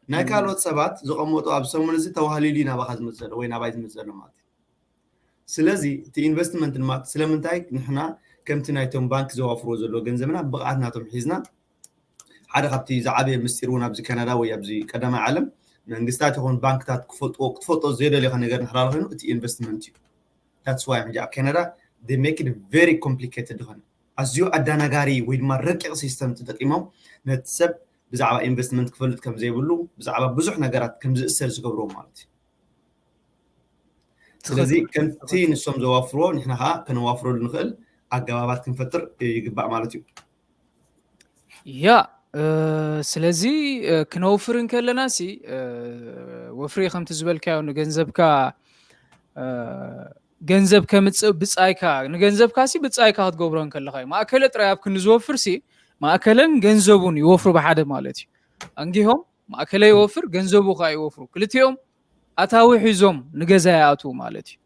ናይ ካልኦት ሰባት ዝቐመጡ ኣብ ሰሙን እዚ ተዋህሊሉ እዩ ናባኻ ዝመፅእ ዘሎ ወይ ናባይ ዝመፅእ ዘሎ ማለት እዩ። ስለዚ እቲ ኢንቨስትመንት ድማ ስለምንታይ ንሕና ከምቲ ናይቶም ባንክ ዘዋፍርዎ ዘለዎ ገንዘብና ብቕዓት ናቶም ሒዝና ሓደ ካብቲ ዝዓበየ ምስጢር እውን ኣብዚ ካናዳ ወይ ኣብዚ ቀዳማይ ዓለም መንግስታት ይኹን ባንክታት ክፈልጥዎ ክትፈልጦ ዘይደልዮካ ነገር ንሕራሉ ኮይኑ እቲ ኢንቨስትመንት እዩ። That's why ሕጂ ኣብ ካናዳ they make it very complicated ዝኾነ ኣዝዩ ኣዳናጋሪ ወይ ድማ ረቂቕ ሲስተም ተጠቂሞም ነቲ ሰብ ብዛዕባ ኢንቨስትመንት ክፈልጥ ከም ዘይብሉ ብዛዕባ ብዙሕ ነገራት ከም ዝእሰር ዝገብርዎ ማለት እዩ። ስለዚ ከምቲ ንሶም ዘዋፍርዎ ንሕና ከዓ ከነዋፍረሉ ንኽእል ኣገባባት ክንፈጥር ይግባእ ማለት እዩ። ያ ስለዚ ክነውፍር እንከለና ሲ ወፍሪ ከምቲ ዝበልካዮ ንገንዘብካ ገንዘብ ከምፅእ ብፃይካ ንገንዘብካ ሲ ብፃይካ ክትገብሮ እንከለካ እዩ። ማእከለ ጥራይ ኣብ ክንዲ ዝወፍር ሲ ማእከለን ገንዘቡን ይወፍሩ ብሓደ ማለት እዩ። ኣንጊሆም ማእከለ ይወፍር ገንዘቡ ከዓ ይወፍሩ ክልቲኦም ኣታዊ ሒዞም ንገዛ ይኣትዉ ማለት እዩ።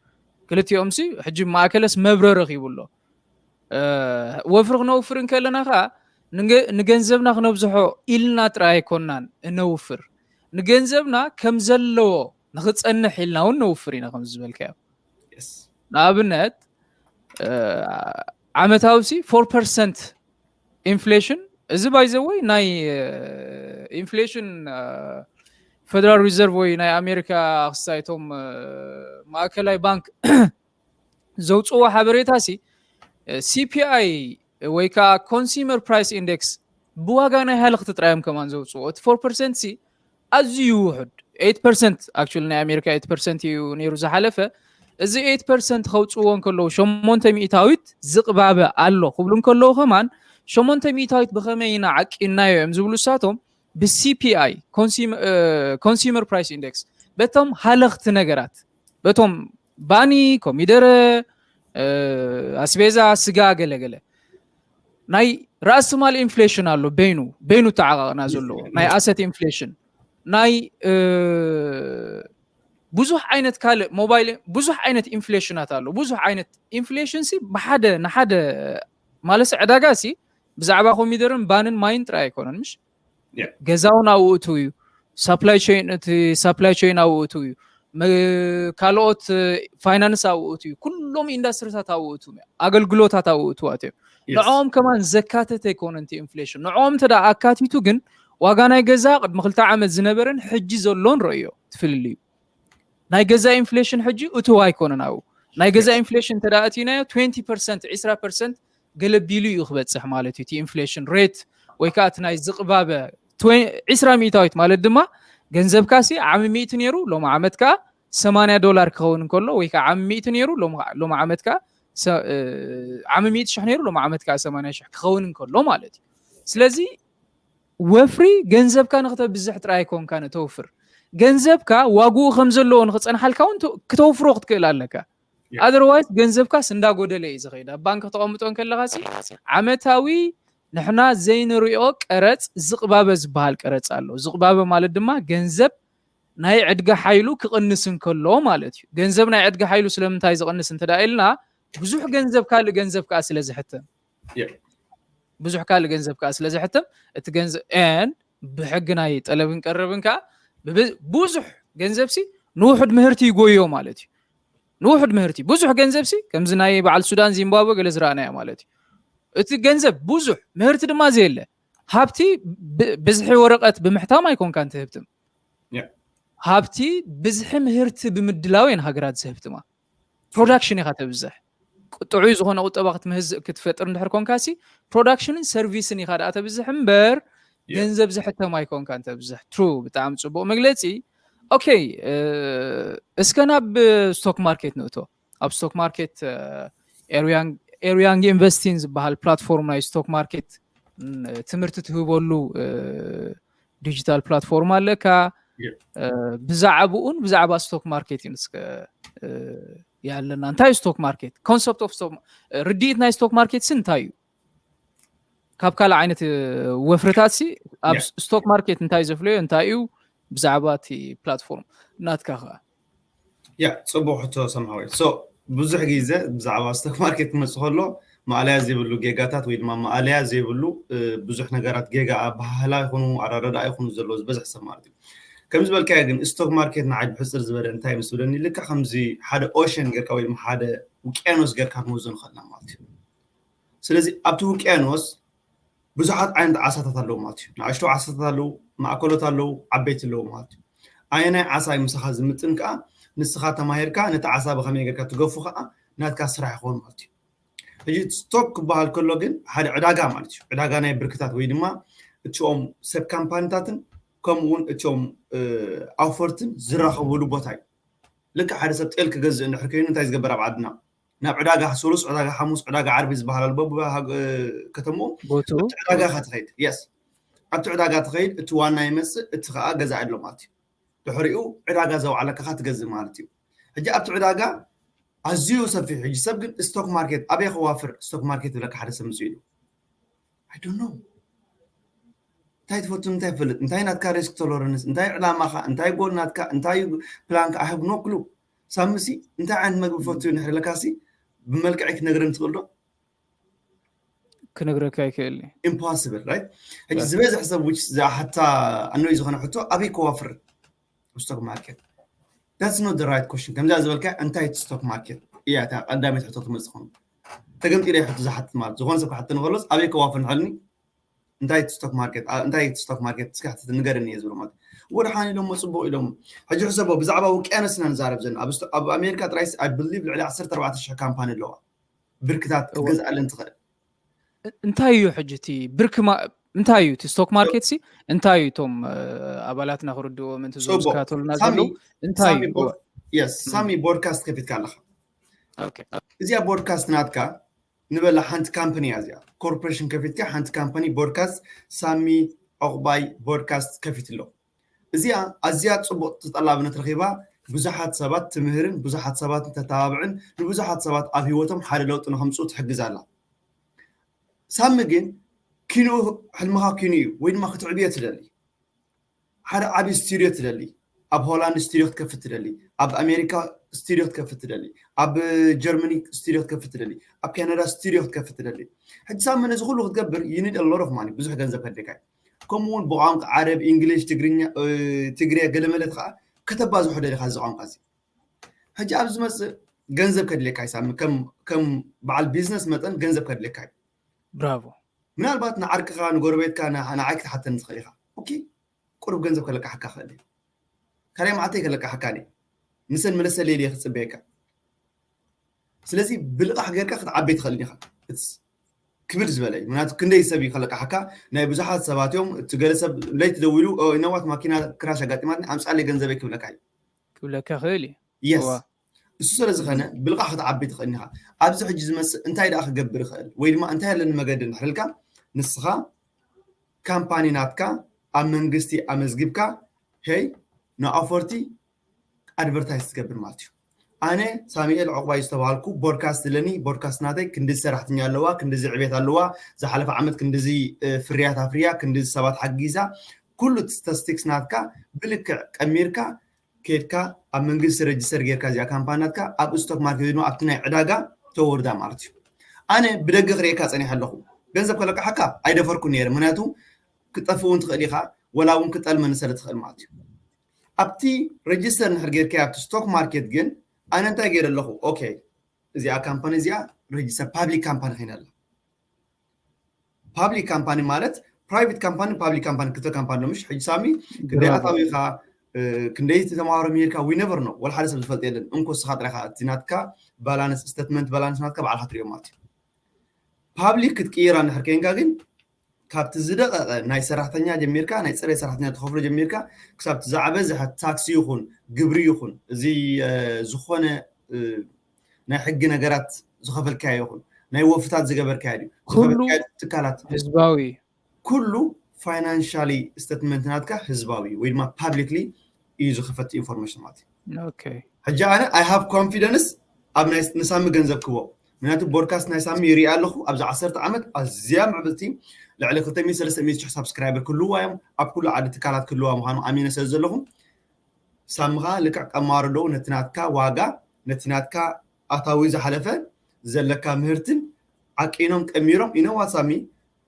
ክልቲኦም ሲ ሕጂ ማእከለስ መብረ ረኺቡ ኣሎ። ወፍሪ ክነውፍር እንከለና ከዓ ንገንዘብና ክነብዝሖ ኢልና ጥራይ ኣይኮናን እነውፍር ንገንዘብና ከም ዘለዎ ንክፀንሕ ኢልና እውን ነውፍር ኢና ከም ዝበልካዮ ንኣብነት ዓመታዊ ሲ ፎር ፐርሰንት ኢንፍሌሽን እዚ ባይዘወይ ናይ ኢንፍሌሽን ፌደራል ሪዘርቭ ወይ ናይ ኣሜሪካ ክስታይቶም ማእከላይ ባንክ ዘውፅዎ ሓበሬታ ሲ ሲፒኣይ ወይ ከዓ ኮንሱመር ፕራይስ ኢንዴክስ ብዋጋ ናይ ሃለኽቲ ጥራዮም ከማን ዘውፅዎ እቲ ፎር ፐርሰንት ሲ ኣዝዩ ውሑድ ኤይት ፐርሰንት፣ actually ናይ ኣሜሪካ ኤይት ፐርሰንት እዩ ነይሩ ዝሓለፈ። እዚ ኤይት ፐርሰንት ከውፅዎ እንከለዉ ሸሞንተ ሚእታዊት ዝቕባበ ኣሎ ክብሉ እንከለዉ ከማን ሸሞንተ ሚእታዊት ብኸመይ ኢና ዓቂንናዮ እዮም ዝብሉ እሳቶም ብሲፒኣይ፣ ኮንሱመር ፕራይስ ኢንደክስ፣ በቶም ሃለኽቲ ነገራት፣ በቶም ባኒ፣ ኮሚደረ፣ ኣስቤዛ፣ ስጋ፣ ገለገለ ናይ ራእሲ ማል ኢንፍሌሽን ኣሎ። በይኑ በይኑ ተዓቃቕና ዘለዎ ናይ ኣሰት ኢንፍሌሽን ናይ ብዙሕ ዓይነት ካልእ ሞባይል ብዙሕ ዓይነት ኢንፍሌሽናት ኣሎ። ብዙሕ ዓይነት ኢንፍሌሽን ሲ ብሓደ ንሓደ ማለት ዕዳጋ ሲ ብዛዕባ ኮሚደርን ባንን ማይን ጥራይ ኣይኮነን። ምሽ ገዛውን ኣብኡ እትው እዩ። ሳፕላይ ቸይን እቲ ሳፕላይ ቸይን ኣብኡ እትው እዩ። ካልኦት ፋይናንስ ኣብኡ እትው እዩ። ኩሎም ኢንዳስትሪታት ኣብኡ እትው እዮም። ኣገልግሎታት ኣብኡ እትዋት እዮም። ንዕኦም ከማን ዘካተተ ኣይኮነን እቲ ኢንፍሌሽን። ንዕኦም እንተ ኣካቲቱ ግን ዋጋ ናይ ገዛ ቅድሚ ክልተ ዓመት ዝነበረን ሕጂ ዘሎን ረእዮ ትፍልልዩ። ናይ ገዛ ኢንፍሌሽን ሕጂ እትው ኣይኮነን። ኣብኡ ናይ ገዛ ኢንፍሌሽን እንተ ኣእቲናዮ ትወንቲ ፐርሰንት፣ ዒስራ ፐርሰንት ገለቢሉ እዩ ክበፅሕ ማለት እዩ። እቲ ኢንፍሌሽን ሬት ወይ ከዓ እቲ ናይ ዝቕባበ ዒስራ ሚእታዊት ማለት ድማ ገንዘብካ ሲ ዓሚ ሚእቲ ነይሩ ሎም ዓመት ከዓ ሰማንያ ዶላር ክኸውን እንከሎ ወይ ከዓ ዓሚ ሚእቲ ነይሩ ሎም ዓመት ከዓ ዓሚ ሚእቲ ሽሕ ነይሩ ሎም ዓመት ከዓ ሰማንያ ሽሕ ክኸውን እንከሎ ማለት እዩ። ስለዚ ወፍሪ ገንዘብካ ንክተብዝሕ ጥራይ ኣይኮንካ ነተውፍር ገንዘብካ ዋግኡ ከም ዘለዎ ንክፀንሓልካ እውን ክተውፍሮ ክትክእል ኣለካ። ኣደርዋይስ ገንዘብካስ እንዳጎደለ እዩ ዝኸይድ። ኣብ ባንክ ክተቐምጦ እንከለኻ ሲ ዓመታዊ ንሕና ዘይንሪኦ ቀረፅ ዝቕባበ ዝበሃል ቀረፅ ኣሎ። ዝቕባበ ማለት ድማ ገንዘብ ናይ ዕድጋ ሓይሉ ክቕንስ እንከሎ ማለት እዩ። ገንዘብ ናይ ዕድጋ ሓይሉ ስለምንታይ ዝቕንስ እንተ ኢልና ብዙሕ ገንዘብ ካልእ ገንዘብ ከዓ ስለ ዝሕተም ብዙሕ ካልእ ገንዘብ ከዓ ስለ ዝሕተም እቲ ገንዘብ ን ብሕጊ ናይ ጠለብን ቀረብን ከዓ ብዙሕ ገንዘብ ሲ ንውሑድ ምህርቲ ይጎዮ ማለት እዩ። ንውሑድ ምህርቲ ብዙሕ ገንዘብ ሲ ከምዚ ናይ በዓል ሱዳን ዚምባብወ ገለ ዝረኣናዮ ማለት እዩ። እቲ ገንዘብ ብዙሕ ምህርቲ ድማ ዘየለ ሃብቲ ብዝሒ ወረቀት ብምሕታም ኣይኮንካን ትህብትም። ሃብቲ ብዝሒ ምህርቲ ብምድላው እየን ሃገራት ዝህብትማ። ፕሮዳክሽን ኢኻ ተብዝሕ። ጥዑይ ዝኾነ ቁጠባ ክትምህዝ ክትፈጥር እንድሕር ኮንካ ሲ ፕሮዳክሽንን ሰርቪስን ኢኻ ደኣ ተብዝሕ እምበር ገንዘብ ዝሕተም ኣይኮንካን ተብዝሕ። ትሩ፣ ብጣዕሚ ፅቡቅ መግለፂ። ኦኬ፣ እስከ ናብ ስቶክ ማርኬት ንእቶ። ኣብ ስቶክ ማርኬት ኤሪያንግ ኢንቨስቲንግ ዝበሃል ፕላትፎርም ናይ ስቶክ ማርኬት ትምህርቲ ትህበሉ ዲጂታል ፕላትፎርም ኣለካ። ብዛዕባኡን ብዛዕባ ስቶክ ማርኬት እዩ እስከ ያለና። እንታይ ስቶክ ማርኬት? ኮንሰፕት ኦፍ ስቶክ፣ ርድኢት ናይ ስቶክ ማርኬት ሲ እንታይ እዩ? ካብ ካልእ ዓይነት ወፍርታት ሲ ኣብ ስቶክ ማርኬት እንታይ ዘፍለዮ እንታይ እዩ? ብዛዕባ እቲ ፕላትፎርም ናትካ ከዓ። ያ፣ ፅቡቅ ሕቶ ሰምሃወይ። ብዙሕ ግዜ ብዛዕባ ስቶክ ማርኬት ክመፅእ ከሎ ማእለያ ዘይብሉ ጌጋታት ወይ ድማ ማእለያ ዘይብሉ ብዙሕ ነገራት ጌጋ ኣበሃህላ ይኹኑ ኣረዳድኣ ይኹኑ ዘለዎ ዝበዝሕ ሰብ ማለት እዩ። ከምዚ ዝበልካዮ ግን ስቶክ ማርኬት ንዓይ ብሕፅር ዝበለ እንታይ ምስ ብለኒ ልክዕ ከምዚ ሓደ ኦሽን ጌርካ ወይ ድማ ሓደ ውቅያኖስ ጌርካ ክንወዞ ንኽእልና ማለት እዩ። ስለዚ ኣብቲ ውቅያኖስ ብዙሓት ዓይነት ዓሳታት ኣለዉ ማለት እዩ። ንኣሽቱ ዓሳታት ኣለዉ፣ ማእከሎት ኣለዉ፣ ዓበይቲ ኣለዉ ማለት እዩ። ኣየናይ ዓሳ እዩ ምሳኻ ዝምጥን ከዓ ንስኻ ተማሂርካ ነቲ ዓሳ ብኸመይ ጌርካ ትገፉ ከዓ ናትካ ስራሕ ይኸውን ማለት እዩ። ሕጂ ስቶክ ክበሃል ከሎ ግን ሓደ ዕዳጋ ማለት እዩ። ዕዳጋ ናይ ብርክታት ወይ ድማ እቲኦም ሰብ ካምፓኒታትን ከምኡ እውን እቲኦም ኣውፈርትን ዝራኸብሉ ቦታ እዩ። ልክዕ ሓደ ሰብ ጤል ክገዝእ እንድሕር ኮይኑ እንታይ ዝገበር ኣብ ዓድና ናብ ዕዳጋ ሱሉስ ዕዳጋ ሓሙስ ዕዳጋ ዓርቢ ዝበሃል ኣሎ በብከተምኡ። ኣብቲ ዕዳጋ ኢኻ ትኸይድ። የስ፣ ኣብቲ ዕዳጋ ትኸይድ፣ እቲ ዋና ይመፅእ፣ እቲ ከዓ ገዛኢ ኣሎ ማለት እዩ። ድሕሪኡ ዕዳጋ ዘውዓለካ ኢኻ ትገዝእ ማለት እዩ። ሕጂ ኣብቲ ዕዳጋ ኣዝዩ ሰፊሕ። ሕጂ ሰብ ግን ስቶክ ማርኬት ኣበይ ከዋፍር ስቶክ ማርኬት ይብለካ ሓደ ሰብ ምፅኡ ኢሉ። I don't know። እንታይ ትፈቱ እንታይ ይፈልጥ እንታይ ናትካ ሪስክ ቶለረንስ እንታይ ዕላማኻ እንታይ ጎል ናትካ እንታይ ፕላንካ I have no clue። ሳምሲ እንታይ ዓይነት መግቢ ፈቱ ንሕር ለካሲ ብመልክዐይ ክነግረን ትኽእል ዶ? ክነግረካ ይክእል። ኢምፖስብል ራይት። ሕጂ ዝበዝሕ ሰብ ውጭ ዝሓታ ኣነይ ዝኾነ ሕቶ ኣበይ ከዋፍር ስቶክ ማርኬት? That's not the right question። ከምዚኣ ዝበልካ እንታይ እቲ ስቶክ ማርኬት እያ እታ ቀዳመይቲ ሕቶ ትመፅእ ኾኑ ተገምጢለ ሕቶ ዝሓትት ማለት ዝኾነ ሰብ ክሓትት ንኸሎስ ኣበይ ከዋፍር ንሕልኒ እንታይ እቲ ስቶክ ማርኬት እንታይ እቲ ስቶክ ማርኬት እስኪ ሕትት ንገርኒ እየ ዝብሎ ማለት ወደ ሓን ኢሎሞ ፅቡቅ ኢሎሞ። ሕጂ ሕሰቦ ብዛዕባ ውቅያኖስ ኢና ንዛረብ ዘለና ኣብ ኣሜሪካ ጥራይ I believe ልዕሊ ዓሰርተ ኣርባዕተ ሽሕ ካምፓኒ ኣለዋ ብርክታት ክትገዝኣለን ትኽእል። እንታይ እዩ ሕጂ እቲ ብርክ እንታይ እዩ እቲ ስቶክ ማርኬት ሲ እንታይ እዩ እቶም ኣባላትና ክርድዎም እንት ዝከታተሉና ዘለዉ እንታይ እዩ ሳሚ ቦድካስት ከፊትካ ኣለካ። እዚኣ ቦድካስት ናትካ ንበላ ሓንቲ ካምፓኒ እያ እዚኣ ኮርፖሬሽን ከፊትካ ሓንቲ ካምፓኒ ቦድካስት ሳሚ ዕቑባይ ቦድካስት ከፊት ኣሎ። እዚኣ ኣዝያ ፅቡቅ ተጠላብነት ረኪባ ብዙሓት ሰባት ትምህርን ብዙሓት ሰባት ተተባብዕን ንብዙሓት ሰባት ኣብ ህይወቶም ሓደ ለውጢ ንከምፅኡ ትሕግዝ ኣላ። ሳሚ ግን ኪንኡ ሕልምኻ ኪኑ እዩ ወይ ድማ ክትዕብዮ ትደሊ ሓደ ዓብዪ ስቱድዮ ትደሊ ኣብ ሆላንድ ስቱድዮ ክትከፍት ትደሊ ኣብ ኣሜሪካ ስቱድዮ ክትከፍት ትደሊ ኣብ ጀርመኒ ስቱድዮ ክትከፍት ትደሊ ኣብ ካናዳ ስቱድዮ ክትከፍት ትደሊ ሕጂ ሳሚ ነዚ ኩሉ ክትገብር you need a lot of money ብዙሕ ገንዘብ ከድልየካ እዩ ከምኡ እውን ብቋንቋ ዓረብ እንግሊሽ ትግርኛ ትግርያ ገለመለት ከዓ ከተባዝሖ ደሊካ እዚ ቋንቋ እዚ ሕጂ ኣብ ዝመፅእ ገንዘብ ከድልየካ እዩ ሳሚ ከም በዓል ቢዝነስ መጠን ገንዘብ ከድልየካ እዩ ብራቮ ምናልባት ንዓርክኻ ንጎረቤትካ ንዓይ ክትሓተኒ ትኽእል ኢኻ ኦኬ ቁሩብ ገንዘብ ከለቃሓካ ክእል ካልኣይ መዓልተይ ከለቃሓካ ነ ንሰን መለሰለይ ኢለ ክፅበየካ ስለዚ ብልቓሕ ጌርካ ክትዓበይ ትኽእል ኢኻ ክብል ዝበለ እዩ ምክንያቱ ክንደይ ሰብ እዩ ከለቃሓካ ናይ ብዙሓት ሰባት እዮም እቲ ገለ ሰብ ለይቲ ደዊሉ ነዋት ማኪና ክራሽ ኣጋጢማትኒ ኣምፃለይ ገንዘበይ ክብለካ እዩ ክብለካ ክእል እዩ የስ እሱ ስለ ዝኾነ ብልቓ ክትዓቢ ትኽእል ኢኻ ኣብዚ ሕጂ ዝመፅእ እንታይ ደኣ ክገብር ይኽእል ወይ ድማ እንታይ ኣለኒ መገዲ እንድሕር ኢልካ ንስኻ ካምፓኒ ናትካ ኣብ መንግስቲ ኣመዝጊብካ ሄይ ንኣፈርቲ ኣድቨርታይዝ ትገብር ማለት እዩ ኣነ ሳሙኤል ዕቑባይ ዝተባሃልኩ ቦድካስት ኣለኒ ቦድካስት ናተይ ክንድዚ ሰራሕተኛ ኣለዋ ክንድዚ ዕቤት ኣለዋ ዝሓለፈ ዓመት ክንድዚ ፍርያት ኣፍርያ ክንድዚ ሰባት ሓጊዛ ኩሉ ስታስቲክስ ናትካ ብልክዕ ቀሚርካ ከድካ ኣብ መንግስቲ ረጅስተር ጌርካ እዚኣ ካምፓኒ ናትካ ኣብ ስቶክ ማርኬት ድማ ኣብቲ ናይ ዕዳጋ ተወርዳ ማለት እዩ ኣነ ብደገ ክርእየካ ፀኒሐ ኣለኹ ገንዘብ ከለቃሓካ ኣይደፈርኩ ነይረ ምክንያቱ ክጠፍእ እውን ትኽእል ኢኻ ወላ እውን ክጠልመኒ ስለ ትኽእል ማለት እዩ ኣብቲ ረጅስተር ንድሕር ጌርካ ኣብቲ ስቶክ ማርኬት ግን ኣነ እንታይ ገይረ ኣለኹ ኦኬ እዚኣ ካምፓኒ እዚኣ ረጅስተር ፓብሊክ ካምፓኒ ኮይና ኣላ ፓብሊክ ካምፓኒ ማለት ፕራይቬት ካምፓኒ ፓብሊክ ካምፓኒ ክልተ ካምፓኒ ሎምሽ ሕጂ ሳሚ ክንደይ ኣታዊኻ ክንደይ ተማሃሮ ሚርካ we never know ወላ ሓደ ሰብ ዝፈልጥ የለን እንኮ ስኻ ጥራኻ እቲ ናትካ ባላንስ ስተትመንት ባላንስ ናትካ ባዕልካ ትሪኦ ማለት እዩ ፓብሊክ ክትቅይራ እንድሕር ኮይንካ ግን ካብቲ ዝደቐቐ ናይ ሰራሕተኛ ጀሚርካ ናይ ፅሬት ሰራሕተኛ ተኸፍሎ ጀሚርካ ክሳብ እቲ ዝዓበ ዝሐ ታክሲ ይኹን ግብሪ ይኹን እዚ ዝኾነ ናይ ሕጊ ነገራት ዝኸፈልካዮ ይኹን ናይ ወፍታት ዝገበርካዮ ድዩ ዝኸፈልካዮ ትካላት ህዝባዊ ኩሉ ፋይናንሻሊ ስተትመንት ናትካ ህዝባዊ ወይ ድማ ፓብሊክሊ እዩ ዝኸፈት ኢንፎርሜሽን ማለት እዩ ኦኬ ሕጂ ኣነ ኣይ ሃቭ ኮንፊደንስ ኣብ ናይ ንሳሚ ገንዘብ ክቦ ምክንያቱ ቦድካስት ናይ ሳሚ ይርኢ ኣለኹ ኣብዚ ዓሰርተ ዓመት ኣዝያ ምዕብልቲ ልዕሊ ክልተ ሚእቲ ሰለስተ ሚእቲ ሽሕ ሳብስክራይበር ክህልዋ እዮም ኣብ ኩሉ ዓዲ ትካላት ክህልዋ ምዃኑ ኣሚነ ስለ ዘለኹ ሳሚ ከዓ ልክዕ ቀማሮ ደው ነቲ ናትካ ዋጋ ነቲ ናትካ ኣታዊ ዝሓለፈ ዘለካ ምህርትን ዓቂኖም ቀሚሮም you know what ሳሚ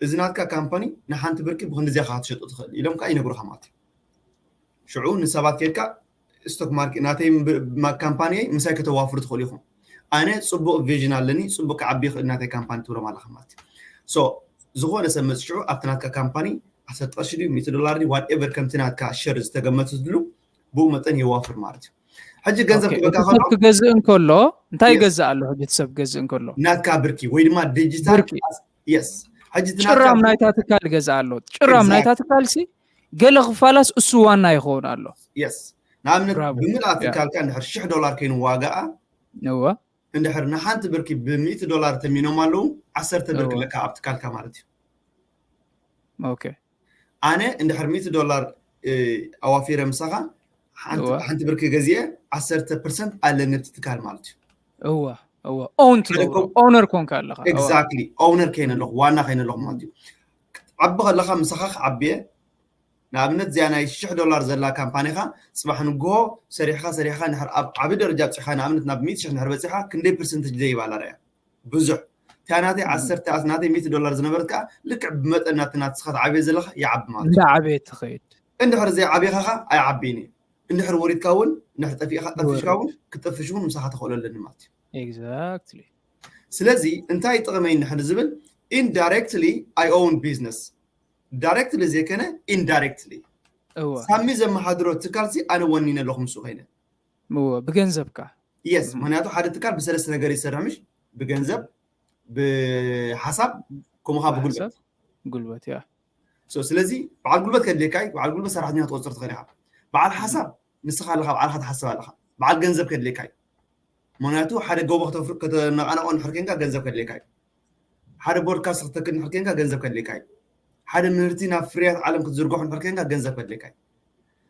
እዚ ናትካ ካምፓኒ ንሓንቲ ብርቂ ብክንድዚያ ከዓ ትሸጡ ትኽእል ኢሎም ከዓ ይነግሩካ ማለት እዩ ሽዑ ንሰባት ከድካ ስቶክ ማርኬት ናተይ ካምፓኒ ምሳይ ከተዋፍሩ ትኽእሉ ኢኹም ኣነ ፅቡቅ ቪዥን ኣለኒ ፅቡቅ ክዓቢ ይኽእል ናተይ ካምፓኒ ትብሎም ኣለካ ማለት እዩ so ዝኾነ ሰብ መፅሽዑ ኣብቲ ናትካ ካምፓኒ ዓሰርተ ቅርሺ ድዩ ሚእቲ ዶላር ድዩ ዋትኤቨር ከምቲ ናትካ ሸር ዝተገመተትሉ ብኡ መጠን የዋፍር ማለት እዩ ሕጂ ገንዘብ ክበካ ከሎ ክገዝእ እንከሎ እንታይ ይገዝእ ኣሎ ሕጂ ሰብ ክገዝእ እንከሎ ናትካ ብርኪ ወይ ድማ ዲጂታል ብርኪ የስ ሕጂ እቲ ናትካ ጭራም ናይታ ትካል ይገዝእ ኣሎ ጭራም ናይታ ትካል ሲ ገለ ክፋላስ እሱ ዋና ይኸውን ኣሎ የስ ንኣብነት ብራቮ። ብምልኣት ያ። ትካልካ እንድሕር ሽሕ ዶላር ኮይኑ ዋጋኣ እወ እንድሕር ንሓንቲ ብርኪ ብሚእቲ ዶላር ተሚኖም ኣለዉ ዓሰርተ ብርኪ እወ። ለካ ኣብቲ ካልካ ማለት እዩ ኦኬ ኣነ እንድሕር ሚእቲ ዶላር እ፣ ኣዋፊረ ምሳኻ ሓንቲ እወ። ሓንቲ ብርኪ ገዚአ ዓሰርተ ፐርሰንት ኣለኒ ኣብቲ ትካል ማለት እዩ እወ እወ ኦውን ትገብሮ ኮ- ኦነር ኮንካ ኣለኻ እወ። ኤግዛክትሊ ኦውነር ከይነ ኣለኹ ዋና ከይነ ኣለኹ ማለት እዩ ክዓቢ ከለኻ ምሳኻ ክዓብየ ንኣብነት እዚኣ ናይ ሽሕ ዶላር ዘላ ካምፓኒኻ ፅባሕ ንግሆ ሰሪሕኻ ሰሪሕኻ ንድሕር ኣብ ዓብዪ ደረጃ ኣብፂኻ ንኣብነት ናብ ሚእቲ ሽሕ ንድሕር በፂኻ ክንደይ ፐርሰንተጅ ዘይባላ ርያ ብዙሕ እታ ናተይ ዓሰርተ ናተይ ሚእቲ ዶላር ዝነበረት ከዓ ልክዕ ብመጠን ናቲ ናትስኻ ትዓብየ ዘለኻ ይዓቢ ማለት እዩ እንዳዓበየት ትኸይድ እንድሕር ዘይዓብኻ ከዓ ኣይዓብይን እዩ እንድሕር ወሪድካ እውን እንድሕር ጠፊእካ ጠፊሽካ እውን ክትጠፍሽ እውን ምሳኻ ተኽእሎ ኣለኒ ማለት እዩ ኤግዛክትሊ ስለዚ እንታይ ጥቕመይ እንድሕር ዝብል indirectly I own business directly ዘይከነ indirectly እወ ሳሚ ዘመሓድሮ ትካል ሲ ኣነ ወኒነ ኣለኹ ምስኡ ከይነ እወ ብገንዘብካ የስ ምክንያቱ ሓደ ትካል ብሰለስተ ነገር ይሰርሕ ምሽ ብገንዘብ ብሓሳብ ከምኡ ከዓ ብጉልበት ብሓሳብ ጉልበት ያ So ስለዚ በዓል ጉልበት ከድልየካ እዩ። በዓል ጉልበት ሰራሕተኛ ክትቆፅር ትኽእል ኢኻ። በዓል ሓሳብ ንስኻ ኣለኻ፣ ባዕልኻ ትሓስብ ኣለኻ። በዓል ገንዘብ ከድልየካ እዩ። ምክንያቱ ሓደ ጎቦ ከተነቃነቆ እንድሕር ኮንካ ገንዘብ ከድልየካ እዩ። ሓደ ቦድካስት ክተክል እንድሕር ኮንካ ገንዘብ ከድልየካ እዩ። ሓደ ምህርቲ ናብ ፍርያት ዓለም ክትዝርግሖ እንድሕር ኮንካ ገንዘብ ከድልየካ እዩ።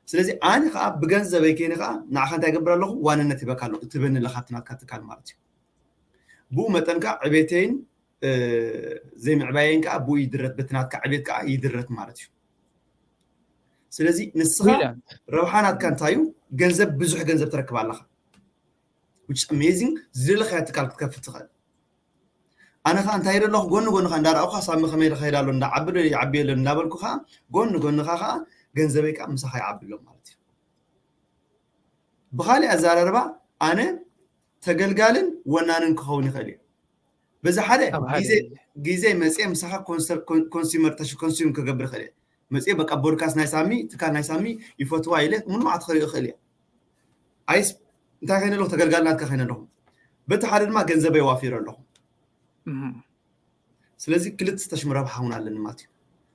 ስለዚ ኣነ ከዓ ብገንዘበይ ከይነ ከዓ ንዓኻ እንታይ ገብር ኣለኹ? ዋንነት ይበካ ኣለኹ። ትበኒ ኣለኻ ኣብቲ ናትካ ትካል ማለት እዩ። ብኡ መጠን ከዓ ዕቤተይን ዘይምዕባየይን ከዓ ብኡ ይድረት፣ በቲ ናትካ ዕቤት ከዓ ይድረት ማለት እዩ። ስለዚ ንስኻ ረብሓ ናትካ እንታይ እዩ? ገንዘብ፣ ብዙሕ ገንዘብ ትረክብ ኣለኻ። Which is amazing። ዝደለኻዮ ትካል ክትከፍት ትኽእል። ኣነ ከዓ እንታይ ኣለኹ? ጎኒ ጎንኻ እንዳረኣኹ ሳሚ ከመይ ከይዳ ኣሎ፣ እንዳዓቢ ዶ ይዓቢ ኣሎ እንዳበልኩ ከዓ ጎኒ ጎንኻ ከዓ ገንዘበይ ከዓ ምሳኻ ይዓቢ ኣሎ ማለት እዩ። ብኻሊእ ኣዘራርባ ኣነ ተገልጋልን ወናንን ክኸውን ይኽእል እዩ። በዚ ሓደ ግዜ መፅየ ምሳኻ ኮንሱመር ኮንሱም ክገብር ይኽእል እየ። መፅየ በቃ ቦድካስት ናይ ሳሚ፣ ትካል ናይ ሳሚ ይፈትዋ ኢለ ምንማዕት ክርኢ ይኽእል እየ። ኣይስ እንታይ ከይነ ኣለኹ? ተገልጋሊ ናትካ ከይነ ኣለኹ። በቲ ሓደ ድማ ገንዘበይ ዋፊረ ኣለኹ። ስለዚ ክልተ ሽም ረብሓ እውን ኣለኒ ማለት እዩ።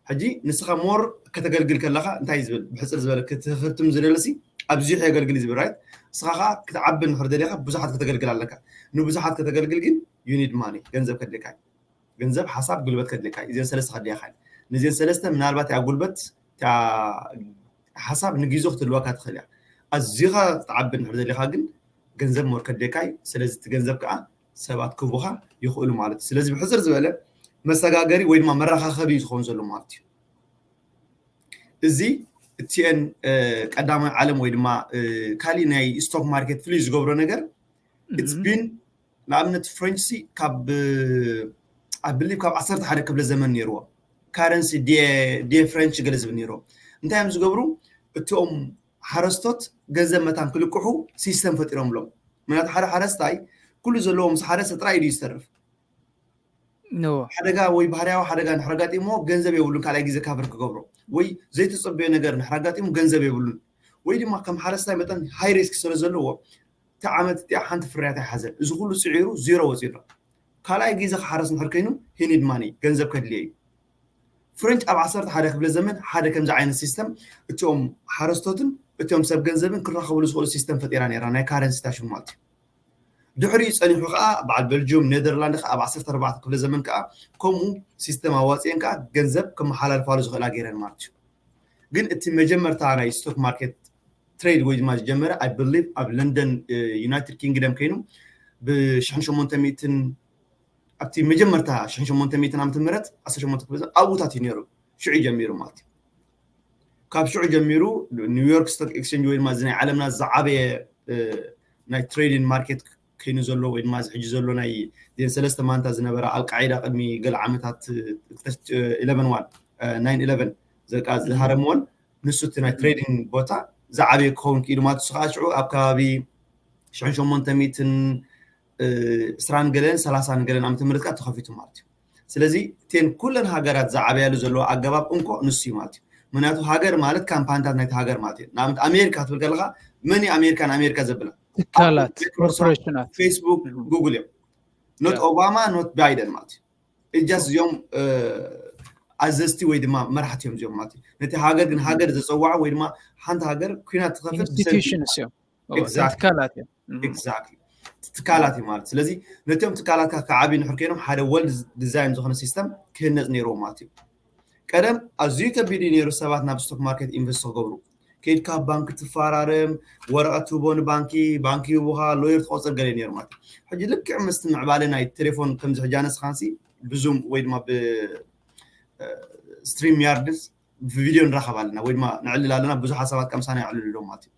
ሕጂ ንስኻ ሞር ከተገልግል ከለኻ እንታይ ዝብል ብሕፅር ዝበለ ክትህርትም ዝደለሲ ኣብዚሑ የገልግል እዩ ዝብል ራይት። ንስኻ ከዓ ክትዓቢ እንድሕር ደሊኻ ብዙሓት ከተገልግል ኣለካ። ንብዙሓት ከተገልግል ግን you need money፣ ገንዘብ ከድልካ እዩ። ገንዘብ፣ ሓሳብ፣ ጉልበት ከድልካ እዩ። እዚን ሰለስተ ከድልካ እዩ። ነዚን ሰለስተ ምናልባት ያ ጉልበት ሓሳብ ንጊዞ ክትህልወካ ትኽእል እያ። ኣዚኻ ክትዓቢ እንድሕር ደሊኻ ግን ገንዘብ ሞር ከድልካ እዩ። ስለዚ እቲ ገንዘብ ከዓ ሰባት ክህቡኻ ይኽእሉ ማለት እዩ። ስለዚ ብሕፅር ዝበለ መሰጋገሪ ወይ ድማ መረኻኸቢ እዩ ዝኸውን ዘሎ ማለት እዩ። እዚ እቲኤን ቀዳማይ ዓለም ወይ ድማ ካሊእ ናይ ስቶክ ማርኬት ፍልይ ዝገብሮ ነገር it's been ንኣብነት ፍሬንች ሲ ካብ ኣብሊ ካብ ዓሰርተ ሓደ ክፍለ ዘመን ነይርዎ ካረንሲ ዲየ ፍሬንች ገለ ዝብል ነይርዎ። እንታይ እዮም ዝገብሩ? እቲኦም ሓረስቶት ገንዘብ መታን ክልቅሑ ሲስተም ፈጢሮምሎም። ምክንያቱ ሓደ ሓረስታይ ኩሉ ዘለዎ ምስ ሓረሰ ጥራይ ኢሉ እዩ ዝተርፍ። ሓደጋ ወይ ባህርያዊ ሓደጋ እንድሕር ኣጋጢምዎ ገንዘብ የብሉን ካልኣይ ግዜ ካቨር ክገብሮ፣ ወይ ዘይተፀበዮ ነገር እንድሕር ኣጋጢሙ ገንዘብ የብሉን፣ ወይ ድማ ከም ሓረስታይ መጠን ሃይ ሪስክ ስለ ዘለዎ እቲ ዓመት እቲኣ ሓንቲ ፍርያት ኣይሓዘን። እዚ ኩሉ ፅዒሩ ዚሮ ወፂኡ ኣሎ። ካልኣይ ግዜ ክሓረስ እንድሕር ኮይኑ he need money፣ ገንዘብ ከድልዮ እዩ። ፍሬንች ኣብ ዓሰርተ ሓደ ክፍለ ዘመን ሓደ ከምዚ ዓይነት ሲስተም እቲኦም ሓረስቶትን እቲኦም ሰብ ገንዘብን ክራኸብሉ ዝኽእሉ ሲስተም ፈጢራ ነይራ፣ ናይ ካረንሲ ታሽም ማለት እዩ። ድሕሪኡ ፀኒሑ ከዓ በዓል ቤልጅዩም፣ ኔደርላንድ ከዓ ኣብ ዓሰርተ ኣርባዕተ ክፍለ ዘመን ከዓ ከምኡ ሲስተም ኣዋፅኤን ከዓ ገንዘብ ከመሓላልፋሉ ዝኽእላ ገይረን ማለት እዩ። ግን እቲ መጀመርታ ናይ ስቶክ ማርኬት ትሬድ ወይ ድማ ዝጀመረ I believe ኣብ ለንደን ዩናይትድ ኪንግደም ኮይኑ ብሽሕን ሸሞንተ ሚእትን ኣብቲ መጀመርታ ሽሕን ሸሞንተ ሚእትን ዓመተ ምህረት ዓሰርተ ሸሞንተ ክፍለ ዘመን ኣብኡታት እዩ ነይሩ። ሽዑ ጀሚሩ ማለት እዩ። ካብ ሽዑ ጀሚሩ ኒውዮርክ ስቶክ ኤክስቼንጅ ወይ ድማ እዚ ናይ ዓለምና ዝዓበየ ናይ ትሬዲንግ ማርኬት ኮይኑ ዘሎ ወይ ድማ እዚ ሕጂ ዘሎ ናይ ዜን ሰለስተ ማንታ ዝነበረ ኣልቃዒዳ ቅድሚ ገለ ዓመታት ኢለቨን ዋን ናይን ኢለቨን ዝሃረምዎን ንሱ እቲ ናይ ትሬዲንግ ቦታ ዝዓበየ ክኸውን ክኢሉ ማለት ንሱ ከዓ ሽዑ ኣብ ከባቢ ሽሕን ሸሞንተ ሚእትን ዕስራን ገለን ሰላሳን ገለን ዓመተ ምህረት ከዓ ተኸፊቱ ማለት እዩ። ስለዚ እተን ኩለን ሃገራት ዝዓበያሉ ዘለዎ ኣገባብ እንኮ ንሱ እዩ ማለት እዩ። ምክንያቱ ሃገር ማለት ካምፓኒታት ናይቲ ሃገር ማለት እዩ። ንኣብነት ኣሜሪካ ክትብል ከለካ መን እዩ ኣሜሪካ ንኣሜሪካ ዘብላ? ትካላት፣ ኮርፖሬሽናት፣ ፌስቡክ፣ ጉግል እዮም። ኖት ኦባማ፣ ኖት ባይደን ማለት እዩ። እጃስ እዚኦም ኣዘዝቲ ወይ ድማ መራሕቲ እዮም እዚኦም ማለት እዩ። ነቲ ሃገር ግን ሃገር ዘፀዋዖ ወይ ድማ ሓንቲ ሃገር ኩናት ትኸፍት ኢንስቲቱሽንስ እዮም። ትካላት እዮም። ኤግዛክትሊ። ትካላት እዩ ማለት። ስለዚ ነቲኦም ትካላትካ ክዓብዩ እንድሕር ኮይኖም ሓደ ወል ዲዛይን ዝኾነ ሲስተም ክህነፅ ነይርዎ ማለት እዩ። ቀደም ኣዝዩ ከቢድ እዩ ነይሩ ሰባት ናብ ስቶክ ማርኬት ኢንቨስት ክገብሩ። ከይድካ ባንክ ትፈራረም፣ ወረቐት ትህቦ ንባንኪ፣ ባንኪ ይህቡኻ፣ ሎየር ትቆፅር ገለ ነይሩ ማለት እዩ። ሕጂ ልክዕ ምስቲ ምዕባለ ናይ ቴሌፎን ከምዚ ሕጂ ኣነስኻንሲ ብዙም ወይ ድማ ብስትሪም ያርድስ ቪድዮ ንራኸብ ኣለና ወይ ድማ ንዕልል ኣለና። ብዙሓት ሰባት ከምሳና የዕልሉ ኣለዉ ማለት እዩ።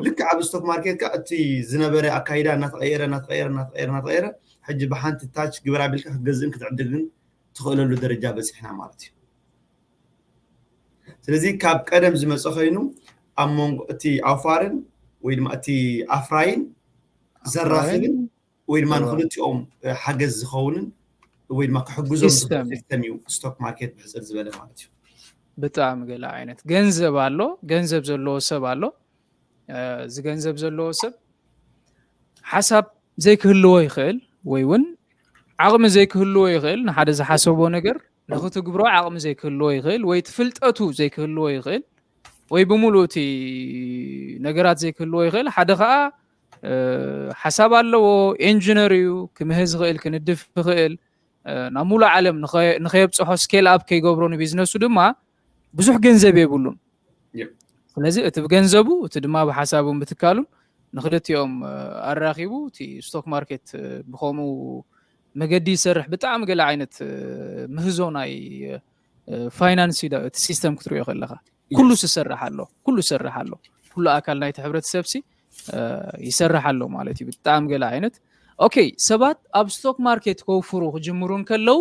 ልክዕ ኣብ ስቶክ ማርኬት ከዓ እቲ ዝነበረ ኣካይዳ እናተቐየረ እናተቐየረ እናተቐየረ እናተቐየረ ሕጂ ብሓንቲ ታች ግበር ኣቢልካ ክትገዝእን ክትዕድግን ትኽእለሉ ደረጃ በፂሕና ማለት እዩ። ስለዚ ካብ ቀደም ዝመፀ ኮይኑ ኣብ መንጎ እቲ ኣውፋርን ወይ ድማ እቲ ኣፍራይን ዘራኽብን ወይ ድማ ንክልቲኦም ሓገዝ ዝኸውንን ወይ ድማ ክሕግዞም ዝኽእል ሲስተም እዩ ስቶክ ማርኬት ብሕፅር ዝበለ ማለት እዩ። ብጣዕሚ ገለ ዓይነት ገንዘብ ኣሎ፣ ገንዘብ ዘለዎ ሰብ ኣሎ። እዚ ገንዘብ ዘለዎ ሰብ ሓሳብ ዘይክህልዎ ይኽእል ወይ እውን ዓቕሚ ዘይክህልዎ ይኽእል ንሓደ ዝሓሰቦ ነገር ንክትግብሮ ዓቕሚ ዘይክህልዎ ይኽእል፣ ወይ እቲ ፍልጠቱ ዘይክህልዎ ይኽእል፣ ወይ ብምሉእ እቲ ነገራት ዘይክህልዎ ይኽእል። ሓደ ከዓ ሓሳብ ኣለዎ፣ ኢንጂነር እዩ፣ ክምህዝ ይኽእል፣ ክንድፍ ይኽእል፣ ናብ ሙሉእ ዓለም ንኸየብፅሖ፣ ስኬል ኣፕ ከይገብሮ ንቢዝነሱ ድማ ብዙሕ ገንዘብ የብሉን። ስለዚ እቲ ብገንዘቡ፣ እቲ ድማ ብሓሳቡን ብትካሉን ንክልቲኦም ኣራኪቡ እቲ ስቶክ ማርኬት ብከምኡ መገዲ ይሰርሕ። ብጣዕሚ ገለ ዓይነት ምህዞ ናይ ፋይናንስ እዩ እቲ ሲስተም ክትሪኦ ከለካ። ኩሉ ይሰርሕ ኣሎ፣ ኩሉ ይሰርሕ ኣሎ፣ ኩሉ ኣካል ናይቲ ሕብረተሰብ ሲ ይሰርሕ ኣሎ ማለት እዩ። ብጣዕሚ ገለ ዓይነት። ኦኬ፣ ሰባት ኣብ ስቶክ ማርኬት ከውፍሩ ክጅምሩ እንከለዉ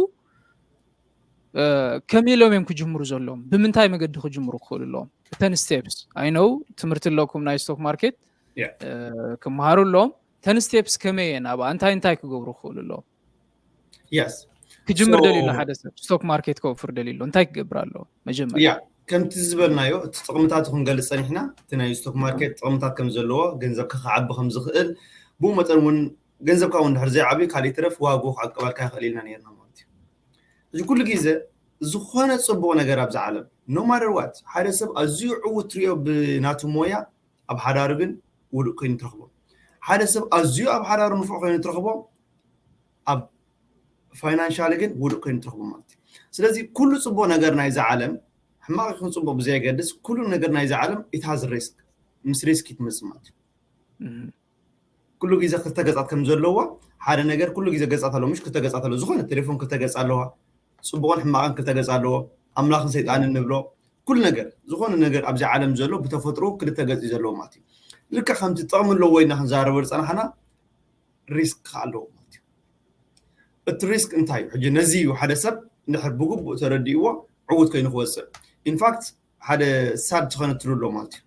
ከመይ ኢሎም እዮም ክጅምሩ ዘለዎም? ብምንታይ መገዲ ክጅምሩ ክኽእሉ ኣለዎም? እተን ስቴፕስ፣ ኣይ ኖው ትምህርቲ ኣለኩም ናይ ስቶክ ማርኬት ክመሃሩ ኣለዎም። እተን ስቴፕስ ከመይ እየን? ኣብኣ እንታይ እንታይ ክገብሩ ክኽእሉ ኣለዎም? የስ ክጅምር ደሊሉ ሓደ ሰብ ስቶክ ማርኬት ከውፍር ደሊሉ እንታይ ክገብር ኣለዎ? መጀመርያ ከምቲ ዝበልናዮ እቲ ጥቕምታት ክንገልፅ ፀኒሕና፣ እቲ ናይ ስቶክ ማርኬት ጥቕምታት ከም ዘለዎ፣ ገንዘብ ክዓቢ ከም ዝኽእል፣ ብኡ መጠን እውን ገንዘብካ እውን ድሕር ዘይዓብዩ ካልእ ይትረፍ ዋግኡ ክዕቀበልካ ይኽእል ኢልና ነርና ማለት እዩ። እዚ ኩሉ ግዜ ዝኾነ ፅቡቕ ነገር ኣብዚ ዓለም no matter what ሓደ ሰብ ኣዝዩ ዕዉት ትሪኦ ብናቱ ሞያ ኣብ ሓዳሩ ግን ውዱቅ ኮይኑ ትረኽቦ። ሓደ ሰብ ኣዝዩ ኣብ ሓዳሩ ንፉዕ ኮይኑ ትረኽቦ ኣብ ፋይናንሻል ግን ውዱቅ ኮይኑ ትረኽቦ ማለት እዩ። ስለዚ ኩሉ ፅቡቅ ነገር ናይዚ ዓለም ሕማቅ ይኹን ፅቡቅ ብዘየገድስ ኩሉ ነገር ናይዚ ዓለም it has risk ምስ ሪስክ እዩ ትመፅእ ማለት እዩ። ኩሉ ግዜ ክልተ ገፃት ከም ዘለዎ ሓደ ነገር ኩሉ ግዜ ገፃት ኣለዎ። ምሽ ክልተ ገፃት ኣለዎ። ዝኾነ ቴሌፎን ክልተ ገፅ ኣለዋ። ፅቡቅን ሕማቅን ክልተ ገፅ ኣለዎ። ኣምላኽን ሰይጣንን ንብሎ ኩሉ ነገር ዝኾነ ነገር ኣብዚ ዓለም ዘሎ ብተፈጥሮ ክልተ ገፅ እዩ ዘለዎ ማለት እዩ። ልክዕ ከምቲ ጥቕሚ ኣለዎ ኢልና ክንዛረበሉ ዝፀናሕና ሪስክ ከዓ ኣለዎ ማለት እዩ። እቲ ሪስክ እንታይ እዩ? ሕጂ ነዚ እዩ ሓደ ሰብ እንድሕር ብግቡእ ተረዲእዎ ዕዉት ኮይኑ ክወፅእ። ኢንፋክት ሓደ ሳድ ዝኾነ ትሉ ኣሎ ማለት እዩ።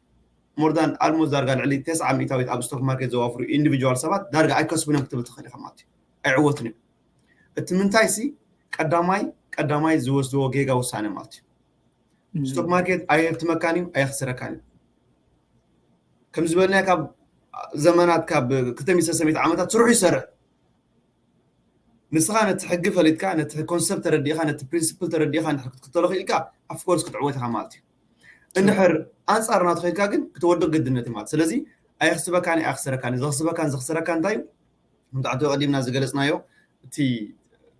more than almost ዳርጋ ልዕሊ ተስዓ ሚእታዊት ኣብ ስቶክ ማርኬት ዘዋፍሩ ኢንዲቪጁዋል ሰባት ዳርጋ ኣይከስቡን እዮም ክትብል ትኽእል ኢኻ ማለት እዩ። ኣይዕወቱን እዮም። እቲ ምንታይ ሲ ቀዳማይ ቀዳማይ ዝወስድዎ ጌጋ ውሳነ ማለት እዩ። ስቶክ ማርኬት ኣየህብትመካን እዩ ኣየኽስረካን እዩ። ከም ዝበልናዮ ካብ ዘመናት ካብ ክልተ ሚእቲ ሰለስተ ሚእቲ ዓመታት ስርሑ ይሰርሕ። ንስኻ ነቲ ሕጊ ፈሊጥካ ነቲ ኮንሰፕት ተረዲእኻ ነቲ ፕሪንስፕል ተረዲእኻ እንድሕር ክትክተሎ ክኢልካ ኣፍኮርስ ክትዕወት ኢኻ ማለት እዩ። እንድሕር ኣንፃር ናቱ ከይድካ ግን ክትወድቕ ግድነት እዩ ማለት። ስለዚ ኣየኽስበካን ኣየኽስረካን እዩ። ዘኽስበካን ዘኽስረካ እንታይ እዩ? ከምቲ ዓቶ ቀዲምና ዝገለፅናዮ እቲ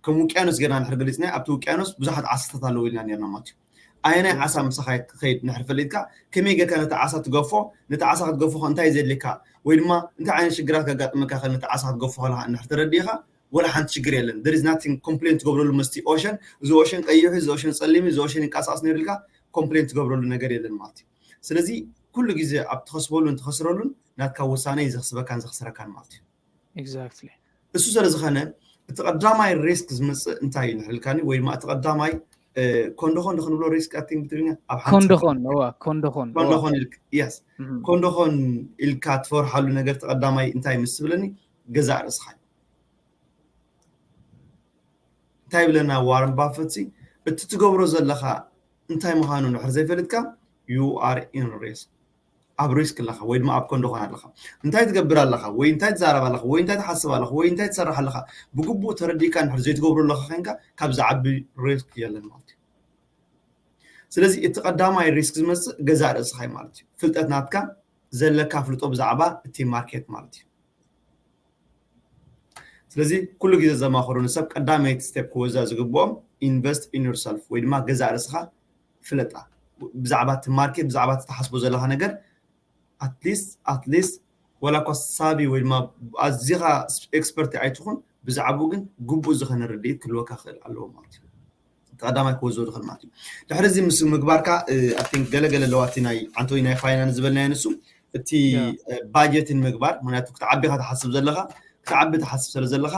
ከም ውቅያኖስ ጌርና እንድሕር ገሊፅናዮ ኣብቲ ውቅያኖስ ብዙሓት ዓሳታት ኣለዉ ኢልና ነርና ማለት እዩ። ኣየናይ ዓሳ ምሳኻ ክኸይድ እንድሕር ፈሊጥካ ከመይ ጌርካ ነቲ ዓሳ ትገፎ፣ ነቲ ዓሳ ክትገፎ እንታይ ዘድልየካ ወይ ድማ እንታይ ዓይነት ሽግራት ከጋጥመካ ከ ነቲ ዓሳ ክትገፎ ከለካ እንድሕር ተረዲእካ ወላ ሓንቲ ሽግር የለን። There is nothing complain ትገብረሉ ምስቲ ኦሸን። እዚ ኦሸን ቀይሑ፣ እዚ ኦሸን ፀሊም፣ እዚ ኦሸን ይንቀሳቀስ ነይሩ ኢልካ ኮምፕሌን ትገብረሉ ነገር የለን ማለት እዩ። ስለዚ ኩሉ ግዜ ኣብ ትኸስበሉን ትኸስረሉን ናትካ ውሳነ እዩ ዘኽስበካን ዘኽስረካን ማለት እዩ። ኤግዛክትሊ። እሱ ስለ ዝኾነ እቲ ቀዳማይ ሪስክ ዝመፅእ እንታይ እዩ ንሕልካኒ ወይ ድማ እቲ ቀዳማይ ኮንዶኾን ክንብሎ ሪስክ ኣቲንግ ብትግርኛ ኣብ ሓንቲ ኮንዶኾን እዋ ኮንዶኾን እዋ። ኮንዶኾን ኢልክ የስ እም። ኮንዶኾን ኢልካ ትፈርሓሉ ነገር እቲ ቀዳማይ እንታይ ምስ ትብለኒ ገዛእ ርእስኻ እዩ። እንታይ ይብለና ዋረን ባፈት ሲ እቲ ትገብሮ ዘለኻ እንታይ ምዃኑ እንድሕር ዘይፈለጥካ you are in risk ኣብ ሪስክ ኣለኻ ወይ ድማ ኣብ ኮንዶኾን ኣለኻ። እንታይ ትገብር ኣለኻ ወይ እንታይ ትዛረብ ኣለኻ ወይ እንታይ ትሓስብ ኣለኻ ወይ እንታይ ትሰርሕ ኣለኻ ብግቡእ ተረዲእካ እንድሕር ዘይትገብሮ ኣለኻ ኮይንካ ካብ ዝዓቢ ሪስክ የለን ማለት እዩ። ስለዚ እቲ ቀዳማይ ሪስክ ዝመፅእ ገዛእ ርእስኻ እዩ ማለት እዩ። ፍልጠት ናትካ ዘለካ ኣፍልጦ ብዛዕባ እቲ ማርኬት ማለት እዩ። ስለዚ ኩሉ ግዜ ዘማኽሩ ንሰብ ቀዳመይቲ ስቴፕ ክወዛ ዝግብኦም invest in yourself ወይ ድማ ገዛእ ርእስኻ ፍለጣ። ብዛዕባ እቲ ማርኬት ብዛዕባ እቲ ትሓስቦ ዘለኻ ነገር ኣትሊስት ኣትሊስት ወላ እኳ ሳቪ ወይ ድማ ኣዚኻ ኤክስፐርቲ ኣይትኹን ብዛዕባኡ ግን ግቡእ ዝኾነ ርድኢት ክህልወካ ክኽእል ኣለዎ ማለት እዩ። ቀዳማይ ክወዝኦ ዝኽእል ማለት እዩ። ድሕሪ እዚ ምስ ምግባርካ ኣይ ቲንክ ገለገለ ኣለዋ እቲ ናይ ዓንቶይ ናይ ፋይናንስ ዝበልናዮ ንሱ እቲ ያ። ባጀትን ምግባር ምክንያቱ ክትዓቢ ኢኻ ትሓስብ ዘለኻ ክትዓቢ ትሓስብ ስለ ዘለኻ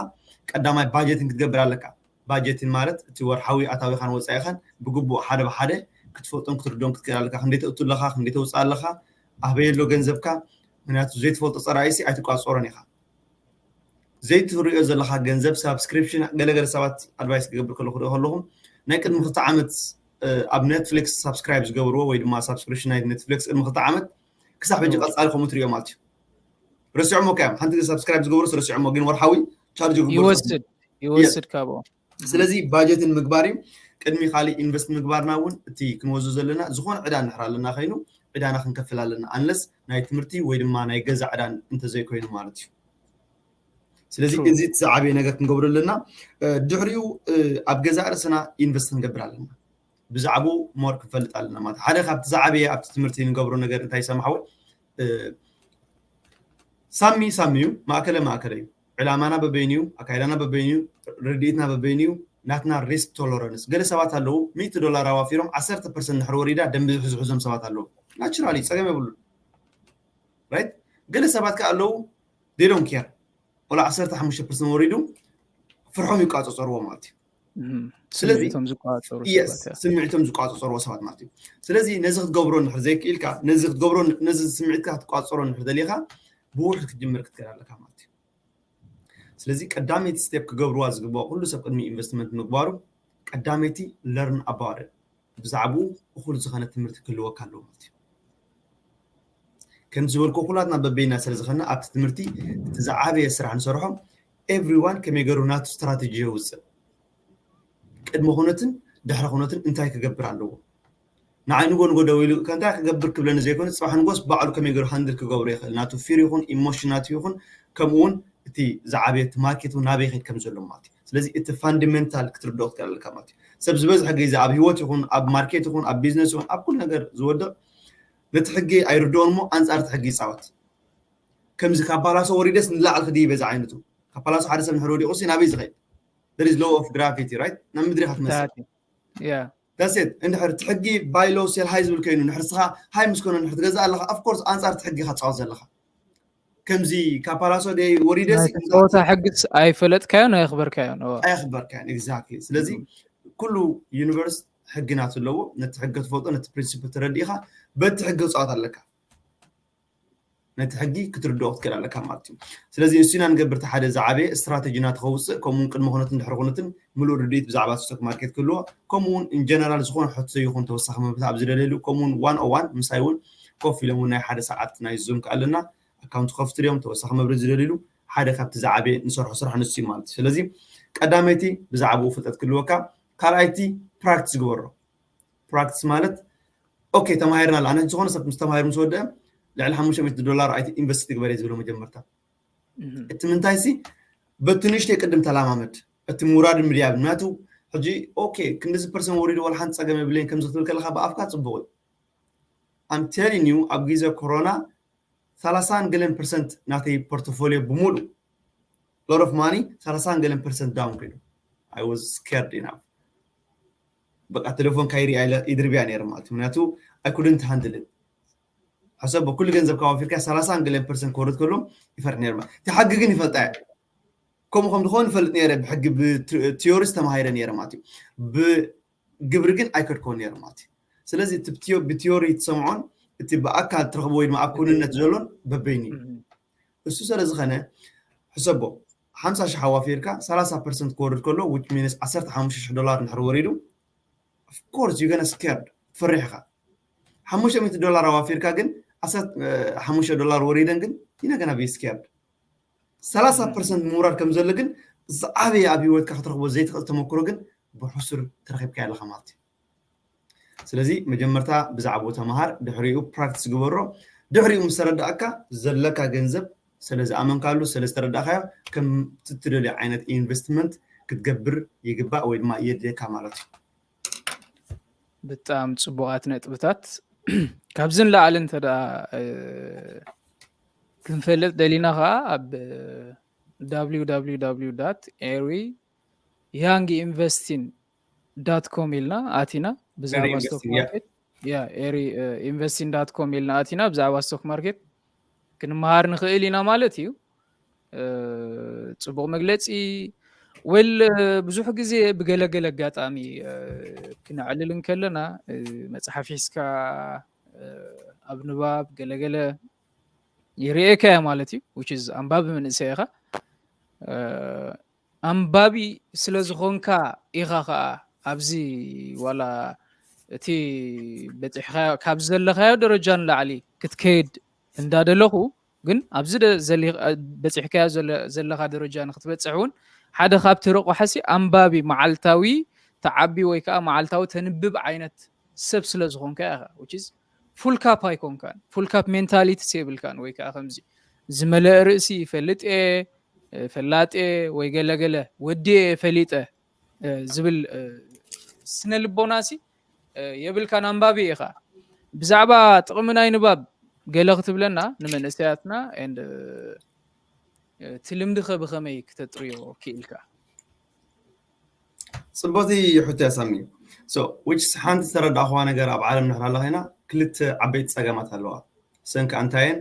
ቀዳማይ ባጀትን ክትገብር ኣለካ። ባጀትን ማለት እቲ ወርሓዊ ኣታዊኻን ወፃኢኻን ብግቡእ ሓደ ብሓደ ክትፈልጦን ክትርዶን ክትክእል ኣለካ። ክንደይ ተእቱ ኣለኻ፣ ክንደይ ተውፅእ ኣለኻ፣ ኣበይ ኣሎ ገንዘብካ። ምክንያቱ ዘይትፈልጦ ፀራኢሲ ኣይትቋፀሮን ኢኻ። ዘይትሪኦ ዘለኻ ገንዘብ ሳብስክሪፕሽን ገለገለ ሰባት ኣድቫይስ ክገብር ከለኹ ሪኦ ከለኹም ናይ ቅድሚ ክልተ ዓመት ኣብ ኔትፍሊክስ ሳብስክራይብ ዝገብርዎ ወይ ድማ ሳብስክሪፕሽን ናይ ኔትፍሊክስ ቅድሚ ክልተ ዓመት ክሳብ ሕጂ ቀፃሊ ከምኡ ትሪኦ ማለት እዩ። ረሲዖሞ እኮ እዮም ሓንቲ ግዜ ሳብስክራይብ ዝገብሩ ረሲዖሞ ግን ወርሓዊ ቻርጅ ይግበሩ ይወስድ ይወስድ ካብኦም ስለዚ ባጀትን ምግባር እዩ። ቅድሚ ካልእ ኢንቨስት ምግባርና እውን እቲ ክንወዞ ዘለና ዝኾነ ዕዳ እንድሕር ኣለና ኮይኑ ዕዳና ክንከፍል ኣለና፣ ኣንለስ ናይ ትምህርቲ ወይ ድማ ናይ ገዛ ዕዳ እንተዘይኮይኑ ማለት እዩ። ስለዚ እዚ ዝዓበየ ነገር ክንገብሮ ኣለና። ድሕሪኡ ኣብ ገዛ ርእስና ኢንቨስት ክንገብር ኣለና። ብዛዕባኡ ሞር ክንፈልጥ ኣለና ማለት ሓደ ካብቲ ዝዓበየ ኣብቲ ትምህርቲ ንገብሮ ነገር እንታይ ሰማሕወ ሳሚ ሳሚ እዩ። ማእከለ ማእከለ እዩ። ዕላማና በበይኑ እዩ። ኣካይዳና በበይኑ እዩ። ርድኢትና በበይኑ እዩ። ናትና ሪስክ ቶለረንስ ገለ ሰባት ኣለዉ ሚእቲ ዶላር ኣዋፊሮም ዓሰርተ ፐርሰንት ድሕሪ ወሪዳ ደንቢ ዝሕዝሕዞም ሰባት ኣለዉ። ናቹራሊ ጸገም የብሉን። ራይት ገለ ሰባት ከ ኣለዉ ዶን ኬር ወላ ዓሰርተ ሓሙሽተ ፐርሰንት ወሪዱ ፍርሖም ይቋጸጸርዎ ማለት እዩ። ስለዚ ስምዒቶም ዝቋጸሩ ስምዒቶም ዝቋጸጸርዎ ሰባት ማለት እዩ። ስለዚ ነዚ ክትገብሮ እንድሕር ዘይክኢልካ ነዚ ክትገብሮ ነዚ ስምዒትካ ክትቋጸሮ እንድሕር ደሊኻ ብውሕድ ክትጅምር ክትክእል ኣለካ ማለት እዩ። ስለዚ ቀዳመይቲ ስቴፕ ክገብርዋ ዝግባኦ ኩሉ ሰብ ቅድሚ ኢንቨስትመንት ምግባሩ ቀዳመይቲ ለርን ኣባወደ ብዛዕባኡ እኹል ዝኾነ ትምህርቲ ክህልወካ ኣለዎ ማለት እዩ። ከም ዝበልኩ ኩላትና በበይና ስለ ዝኾንና ኣብቲ ትምህርቲ እቲ ዝዓበየ ስራሕ ንሰርሖ ኤቭሪዋን ከመይ ገይሩ ናቱ ስትራተጂ የውፅእ ቅድሚ ኩነትን ድሕሪ ኩነትን እንታይ ክገብር ኣለዎ ንዓይ ንጎ ንጎ ደው ኢሉ እንታይ ክገብር ክብለኒ ዘይኮነ ፅባሕ ንጎስ ባዕሉ ከመይ ገይሩ ሃንድል ክገብሮ ይኽእል ናቱ ፊር ይኹን ኢሞሽናቱ ይኹን ከምኡ እውን እቲ ዝዓበየ እቲ ማርኬት እውን ናበይ ከይድ ከም ዘሎ ማለት እዩ። ስለዚ እቲ ፋንዳሜንታል ክትርድኦ ክትክእል ኣለካ ማለት እዩ። ሰብ ዝበዝሐ ግዜ ኣብ ህይወት ይኹን ኣብ ማርኬት ይኹን ኣብ ቢዝነስ ይኹን ኣብ ኩሉ ነገር ዝወድቕ ነቲ ሕጊ ኣይርድኦን እሞ ኣንፃር እቲ ሕጊ ይፃወት። ከምዚ ካብ ፓላሶ ወሪደስ ንላዕሊ ክድይበ እዚ ዓይነቱ ካብ ፓላሶ ሓደ ሰብ ንሕር ወዲቑ ሲ ናበይ ዝኸይድ there is law of gravity right ናብ ምድሪ ኢኻ ትመስል። That's it። እንድሕር እቲ ሕጊ ባይ ሎው ሴል ሃይ ዝብል ኮይኑ ንሕር ስኻ ሃይ ምስ ኮነ ንድሕር ትገዝእ ኣለኻ of course ኣንፃር እቲ ሕጊ ኢኻ ትፃወት ዘለኻ። ከምዚ ካብ ፓላሶ ደይ ወሪደ ሲ ናይ ተፃወታ ሕግስ ኣይፈለጥካዮን ኣየኽበርካዮን። ኣየኽበርካዮን exactly። ስለዚ ኩሉ ዩኒቨርስ ሕጊ ናቱ ኣለዎ። ነቲ ሕጊ ክትፈልጦ ነቲ ፕሪንሲፕል ተረዲእኻ በቲ ሕጊ ክትፃወት ኣለካ። ነቲ ሕጊ ክትርድኦ ክትክእል ኣለካ ማለት እዩ። ስለዚ እሱና ንገብር እቲ ሓደ ዝዓበየ ስትራተጂና ተኸውፅእ ከምኡውን ቅድሚ ኩነትን ድሕሪ ኩነትን ምሉእ ርድኢት ብዛዕባ ስቶክ ማርኬት ክህልዎ ከምኡውን ኢንጀነራል ዝኾነ ሕቶ ይኹን ተወሳኺ መብርሂ ኣብ ዝደልየሉ ከምኡውን ዋን ኦን ዋን ምሳይ እውን ኮፍ ኢሎም እውን ናይ ሓደ ሰዓት ናይ ዙም ከኣለና ኣካውንት ከፍቱ ድዮም ተወሳኺ መብርሂ ዝደልይሉ ሓደ ካብቲ ዝዓበየ ንሰርሖ ስራሕ ንሱ እዩ ማለት እዩ። ስለዚ ቀዳመይቲ ብዛዕባኡ ፍልጠት ክህልወካ፣ ካልኣይቲ ፕራክቲስ ግበሮ። ፕራክቲስ ማለት ኦኬ ተማሂርና ኣለ ኣነ ዝኾነ ሰብ ምስ ተማሂሩ ምስ ወደአ ልዕሊ ሓሙሽተ ሚእቲ ዶላር ኣይቲ ኢንቨስት ትግበር እየ ዝብሎ መጀመርታ። እቲ ምንታይ ሲ በቲ ንእሽተይ ቅድም ተላማመድ እቲ ምውራድ ምድያብ ምክንያቱ ሕጂ ኦኬ ክንዲዚ ፐርሰንት ወሪዱ ወላ ሓንቲ ፀገም የብለይን ከምዚ ክትብል ከለካ ብኣፍካ ፅቡቅ እዩ። I'm telling you ኣብ ግዜ ኮሮና ሰላሳን ገለን ፐርሰንት ናተይ ፖርቶፎሊዮ ብምሉእ lot of money ሰላሳን ገለን ፐርሰንት down ኮይኑ I was scared enough። በቃ ቴሌፎን ካይሪኣ ኢለ ይድርብያ ነይረ ማለት እዩ። ምክንያቱ I couldn't handle it። ሕሰብ ብኩሉ ገንዘብ ካብ ኣፍሪካ ሰላሳን ገለን ፐርሰንት ክወርድ ከሎ ይፈርሕ ነይረ ማለት እቲ ሕጊ ግን ይፈልጣ እያ። ከምኡ ከም ዝኾን ይፈልጥ ነይረ ብሕጊ ብቲዮሪስ ተማሂረ ነይረ ማለት እዩ። ብግብሪ ግን ኣይከድኮን ነይረ ማለት እዩ። ስለዚ እቲ ብቲዮ- ብቲዮሪ ትሰምዖን እቲ ብኣካል ትረኽቦ ወይ ድማ ኣብ ክውንነት ዘሎን በበይኑ እዩ። እሱ ስለ ዝኾነ ሕሰቦ ሓምሳ ሺሕ ኣዋፊርካ ሰላሳ ፐርሰንት ክወርድ ከሎ which means ዓሰርተ ሓሙሽተ ሺሕ ዶላር እንድሕር ወሪዱ of course you gonna scared ትፈርሕ ኢኻ። ሓሙሽተ ሚእቲ ዶላር ኣዋፊርካ ግን ዓሰርተ ሓሙሽተ ዶላር ወሪደን ግን you gonna be scared። ሰላሳ ፐርሰንት ምውራድ ከም ዘሎ ግን ዝዓበየ ኣብ ህይወትካ ክትረኽቦ ዘይትኽእል ተመክሮ ግን ብሕሱር ተረኺብካ ኣለኻ ማለት እዩ። ስለዚ መጀመርታ ብዛዕባኡ ተምሃር፣ ድሕሪኡ ፕራክቲስ ግበሮ። ድሕሪኡ ምስ ተረዳእካ ዘለካ ገንዘብ ስለ ዝኣመንካሉ ስለ ዝተረዳእካዮ ከም ትትደልዮ ዓይነት ኢንቨስትመንት ክትገብር ይግባእ ወይ ድማ የድልየካ ማለት እዩ። ብጣዕሚ ፅቡቃት ነጥብታት። ካብዚ ንላዕሊ እንተ ደኣ ክንፈልጥ ደሊና ከዓ ኣብ www ኤሪ ያንግ ኢንቨስቲንግ ዳት ኮም ኢልና ኣቲና ብዛዕባ ስቶክ ማርኬት ያ ኤሪ ኢንቨስቲንግ ዳት ኮም ኢልና ኣቲና ብዛዕባ ስቶክ ማርኬት ክንመሃር ንኽእል ኢና ማለት እዩ። ፅቡቕ መግለፂ። ወል ብዙሕ ግዜ ብገለገለ ኣጋጣሚ ክነዕልል እንከለና መፅሓፍ ሒዝካ ኣብ ንባብ ገለገለ ይርእየካ እያ ማለት እዩ። Which is ኣንባቢ መንእሰይ ኢኻ። ኣንባቢ ስለ ዝኾንካ ኢኻ ኸዓ ኣብዚ ዋላ እቲ በፂሕካዮ ካብ ዘለኻዮ ደረጃ ንላዕሊ ክትከይድ እንዳደለኹ ግን ኣብዚ በፂሕካዮ ዘለኻ ደረጃ ንክትበፅሕ እውን ሓደ ካብቲ ረቑሓሲ ኣንባቢ መዓልታዊ ተዓቢ ወይ ከዓ መዓልታዊ ተንብብ ዓይነት ሰብ ስለ ዝኾንካ ኢኻ። Which is full cap ኣይኮንካን፣ full cap mentality የብልካን። ወይ ከዓ ከምዚ ዝመለአ ርእሲ ይፈልጥ እየ፣ ፈላጥ እየ ወይ ገለገለ ወዲ እየ ፈሊጠ ዝብል ስነ ልቦናሲ የብልካን፣ ኣንባቢ ኢኻ። ብዛዕባ ጥቕሚ ናይ ንባብ ገለ ክትብለና ንመንእሰያትና፣ and እቲ ልምዲ ከ ብኸመይ ክተጥርዮ ክኢልካ? ጽቡቕቲ ሕቶ እያ ሳሚ። So which ሓንቲ ዝተረዳእኽዋ ነገር ኣብ ዓለም ንሕር ኣለኻ ኢና ክልተ ዓበይቲ ጸገማት ኣለዋ። ሰንኪ ኣንታየን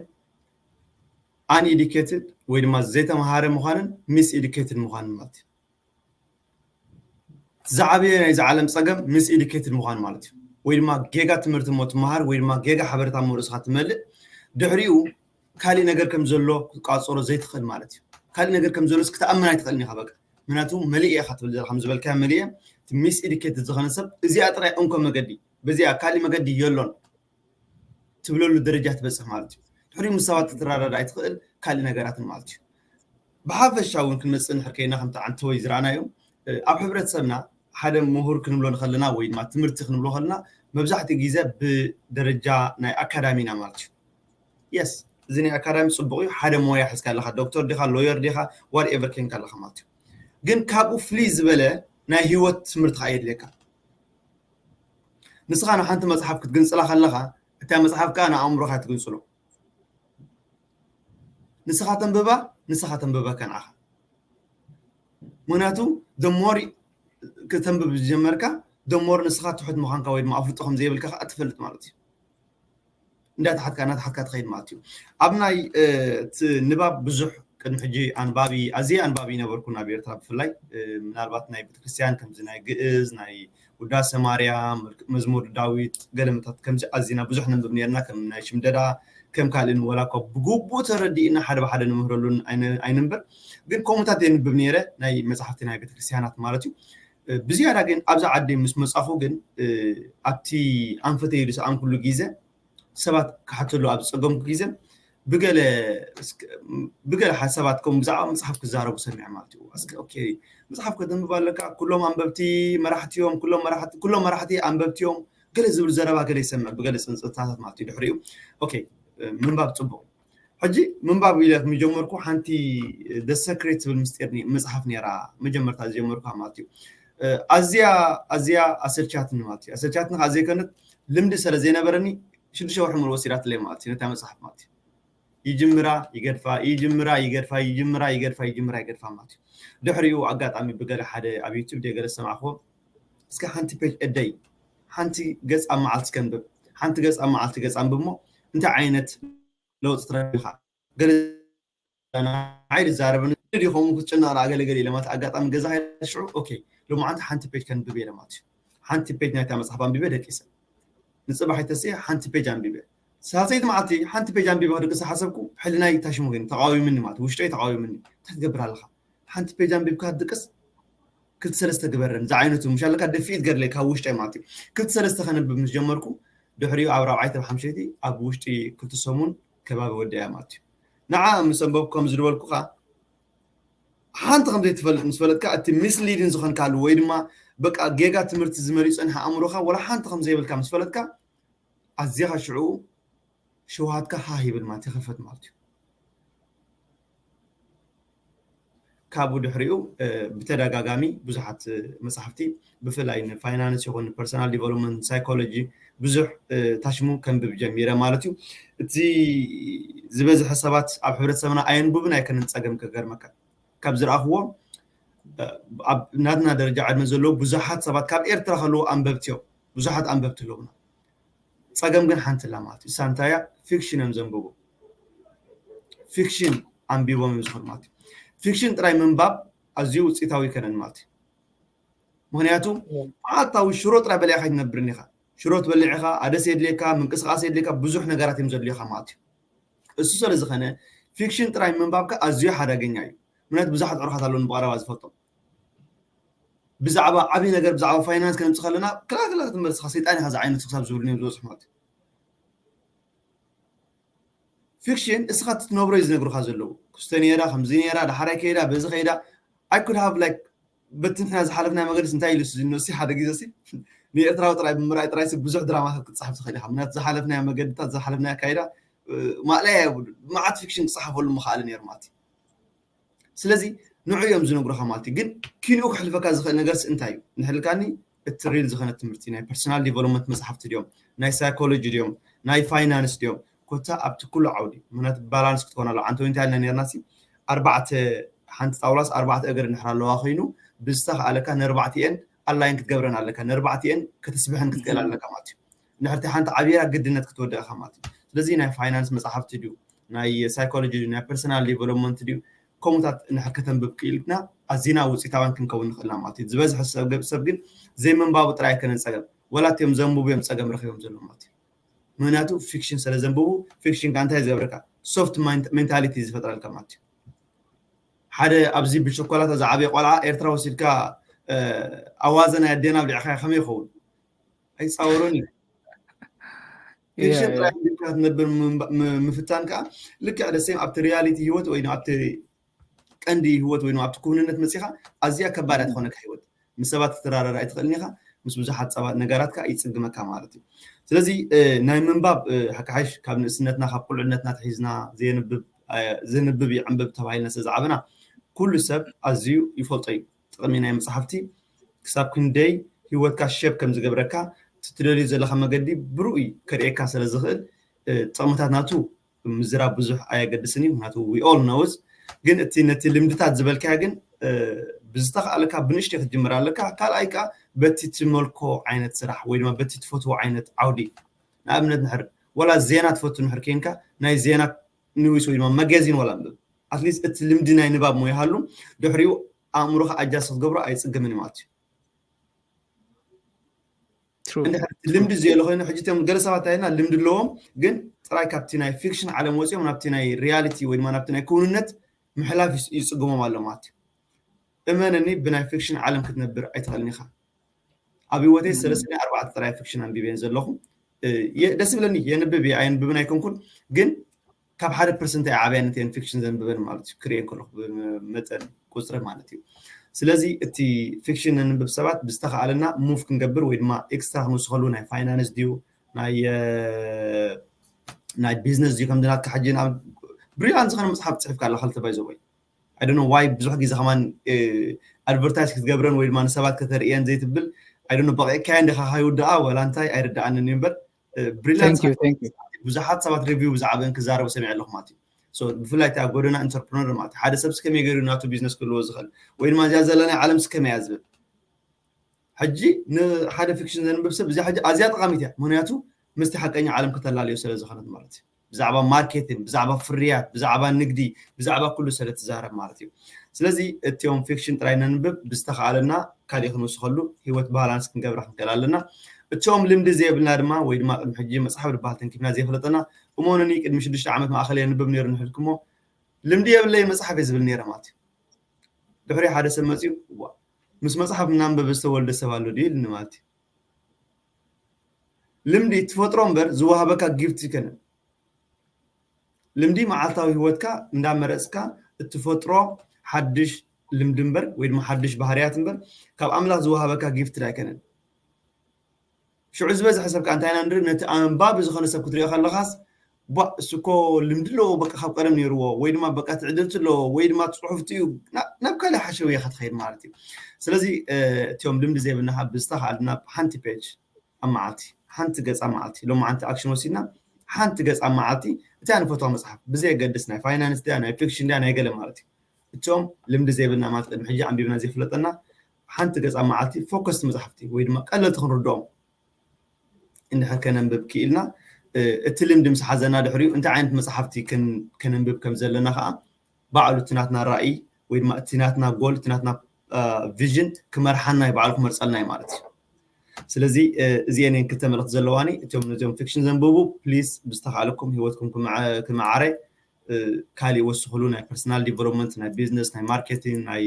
uneducated ወይ ድማ ዘይተምሃረ ምዃንን miseducated ምዃንን ማለት እዩ። ዝዓበየ ናይዚ ዓለም ጸገም miseducated ምዃን ማለት እዩ። ወይ ድማ ጌጋ ትምህርቲ እሞ ትመሃር ወይ ድማ ጌጋ ሓበሬታ እሞ ርእስኻ ትመልእ፣ ድሕሪኡ ካሊእ ነገር ከም ዘሎ ክትቋጸሮ ዘይትኽእል ማለት እዩ። ካሊእ ነገር ከም ዘሎስ ክትኣምን ኣይትኽእልን ኢኻ በቃ። ምክንያቱ መሊእ ኢኻ ትብል ዘለኻ፣ ከም ዝበልካዮ መሊእ እየ። እቲ miseducated ዝኾነ ሰብ እዚኣ ጥራይ እንኮ መገዲ፣ በዚኣ ካሊእ መገዲ የሎን ትብለሉ ደረጃ ትበጽሕ ማለት እዩ። ድሕሪኡ ምስ ሰባት ክትረዳዳ ኣይትኽእል፣ ካልእ ነገራትን ማለት እዩ። ብሓፈሻ እውን ክንመጽእ ንሕር ከይና ከምቲ ዓንተወይ ዝረኣናዮ ኣብ ሕብረተሰብና ሓደ ምሁር ክንብሎ ንኸለና ወይ ድማ ትምህርቲ ክንብሎ ከለና መብዛሕትኡ ግዜ ብደረጃ ናይ ኣካዳሚና ማለት እዩ። የስ፣ እዚ ናይ ኣካዳሚ ጽቡቕ እዩ። ሓደ ሞያ ሒዝካ ኣለኻ፣ ዶክተር ዲኻ፣ ሎየር ዲኻ፣ ዋትኤቨር ኮንካ ኣለኻ ማለት እዩ። ግን ካብኡ ፍልይ ዝበለ ናይ ህይወት ትምህርቲ ከዓ የድልየካ። ንስኻ ንሓንቲ መጽሓፍ ክትግንጽላ ከለኻ እታ መጽሓፍ ከዓ ንኣእምሮኻ ትግንጽሎ። ንስኻ ተንብባ፣ ንስኻ ተንብበካ ንዓኻ። ምክንያቱ the more ከተንብብ ዝጀመርካ the more ንስኻ ትሑት ምዃንካ ወይ ድማ ኣፍልጦ ከም ዘይብልካ ከዓ ትፈልጥ ማለት እዩ። እንዳተሓትካ እንዳተሓትካ ትኸይድ ማለት እዩ። ኣብ ናይ እቲ ንባብ ብዙሕ ቅድሚ ሕጂ ኣንባቢ ኣዝየ ኣንባቢ ነበርኩ ናብ ኤርትራ ብፍላይ ምናልባት ናይ ቤተክርስትያን ከምዚ ናይ ግእዝ ናይ ውዳሴ ማርያም መዝሙር ዳዊት ገለመታት ከምዚ ኣዚና ብዙሕ ነንብብ ነርና ከም ናይ ሽምደዳ ከም ካልእን ወላ እኳ ብግቡእ ተረዲእና ሓደ ብሓደ ንምህረሉን ኣይንንበር ግን ከምኡታት የንብብ ነይረ ናይ መፅሓፍቲ ናይ ቤተክርስትያናት ማለት እዩ። ብዝያዳ ግን ኣብዛ ዓዲ ምስ መፃኹ ግን ኣብቲ ኣንፈተይ ዝሰኣንኩሉ ግዜ ሰባት ክሓተሉ ኣብ ዝፀገምኩ ግዜ ብገለ ብገለ ሓሳባት ከም ብዛዕባ መፅሓፍ ክዛረቡ ሰሚዐ ማለት እዩ። እስኪ ኦኬ መፅሓፍ ከተንብብ ኣለካ፣ ኩሎም ኣንበብቲ መራሕቲ እዮም፣ ኩሎም መራሕቲ ኩሎም መራሕቲ ኣንበብቲ እዮም ገለ ዝብል ዘረባ ገለ ይሰምዕ ብገለ ፅንፅታታት ማለት እዩ። ድሕሪኡ ኦኬ ምንባብ ፅቡቅ ሕጂ ምንባብ ኢለ ምስ ጀመርኩ ሓንቲ The Secret ትብል ምስጢር መፅሓፍ ነይራ መጀመርታ ዝጀመርኩ ማለት እዩ። ኣዝያ ኣዝያ ኣሰልቻትኒ ማለት እዩ። ኣሰልቻትኒ ከዓ ዘይኮነት ልምዲ ስለ ዘይነበረኒ ሽዱሽተ ወርሒ ሙሉእ ወሲዳትለይ ማለት እዩ ነታ መፅሓፍ ማለት እዩ። ይጅምራ ይገድፋ ይጅምራ ይገድፋ ይጅምራ ይገድፋ ይጅምራ ይገድፋ ማለት እዩ። ድሕሪኡ ኣጋጣሚ ብገለ ሓደ ኣብ ዩቱብ ድየ ገለ ዝሰማዕክዎ እስከ ሓንቲ ፔጅ a day ሓንቲ ገፅ ኣብ መዓልቲ ከንብብ ሓንቲ ገፅ ኣብ መዓልቲ ገፅ ኣንብብ እሞ እንታይ ዓይነት ለውጢ ትረክብ ኢኻ? ገለ ንዓይ ዝዛረበኒ ድዩ ከምኡ ክትጭነቕ ደኣ ገለ ገለ ኢለ ማለት ኣጋጣሚ ገዛ ከይደ ሽዑ ኦኬ ሎማዓንቲ ሓንቲ ፔጅ ከንብብ ኢለ ማለት እዩ። ሓንቲ ፔጅ ናይታ መፅሓፍ ኣንቢበ ደቂሰ። ንፅባሕ ተስየ ሓንቲ ፔጅ ኣንቢበ። ሳልሰይቲ መዓልቲ ሓንቲ ፔጅ ኣንቢበ ክድቅስ ሓሰብኩ ሕልናይ ታሽሙ ኮይኑ ተቃዊምኒ ማለት ውሽጠይ ተቃዊምኒ። እንታይ ትገብር ኣለኻ? ሓንቲ ፔጅ ኣንቢብካ ትድቅስ ክልተ ሰለስተ ግበረን ዝዓይነቱ ምሽ ኣለካ ደፊኢት ገድለይ ካብ ውሽጠይ ማለት እዩ። ክልተ ሰለስተ ከነብብ ምስ ጀመርኩ ድሕሪኡ ኣብ ራብዓይቲ ኣብ ሓምሸይቲ ኣብ ውሽጢ ክልተ ሰሙን ከባቢ ወዲያ ማለት እዩ። ንዓ ምስ ኣንበብኩ ከም ዝድበልኩኻ ሓንቲ ከም ዘይትፈልጥ ምስ ፈለጥካ እቲ ሚስሊድን ዝኾንካሉ ወይ ድማ በቃ ጌጋ ትምህርቲ ዝመልዩ ጸንሐ ኣእምሮኻ ወላ ሓንቲ ከም ዘይብልካ ምስ ፈለጥካ ኣዚኻ ሽዑ ሽውሃትካ ሃህ ይብል ማለት ይኸፈት ማለት እዩ። ካብኡ ድሕሪኡ ብተደጋጋሚ ብዙሓት መፅሓፍቲ ብፍላይ ንፋይናንስ ይኹን ፐርሰናል ዲቨሎፕመንት ሳይኮሎጂ ብዙሕ ታሽሙ ከንብብ ጀሚረ ማለት እዩ። እቲ ዝበዝሐ ሰባት ኣብ ሕብረተሰብና ኣየንቡብን ኣይኮነን ፀገም ከገርመካ ካብ ዝረኣኽዎ ናትና ደረጃ ዕድመ ዘለዉ ብዙሓት ሰባት ካብ ኤርትራ ከለዉ ኣንበብቲ እዮም። ብዙሓት ኣንበብቲ ኣለዉና። ፀገም ግን ሓንቲ ኣላ ማለት እዩ። እሳ እንታይ እያ? ፊክሽን እዮም ዘንብቡ። ፊክሽን ኣንቢቦም እዮም ዝኸዱ ማለት እዩ። ፊክሽን ጥራይ ምንባብ ኣዝዩ ውፅኢታዊ ኣይኮነን ማለት እዩ። ምክንያቱ መዓልታዊ ሽሮ ጥራይ በሊዕካ ኣይትነብርን ኢኻ። ሽሮ ትበልዕ ኢኻ፣ ኣደስ የድልየካ፣ ምንቅስቃስ የድልየካ፣ ብዙሕ ነገራት እዮም ዘድልዩካ ማለት እዩ። እሱ ስለ ዝኾነ ፊክሽን ጥራይ ምንባብካ ኣዝዩ ሓደገኛ እዩ። ምክንያቱ ብዙሓት ዕሩኻት ኣለዉ ብቐረባ ዝፈልጦም ብዛዕባ ዓብዪ ነገር ብዛዕባ ፋይናንስ ከነምፅእ ከለና ክላክላ ክትመልስኻ ሰይጣን ኢኻ ዝዓይነቱ ክሳብ ዝብሉ እዮም ዝበፅሑ ማለት እዩ። ፊክሽን እስኻ ትነብሮ እዩ ዝነግሩኻ ዘለዉ ክስተ ነራ ከምዚ ነራ ዳሓራይ ከይዳ በዚ ከይዳ I could have like በቲ ንሕና ዝሓለፍናዮ መገድስ እንታይ ኢሉ ዝንወሲ ሓደ ግዜ ሲ ንኤርትራዊ ጥራይ ብምርኣይ ጥራይ ብዙሕ ድራማታት ክትፅሕፍ ትኽእል ኢኻ። ምክንያቱ ዝሓለፍናዮ መገድታት ዝሓለፍናዮ ኣካይዳ ማእለያ የብሉ። መዓት ፊክሽን ክፅሓፈሉ ምኽኣለ ነይሩ ማለት እዩ። ስለዚ ንዑ እዮም ዝነግሩኻ ማለት እዩ። ግን ኪንኡ ክሕልፈካ ዝኽእል ነገርስ እንታይ እዩ? ንሕልካኒ እቲ ሪል ዝኾነ ትምህርቲ ናይ ፐርሶናል ዲቨሎፕመንት መፅሓፍቲ ድዮም፣ ናይ ሳይኮሎጂ ድዮም፣ ናይ ፋይናንስ ድዮም፣ ኮታ ኣብቲ ኩሉ ዓውዲ ምክንያቱ ባላንስ ክትኮን ኣለዋ። ኣንተ እንታይ ኢልና ነርና ሲ ኣርባዕተ ሓንቲ ጣውላስ ኣርባዕተ እግር እንድሕር ኣለዋ ኮይኑ ብዝተኽኣለካ ነርባዕቲኤን ኣላይን ክትገብረን ኣለካ፣ ነርባዕቲኤን ከተስብሐን ክትክእል ኣለካ ማለት እዩ። እንድሕርቲ ሓንቲ ዓብያ ግድነት ክትወደእካ ማለት እዩ። ስለዚ ናይ ፋይናንስ መፅሓፍቲ ድዩ ናይ ሳይኮሎጂ ድዩ ናይ ፐርሰናል ዲቨሎፕመንት ድዩ ከምኡታት እንድሕር ከተንብብ ክኢልና ኣዚና ውፅኢታውያን ክንከውን ንኽእልና ማለት እዩ። ዝበዝሐ ሰብ ግን ዘይምንባቡ ጥራይ ከነን ፀገም ወላ እቲኦም ዘንብቡ እዮም ፀገም ረኪቦም ዘሎ ማለት እዩ። ምክንያቱ ፊክሽን ስለ ዘንብቡ ፊክሽን ከ እንታይ ዝገብረካ ሶፍት ሜንታሊቲ ዝፈጥረልካ ማለት እዩ። ሓደ ኣብዚ ብሸኮላታ ዝዓበየ ቆልዓ ኤርትራ ወሲድካ ኣዋዘ ናይ ኣዴና ብሊዕካ ከመይ ይኸውን? ኣይፃወሮን እዩ። ፊክሽን ጥራይ ክትነብር ምፍታን ከዓ ልክዕ ደሴም ኣብቲ ሪያሊቲ ህይወት ወይ ኣብቲ ቀንዲ ህይወት ወይ ኣብቲ ክውንነት መፂኻ ኣዝያ ከባድ ትኾነካ ህይወት ምስ ሰባት ክትራረር ኣይትኽእልን ኢኻ። ምስ ብዙሓት ሰባት ነገራት ከዓ ይፅግመካ ማለት እዩ። ስለዚ ናይ ምንባብ ሓካሓሽ ካብ ንእስነትና ካብ ቁልዕነትና ተሒዝና ዘንብብ ይዕንብብ ተባሂልና ስለ ዝዓበና ኩሉ ሰብ ኣዝዩ ይፈልጦ እዩ። ጥቕሚ ናይ መፅሓፍቲ ክሳብ ክንደይ ህይወትካ ሸብ ከም ዝገብረካ ትደልዩ ዘለካ መገዲ ብርኡይ ከርእየካ ስለ ዝኽእል ጥቕምታት ናቱ ምዝራብ ብዙሕ ኣየገድስን እዩ። ምክንያቱ we all knows ግን እቲ ነቲ ልምድታት ዝበልካዮ ግን ብዝተኽኣለካ ብንእሽተይ ክትጅምር ኣለካ። ካልኣይ ከዓ በቲ ትመልኮ ዓይነት ስራሕ ወይ ድማ በቲ ትፈትዎ ዓይነት ዓውዲ ንኣብነት ንሕር ወላ ዜና ትፈቱ ንሕር ኬንካ ናይ ዜና ኒውስ ወይ ድማ መጋዚን ወላ ኣንብብ። ኣትሊስት እቲ ልምዲ ናይ ንባብ ሞ ይሃሉ ድሕሪኡ ኣእምሮካ ኣጃስ ክትገብሮ ኣይፅግምን ማለት እዩ። ልምዲ ዝየለ ኮይኑ ሕጂ ቶም ገለ ሰባት ኣይና ልምዲ ኣለዎም ግን ጥራይ ካብቲ ናይ ፊክሽን ዓለም ወፂኦም ናብቲ ናይ ሪያሊቲ ወይ ድማ ናብቲ ናይ ክውንነት ምሕላፍ ይፅግሞም ኣሎ ማለት እዩ። እመነኒ ብናይ ፊክሽን ዓለም ክትነብር ኣይትኽእልን ኢኻ። ኣብ ህይወተይ ሰለስተ ናይ ኣርባዕተ ጥራይ ፊክሽን ኣንቢበን ዘለኹ። ደስ ይብለኒ የንብብ እየ ኣየንብብን ኣይኮንኩን ግን ካብ ሓደ ፐርሰንት ኣይ ዓብያነት እየን ፊክሽን ዘንብበን ማለት እዩ ክሪኤ ከለኹ መጠን ቁፅሪ ማለት እዩ። ስለዚ እቲ ፊክሽን ነንብብ ሰባት ብዝተኽኣለና ሙቭ ክንገብር ወይ ድማ ኤክስትራ ክንውስኸሉ ናይ ፋይናንስ ድዩ ናይ ናይ ቢዝነስ ድዩ ከምዚ ናትካ ሕጂ ብሪላንስ ዝኾነ መፅሓፍ ፅሒፍካ ኣለካ ክልተ ባይዘወይ ኣይደኖ ዋይ ብዙሕ ግዜ ከማን ኣድቨርታይዝ ክትገብረን ወይ ድማ ንሰባት ከተርእየን ዘይትብል ኣይደኖ በቂዕካዮ እንዲካ ካይውድኣ ወላ እንታይ ኣይርድኣንን እዩ እምበር ብሪላንስ ብዙሓት ሰባት ሪቪው ብዛዕባን ክዛረቡ ሰሚዐ ኣለኹ ማለት እዩ። ብፍላይ ኣብ ጎደና ኢንተርፕረነር ማለት ሓደ ሰብ ስከመይ ገይሩ ናቱ ቢዝነስ ክህልዎ ዝኽእል ወይ ድማ እዚኣ ዘለና ዓለም ስከመይ እያ ዝብል ሕጂ ንሓደ ፊክሽን ዘንብብ ሰብ እዚኣ ሕጂ ኣዝያ ጠቃሚት እያ። ምክንያቱ ምስቲ ሓቀኛ ዓለም ከተላለዮ ስለ ዝኾነት ማለት እዩ። ብዛዕባ ማርኬቲንግ፣ ብዛዕባ ፍርያት፣ ብዛዕባ ንግዲ፣ ብዛዕባ ኩሉ ስለ ትዛረብ ማለት እዩ። ስለዚ እቲኦም ፊክሽን ጥራይ ነንብብ ብዝተኽኣለና ካሊእ ክንውስኸሉ ህይወት ባላንስ ክንገብራ ክንክእል ኣለና። እቶም ልምዲ ዘይብልና ድማ ወይ ድማ ቅድሚ ሕጂ መፅሓፍ ዝበሃል ተንኪፍና ዘይፈለጠና እመኑኒ ቅድሚ ሽዱሽተ ዓመት ማእኸል የንብብ ነይሩ ንሕልኩሞ ልምዲ የብለይ መፅሓፍ እየ ዝብል ነይረ ማለት እዩ። ድሕሪ ሓደ ሰብ መፅዩ ምስ መፅሓፍ እናንበበ ዝተወልደ ሰብ ኣሎ ድዩ ኢልኒ ማለት እዩ። ልምዲ ትፈጥሮ እምበር ዝወሃበካ ጊፍት ይከነን። ልምዲ መዓልታዊ ህይወትካ እንዳመረፅካ እትፈጥሮ ሓድሽ ልምዲ እምበር ወይ ድማ ሓድሽ ባህርያት እምበር ካብ ኣምላኽ ዝወሃበካ ጊፍት ኣይከነን። ሽዑ ዝበዝሐ ሰብ ከዓ እንታይ ኢና ንርኢ ነቲ ኣንባቢ ዝኾነ ሰብ ክትሪኦ ከለኻስ ቧ እሱ እኮ ልምዲ ኣለዎ በቃ ካብ ቀደም ነይርዎ ወይ ድማ በቃ ትዕድልቲ ኣለዎ ወይ ድማ ፅሑፍቲ እዩ ናብ ካልእ ሓሸውየ ክትኸይድ ማለት እዩ። ስለዚ እቲኦም ልምዲ ዘይብልና ካብ ብዝተኽኣልና ሓንቲ ፔጅ ኣብ መዓልቲ ሓንቲ ገፅ ኣብ መዓልቲ ሎማዓንቲ ኣክሽን ወሲድና ሓንቲ ገፅ ኣብ መዓልቲ እቲኣ ንፈትዋ መፅሓፍ ብዘየገድስ ናይ ፋይናንስ ድያ ናይ ፊክሽን ድያ ናይ ገለ ማለት እዩ። እቶም ልምዲ ዘይብልና ማለት ቅድሚ ሕጂ ኣንቢብና ዘይፍለጠና ሓንቲ ገፅ ኣብ መዓልቲ ፎከስቲ መፅሓፍቲ ወይ ድማ ቀለልቲ ክንርድኦም እንድሕር ከነንብብ ክኢልና እቲ ልምዲ ምስ ሓዘና ድሕሪኡ እንታይ ዓይነት መፅሓፍቲ ከነንብብ ከም ዘለና ከዓ ባዕሉ እቲ ናትና ራእይ ወይ ድማ እቲ ናትና ጎል እቲ ናትና ቪዥን ክመርሓና እዩ ባዕሉ ክመርፀልና እዩ ማለት እዩ። ስለዚ እዚአን እየን ክልተ መልእክቲ ዘለዋኒ እቶም ነዚኦም ፊክሽን ዘንብቡ ፕሊስ ብዝተካእለኩም ሂወትኩም ክመዓረ ካሊእ ወስክሉ ናይ ፐርሰናል ዲቨሎፕመንት ናይ ቢዝነስ ናይ ማርኬቲንግ ናይ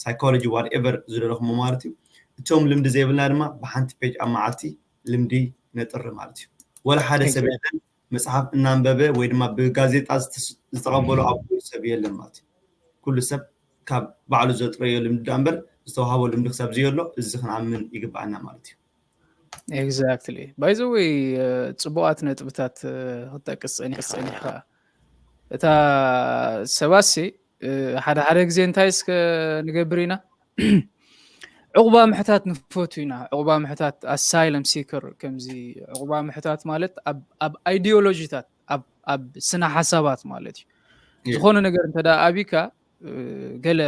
ሳይኮሎጂ ዋትኤቨር ዝደለኹሞ ማለት እዩ። እቶም ልምዲ ዘይብልና ድማ ብሓንቲ ፔጅ ኣብ መዓልቲ ልምዲ ነጥሪ ማለት እዩ። ወላ ሓደ ሰብ የለን መፅሓፍ እናንበበ ወይ ድማ ብጋዜጣ ዝተቐበሎ ኣብ ሰብ የለን ማለት እዩ። ኩሉ ሰብ ካብ ባዕሉ ዘጥረዮ ልምዲ ዳ እምበር ዝተዋሃቦ ልምዲ ክሳብ ዝየሎ እዚ ክንኣምን ይግብኣና ማለት እዩ። Exactly. By the way, ጽቡቓት ነጥብታት ክጠቅስ ጸኒሕካ። እታ ሰባሲ ሓደ ሓደ ግዜ እንታይ እስከ ንገብር ኢና? ዕቑባ ምሕታት ንፈቱ ኢና። ዕቑባ ምሕታት፣ asylum seeker፣ ከምዚ ዕቑባ ምሕታት ማለት ኣብ ideology ታት፣ ኣብ ስነ ሓሳባት ማለት እዩ። ዝኾነ ነገር እንተ ኣቢካ ገለ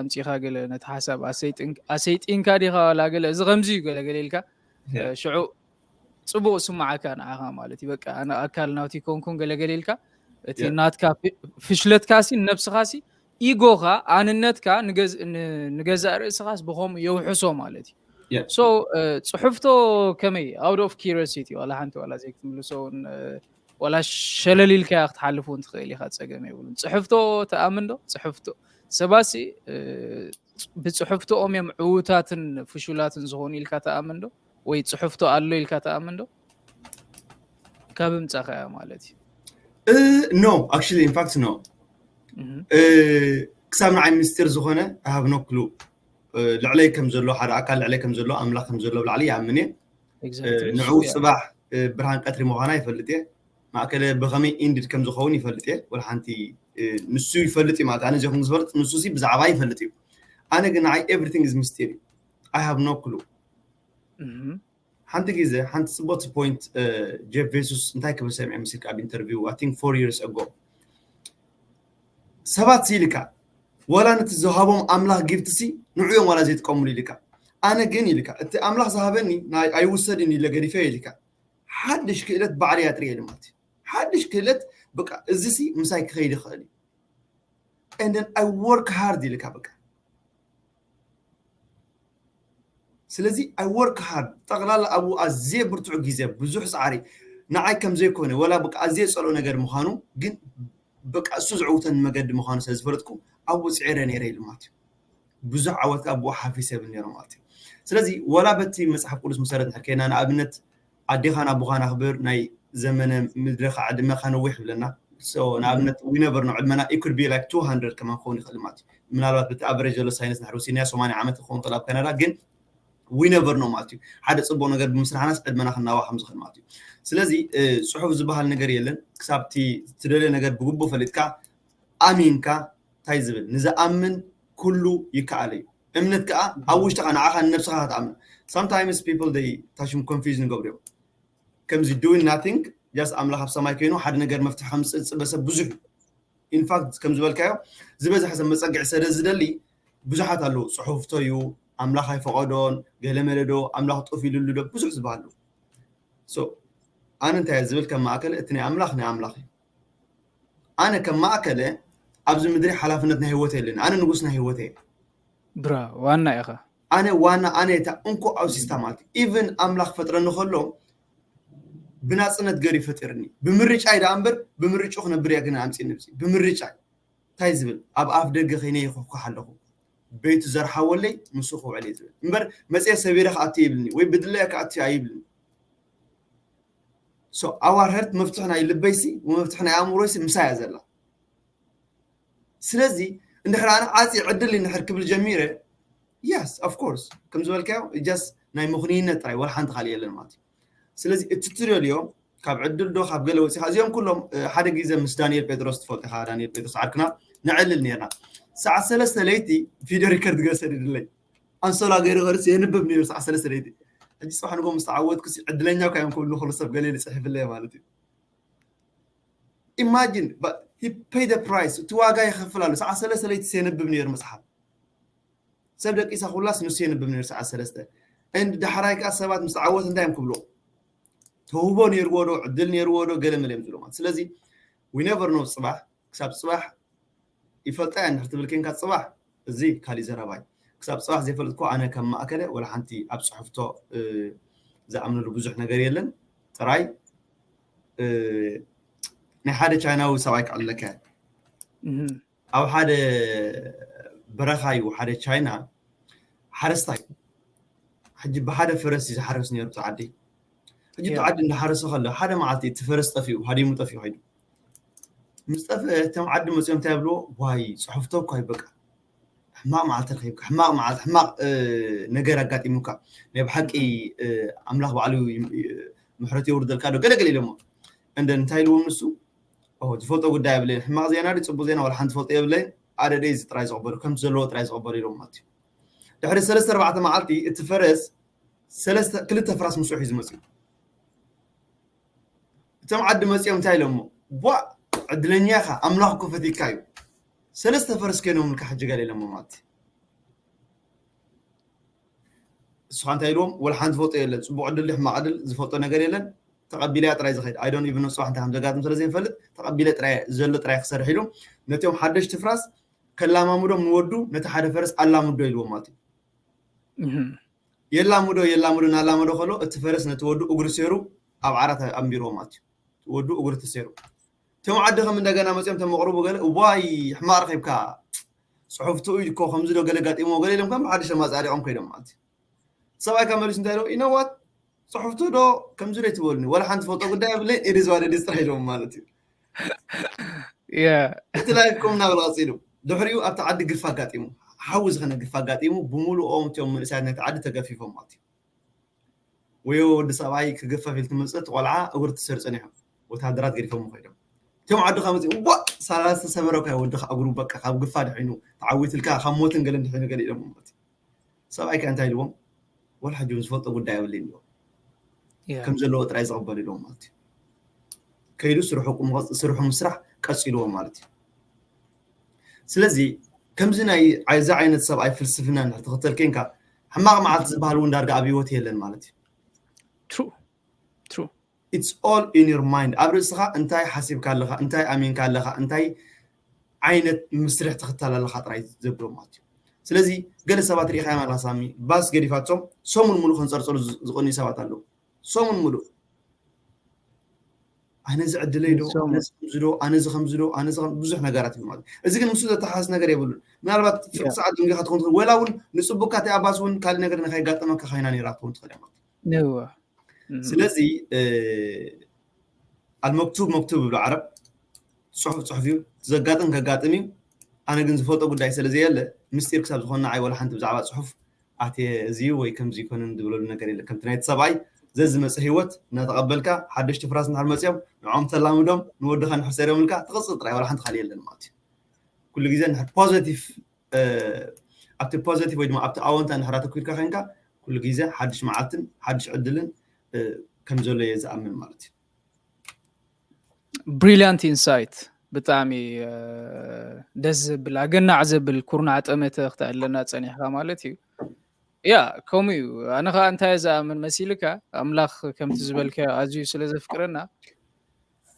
ኣምፂኻ ገለ ነቲ ሓሳብ ኣሰይጢንካ ዲኻ ዋላ ገለ እዚ ከምዚ እዩ ገለ ገለ ኢልካ ሽዑ ፅቡቅ ስማዓካ ንዓኻ ማለት እዩ። በቃ ኣነ ኣካል ናውቲ ኮንኩን ገለ ገለ ኢልካ እቲ ናትካ ፍሽለትካ ሲ ንነብስኻ ሲ ኢጎኻ ኣንነትካ ንገዛእ ርእስኻስ ብኸምኡ የውሕሶ ማለት እዩ። So ጽሑፍቶ ከመይ out of curiosity ዋላ ሓንቲ ዋላ ዘይክትምልሶ እውን ዋላ ሸለል ኢልካያ ክትሓልፍ እውን ትኽእል ኢኻ፣ ፀገም የብሉን። ፅሕፍቶ ትኣምን ዶ? ፅሕፍቶ ሰባሲ ብፅሕፍቶኦም እዮም ዕዉታትን ፍሹላትን ዝኾኑ ኢልካ ትኣምን ዶ? ወይ ፅሕፍቶ ኣሎ ኢልካ ትኣምን ዶ? ካብ ምጻኻያ ማለት እዩ። No, actually, in fact, no. ክሳብ ንዓይ ምስጢር ዝኾነ I have no clue። ልዕለይ ከም ዘሎ፣ ሓደ ኣካል ልዕለይ ከም ዘሎ፣ ኣምላኽ ከም ዘሎ ብላዕሊ ይኣምን እየ። ንዑ ፅባሕ ብርሃን ቀትሪ ምዃና ይፈልጥ እየ። ማእከለ ብኸመይ ኢንድድ ከም ዝኸውን ይፈልጥ እየ። ወላ ሓንቲ ንሱ ይፈልጥ እዩ ማለት፣ ኣነ ዘይኮን ዝፈልጥ ንሱ ሲ ብዛዕባ ይፈልጥ እዩ። ኣነ ግን ንዓይ everything is mystery. I have no clue. ሓንቲ ግዜ ሓንቲ ፅቡቅቲ ፖይንት ጀፍ ቤሱስ እንታይ ክብል ሰሚዐ መሲልካ ኣብ ኢንተርቪው I think four years ago ሰባት ሲ ኢልካ ዋላ ነቲ ዝሃቦም ኣምላኽ ጊፍት ሲ ንዑ እዮም ዋላ ዘይጥቀምሉ ኢልካ፣ ኣነ ግን ኢልካ እቲ ኣምላኽ ዝሃበኒ ኣይውሰድን ኢለ ገዲፈ ኢልካ ሓድሽ ክእለት ባዕለይ ኣጥርየ ኢሉ ማለት እዩ። ሓድሽ ክእለት በቃ እዚ ሲ ምሳይ ክኸይድ ይኽእል እዩ። And then I work hard ኢልካ በቃ ስለዚ I work hard ጠቕላላ ኣብኡ ኣዝየ ብርቱዕ ግዜ ብዙሕ ፃዕሪ ንዓይ ከም ዘይኮነ ወላ በቃ ኣዝየ ፀልኦ ነገር ምዃኑ ግን በቃ እሱ ዝዕውተኒ መገዲ ምዃኑ ስለ ዝፈለጥኩ ኣብኡ ፅዒረ ነይረ ኢሉ ማለት እዩ። ብዙሕ ዓወት ኣብኡ ሓፊሰ ይብል ነይሩ ማለት እዩ። ስለዚ ወላ በቲ መፅሓፍ ቅዱስ መሰረት ንድሕር ከይና ንኣብነት ኣዴኻን ኣቦኻን ኣኽብር ናይ ዘመነ ምድረኻ ዕድመኻ ነዊሕ ይብለና። ንኣብነት we never know ዕድመና it could be like two hundred ከማን ክኸውን ይኽእል ማለት እዩ። ምናልባት በቲ ኣቨሬጅ ዘሎ ሳይንስ ንድሕር ወሲድናዮ ሰማንያ ዓመት ክኸውን ይኽእል ኣብ ካናዳ ግን we never know ማለት እዩ። ሓደ ፅቡቅ ነገር ብምስራሕናስ ዕድመና ክናዋ ከም ዝኽእል ማለት እዩ። ስለዚ ፅሑፍ ዝበሃል ነገር የለን። ክሳብ እቲ ትደልዮ ነገር ብግቡእ ፈሊጥካ ኣሚንካ እንታይ ዝብል ንዝኣምን ኩሉ ይከኣል እዩ። እምነት ከዓ ኣብ ውሽጥኻ ንዓኻ ንነብስኻ ክትኣምን sometimes people they ታሽም ኮንፊዝ ንገብሩ እዮም። ከምዚ doing nothing just ኣምላኽ ኣብ ሰማይ ኮይኑ ሓደ ነገር መፍትሒ ከምፅእ ዝፅበ ሰብ ብዙሕ እዩ። ኢንፋክት ከም ዝበልካዮ ዝበዝሐ ሰብ መፀግዒ ሰለ ዝደሊ ብዙሓት ኣለዉ። ፅሑፍቶ እዩ ኣምላኽ ኣይፈቐዶን ገለ መለዶ ኣምላኽ ጡፍ ኢሉሉ ዶ ብዙሕ ዝበሃሉ ኣነ እንታይ ዝብል ከም ማእከለ እቲ ናይ ኣምላኽ ናይ ኣምላኽ እዩ። ኣነ ከም ማእከለ ኣብዚ ምድሪ ሓላፍነት ናይ ህይወት የለኒ። ኣነ ንጉስ ናይ ህይወት እየ። ብራ ዋና ኢኻ። ኣነ ዋና ኣነ እታ እንኮ ኣብ ሲስታ ማለት ኢቨን ኣምላኽ ፈጥረኒ ከሎ ብናፅነት ገሪ ፈጢርኒ ብምርጫይ ደኣ እምበር ብምርጭኡ ክነብር እያ ግን ኣምፂ ንብፂ ብምርጫይ እንታይ ዝብል ኣብ ኣፍ ደገ ከይነ ይኹሕኩሕ ኣለኹ ቤቱ ዘርሓወለይ ንሱ ክውዕል እየ ዝብል እምበር መፅየ ሰቢረ ክኣቱ ይብልኒ ወይ ብድለያ ክኣቱ ኣይብልኒ። So our heart መፍትሒ ናይ ልበይሲ መፍትሒ ናይ ኣእምሮይሲ ምሳያ ዘላ ስለዚ እንድሕር ኣነ ዓፂ ዕድል እንድሕር ክብል ጀሚረ yes of course ከም ዝበልካዮ just ናይ ምኽንይነት ጥራይ ወላ ሓንቲ ካልእ የለን ማለት እዩ። ስለዚ እቲ ትደልዮ ካብ ዕድል ዶ ካብ ገለ ወፂኻ እዚኦም ኩሎም ሓደ ግዜ ምስ ዳንኤል ጴጥሮስ ትፈልጥኻ ዳንኤል ጴጥሮስ ዓርክና ነዕልል ነርና ሰዓት ሰለስተ ለይቲ ቪድዮ ሪከርድ ገሰድ ድለይ ኣንሶላ ገይሩ ገርስ የንብብ ነይሩ ሰዓት ሰለስተ ለይቲ ሕጂ ፅባሕ ንጎ ምስ ተዓወትኩ ዕድለኛ እኳ እዮም ክብሉ ንክሉ ሰብ ገለ ይፅሕፍለየ ማለት እዩ። Imagine he pay the price እቲ ዋጋ ይኸፍል ኣሎ ሰዓት ሰለስተ ለይቲ የንብብ ነይሩ መፅሓፍ ሰብ ደቂሳ ኩላስ ንሱ የንብብ ነይሩ ሰዓት ሰለስተ and ዳሕራይ ከዓ ሰባት ምስ ተዓወት እንታይ እዮም ክብሉ ተውህቦ ነይርዎ ዶ ዕድል ነይርዎ ዶ ገለ መለ እዮም ዝብሉ ማለት ስለዚ we never know ፅባሕ ክሳብ ፅባሕ ይፈልጣ እያ እንድሕር ትብል ኬንካ ፅባሕ እዚ ካሊእ ዘረባ እዩ። ክሳብ ፅባሕ ዘይፈልጥኩ ኣነ ከም ማእከለ ወላ ሓንቲ ኣብ ፅሕፍቶ ዝኣምነሉ ብዙሕ ነገር የለን ጥራይ ናይ ሓደ ቻይናዊ ሰብኣይ ክዕልለካ ኣብ ሓደ በረኻ እዩ ሓደ ቻይና ሓረስታይ ሕጂ ብሓደ ፈረስ እዩ ዝሓረስ ነይሩ እቲ ዓዲ ሕጂ እቲ ዓዲ እንዳሓረሰ ከሎ ሓደ መዓልቲ እቲ ፈረስ ጠፊኡ ሃዲሙ ጠፊኡ ከይዱ ምስ ጠፍአ እቶም ዓዲ መፅኦም እንታይ ይብልዎ ዋይ ፅሑፍቶ እኳ ይበቃ ሕማቕ መዓልቲ ረኺብካ፣ ሕማቕ መዓልቲ፣ ሕማቕ ነገር ኣጋጢሙካ፣ ናይ ብሓቂ ኣምላኽ ባዕሉ ምሕረት የውርደልካ ዶ ገለገለ ኢሎሞ። እንደ እንታይ ኢልዎም ንሱ፣ ዝፈልጦ ጉዳይ የብለይን፣ ሕማቕ ዜና ድዩ ፅቡቅ ዜና ዋላ ሓንቲ ዝፈልጦ የብለይን፣ ኣደደይ እዚ ጥራይ ዝቕበሉ ከምቲ ዘለዎ ጥራይ ዝቕበሉ ኢሎም ማለት እዩ። ድሕሪ ሰለስተ ኣርባዕተ መዓልቲ እቲ ፈረስ ሰለስተ ክልተ ፍራስ ምስኡ ሒዙ መፅኡ። እቶም ዓዲ መፂኦም እንታይ ኢሎሞ፣ ቧ ዕድለኛ ኢኻ ኣምላኽ እኮ ፈቲካ እዩ፣ ሰለስተ ፈረስ ከይኖምልካ ሕጂ ገለ ኢሎሞ ማለት እዩ። እሱኻ እንታይ ኢልዎም፣ ወላ ሓንቲ ዝፈልጦ የለን፣ ፅቡቅ ዕድል ድዩ ሕማቕ ዕድል ዝፈልጦ ነገር የለን፣ ተቐቢለያ ጥራይ ዝኸይድ። I don't even know ፅባሕ እንታይ ከም ዘጋጥም ስለ ዘይንፈልጥ ተቐቢለ ጥራይ ዘሎ ጥራይ ክሰርሕ ኢሉ ነቲኦም ሓደሽቲ ፍራስ ከላማምዶም ንወዱ ነቲ ሓደ ፈረስ ኣላምዶ ኢልዎም ማለት እዩ። የላምዶ የላምዶ እናላመዶ ከሎ እቲ ፈረስ ነቲ ወዱ እግሪ ሴሩ ኣብ ዓራት ኣንቢርዎ ማለት እዩ። ወዱ እግሪ ተሰይሩ። እቶም ዓዲ ከም እንደገና መፅኦም ተመቕርቡ ገለ እዋይ ሕማቕ ረኺብካ፣ ፅሑፍቱ እኮ ከምዚ ዶ ገለ ጋጢሞ ገለ ኢሎም ከም ብሓድሽ ኣማፃሪቖም ከይዶም ማለት እዩ። ሰብኣይ ካብ መሊሱ እንታይ ኢሎ ኢነዋት ፅሑፍቱ ዶ ከምዚ ዶ ትበሉኒ ወላ ሓንቲ ፈልጦ ጉዳይ የብለይን ኢድ ዝባደ ድስጥራ ኢሎም ማለት እዩ። Yeah. እቲ ላይፍኩም እናበለ ቀፂሉ ድሕሪኡ ኣብቲ ዓዲ ግፍ ኣጋጢሙ ሓዊ ዝኾነ ግፍ ኣጋጢሙ ብምሉኦም እቲኦም መንእሰያት ናይቲ ዓዲ ተገፊፎም ማለት እዩ። ወይ ወዲ ሰብኣይ ክግፈፍ ኢሉ ትምፅእ እቲ ቆልዓ እግሩ ትሰር ፀኒሖም ወታደራት ገዲፎም ከይዶም እቶም ዓዲ ካብ መፅኡ ዋ ሳላ ዝተሰበረካ ወድኻ እግሩ በቃ ካብ ግፋ ድሒኑ ተዓዊትልካ ካብ ሞትን ገለን ድሒኑ ገለ ኢሎም ማለት እዩ። ሰብኣይ ከ እንታይ ኢልዎም ወላ ሕጂ ዝፈልጦ ጉዳይ የብለይን ኢልዎም። ከም ዘለዎ ጥራይ ዝቕበል ኢልዎም ማለት እዩ። ከይዱ ስርሑ ቁም ስርሑ ምስራሕ ቀፂልዎ ማለት እዩ። ስለዚ ከምዚ ናይ እዚ ዓይነት ሰብኣይ ፍልስፍና እንድሕር ትኽተል ኬንካ ሕማቕ መዓልቲ ዝበሃል እውን ዳርጋ ኣብ ህይወት የለን ማለት እዩ። True. True. It's all in your mind። ኣብ ርእስኻ እንታይ ሓሲብካ ኣለኻ፣ እንታይ ኣሚንካ ኣለኻ፣ እንታይ ዓይነት ምስርሕ ትኽተል ኣለኻ ጥራይ ዘብሎ ማለት እዩ። ስለዚ ገለ ሰባት ርኢኻ ኣለኻ ሳሚ ባስ ገዲፋቶም ሰሙን ሙሉእ ከንፀርፀሩ ዝቕንዩ ሰባት ኣለዉ። ሰሙን ሙሉእ ኣነ እዚ ዕድለይ ዶ ኣነ እዚ ከምዚ ዶ ኣነ እዚ ከምዚ ዶ ኣነ እዚ ብዙሕ ነገራት እዩ ማለት እዩ። እዚ ግን ምስ ዘተሓስ ነገር የብሉን። ምናልባት ፍርቂ ሰዓት ደንጊኻ ትኸውን ትኽእል ወላ እውን ንፅቡካ እቲ ኣባስ እውን ካልእ ነገር ንኸይጋጠመካ ኮይና ነይራ ትኸውን ትኽእል እያ ማለት እዩ። ስለዚ ኣልመክቱብ መክቱብ ይብሉ ዓረብ፣ ፅሑፍ ፅሑፍ እዩ፣ ዘጋጥም ከጋጥም እዩ። ኣነ ግን ዝፈልጦ ጉዳይ ስለ ዘየለ ምስጢር ክሳብ ዝኾንና ኣይወላ ሓንቲ ብዛዕባ ፅሑፍ ኣትየ እዚ ወይ ከምዚ ይኮንን ዝበለሉ ነገር የለ። ከምቲ ናይቲ ሰብኣይ ዘዝመፀ ህይወት እናተቐበልካ ሓደሽቲ ፍራስ እንድሕር መፅኦም ንዖም ተላምዶም ንወድኻ እንድሕር ሰሪዮምልካ ትቕፅል ጥራይ ወላ ሓንቲ ካልእ የለን ማለት እዩ። ኩሉ ግዜ እንድሕር ፖዘቲቭ ኣብቲ ፖዘቲቭ ወይ ድማ ኣብቲ ኣወንታ እንድሕር ኣተኩርካ ኮይንካ ኩሉ ግዜ ሓድሽ መዓልትን ሓድሽ ዕድልን ከም ዘሎ እየ ዝኣምን ማለት እዩ። Brilliant insight። ብጣዕሚ ደስ ዘብል ኣገናዕ ዘብል ኩርናዕ ጠመተ ክተዕለና ፀኒሕካ ማለት እዩ። ያ ከምኡ እዩ። ኣነ ከዓ እንታይ ዝኣምን መሲልካ ኣምላኽ ከምቲ ዝበልካዮ ኣዝዩ ስለ ዘፍቅረና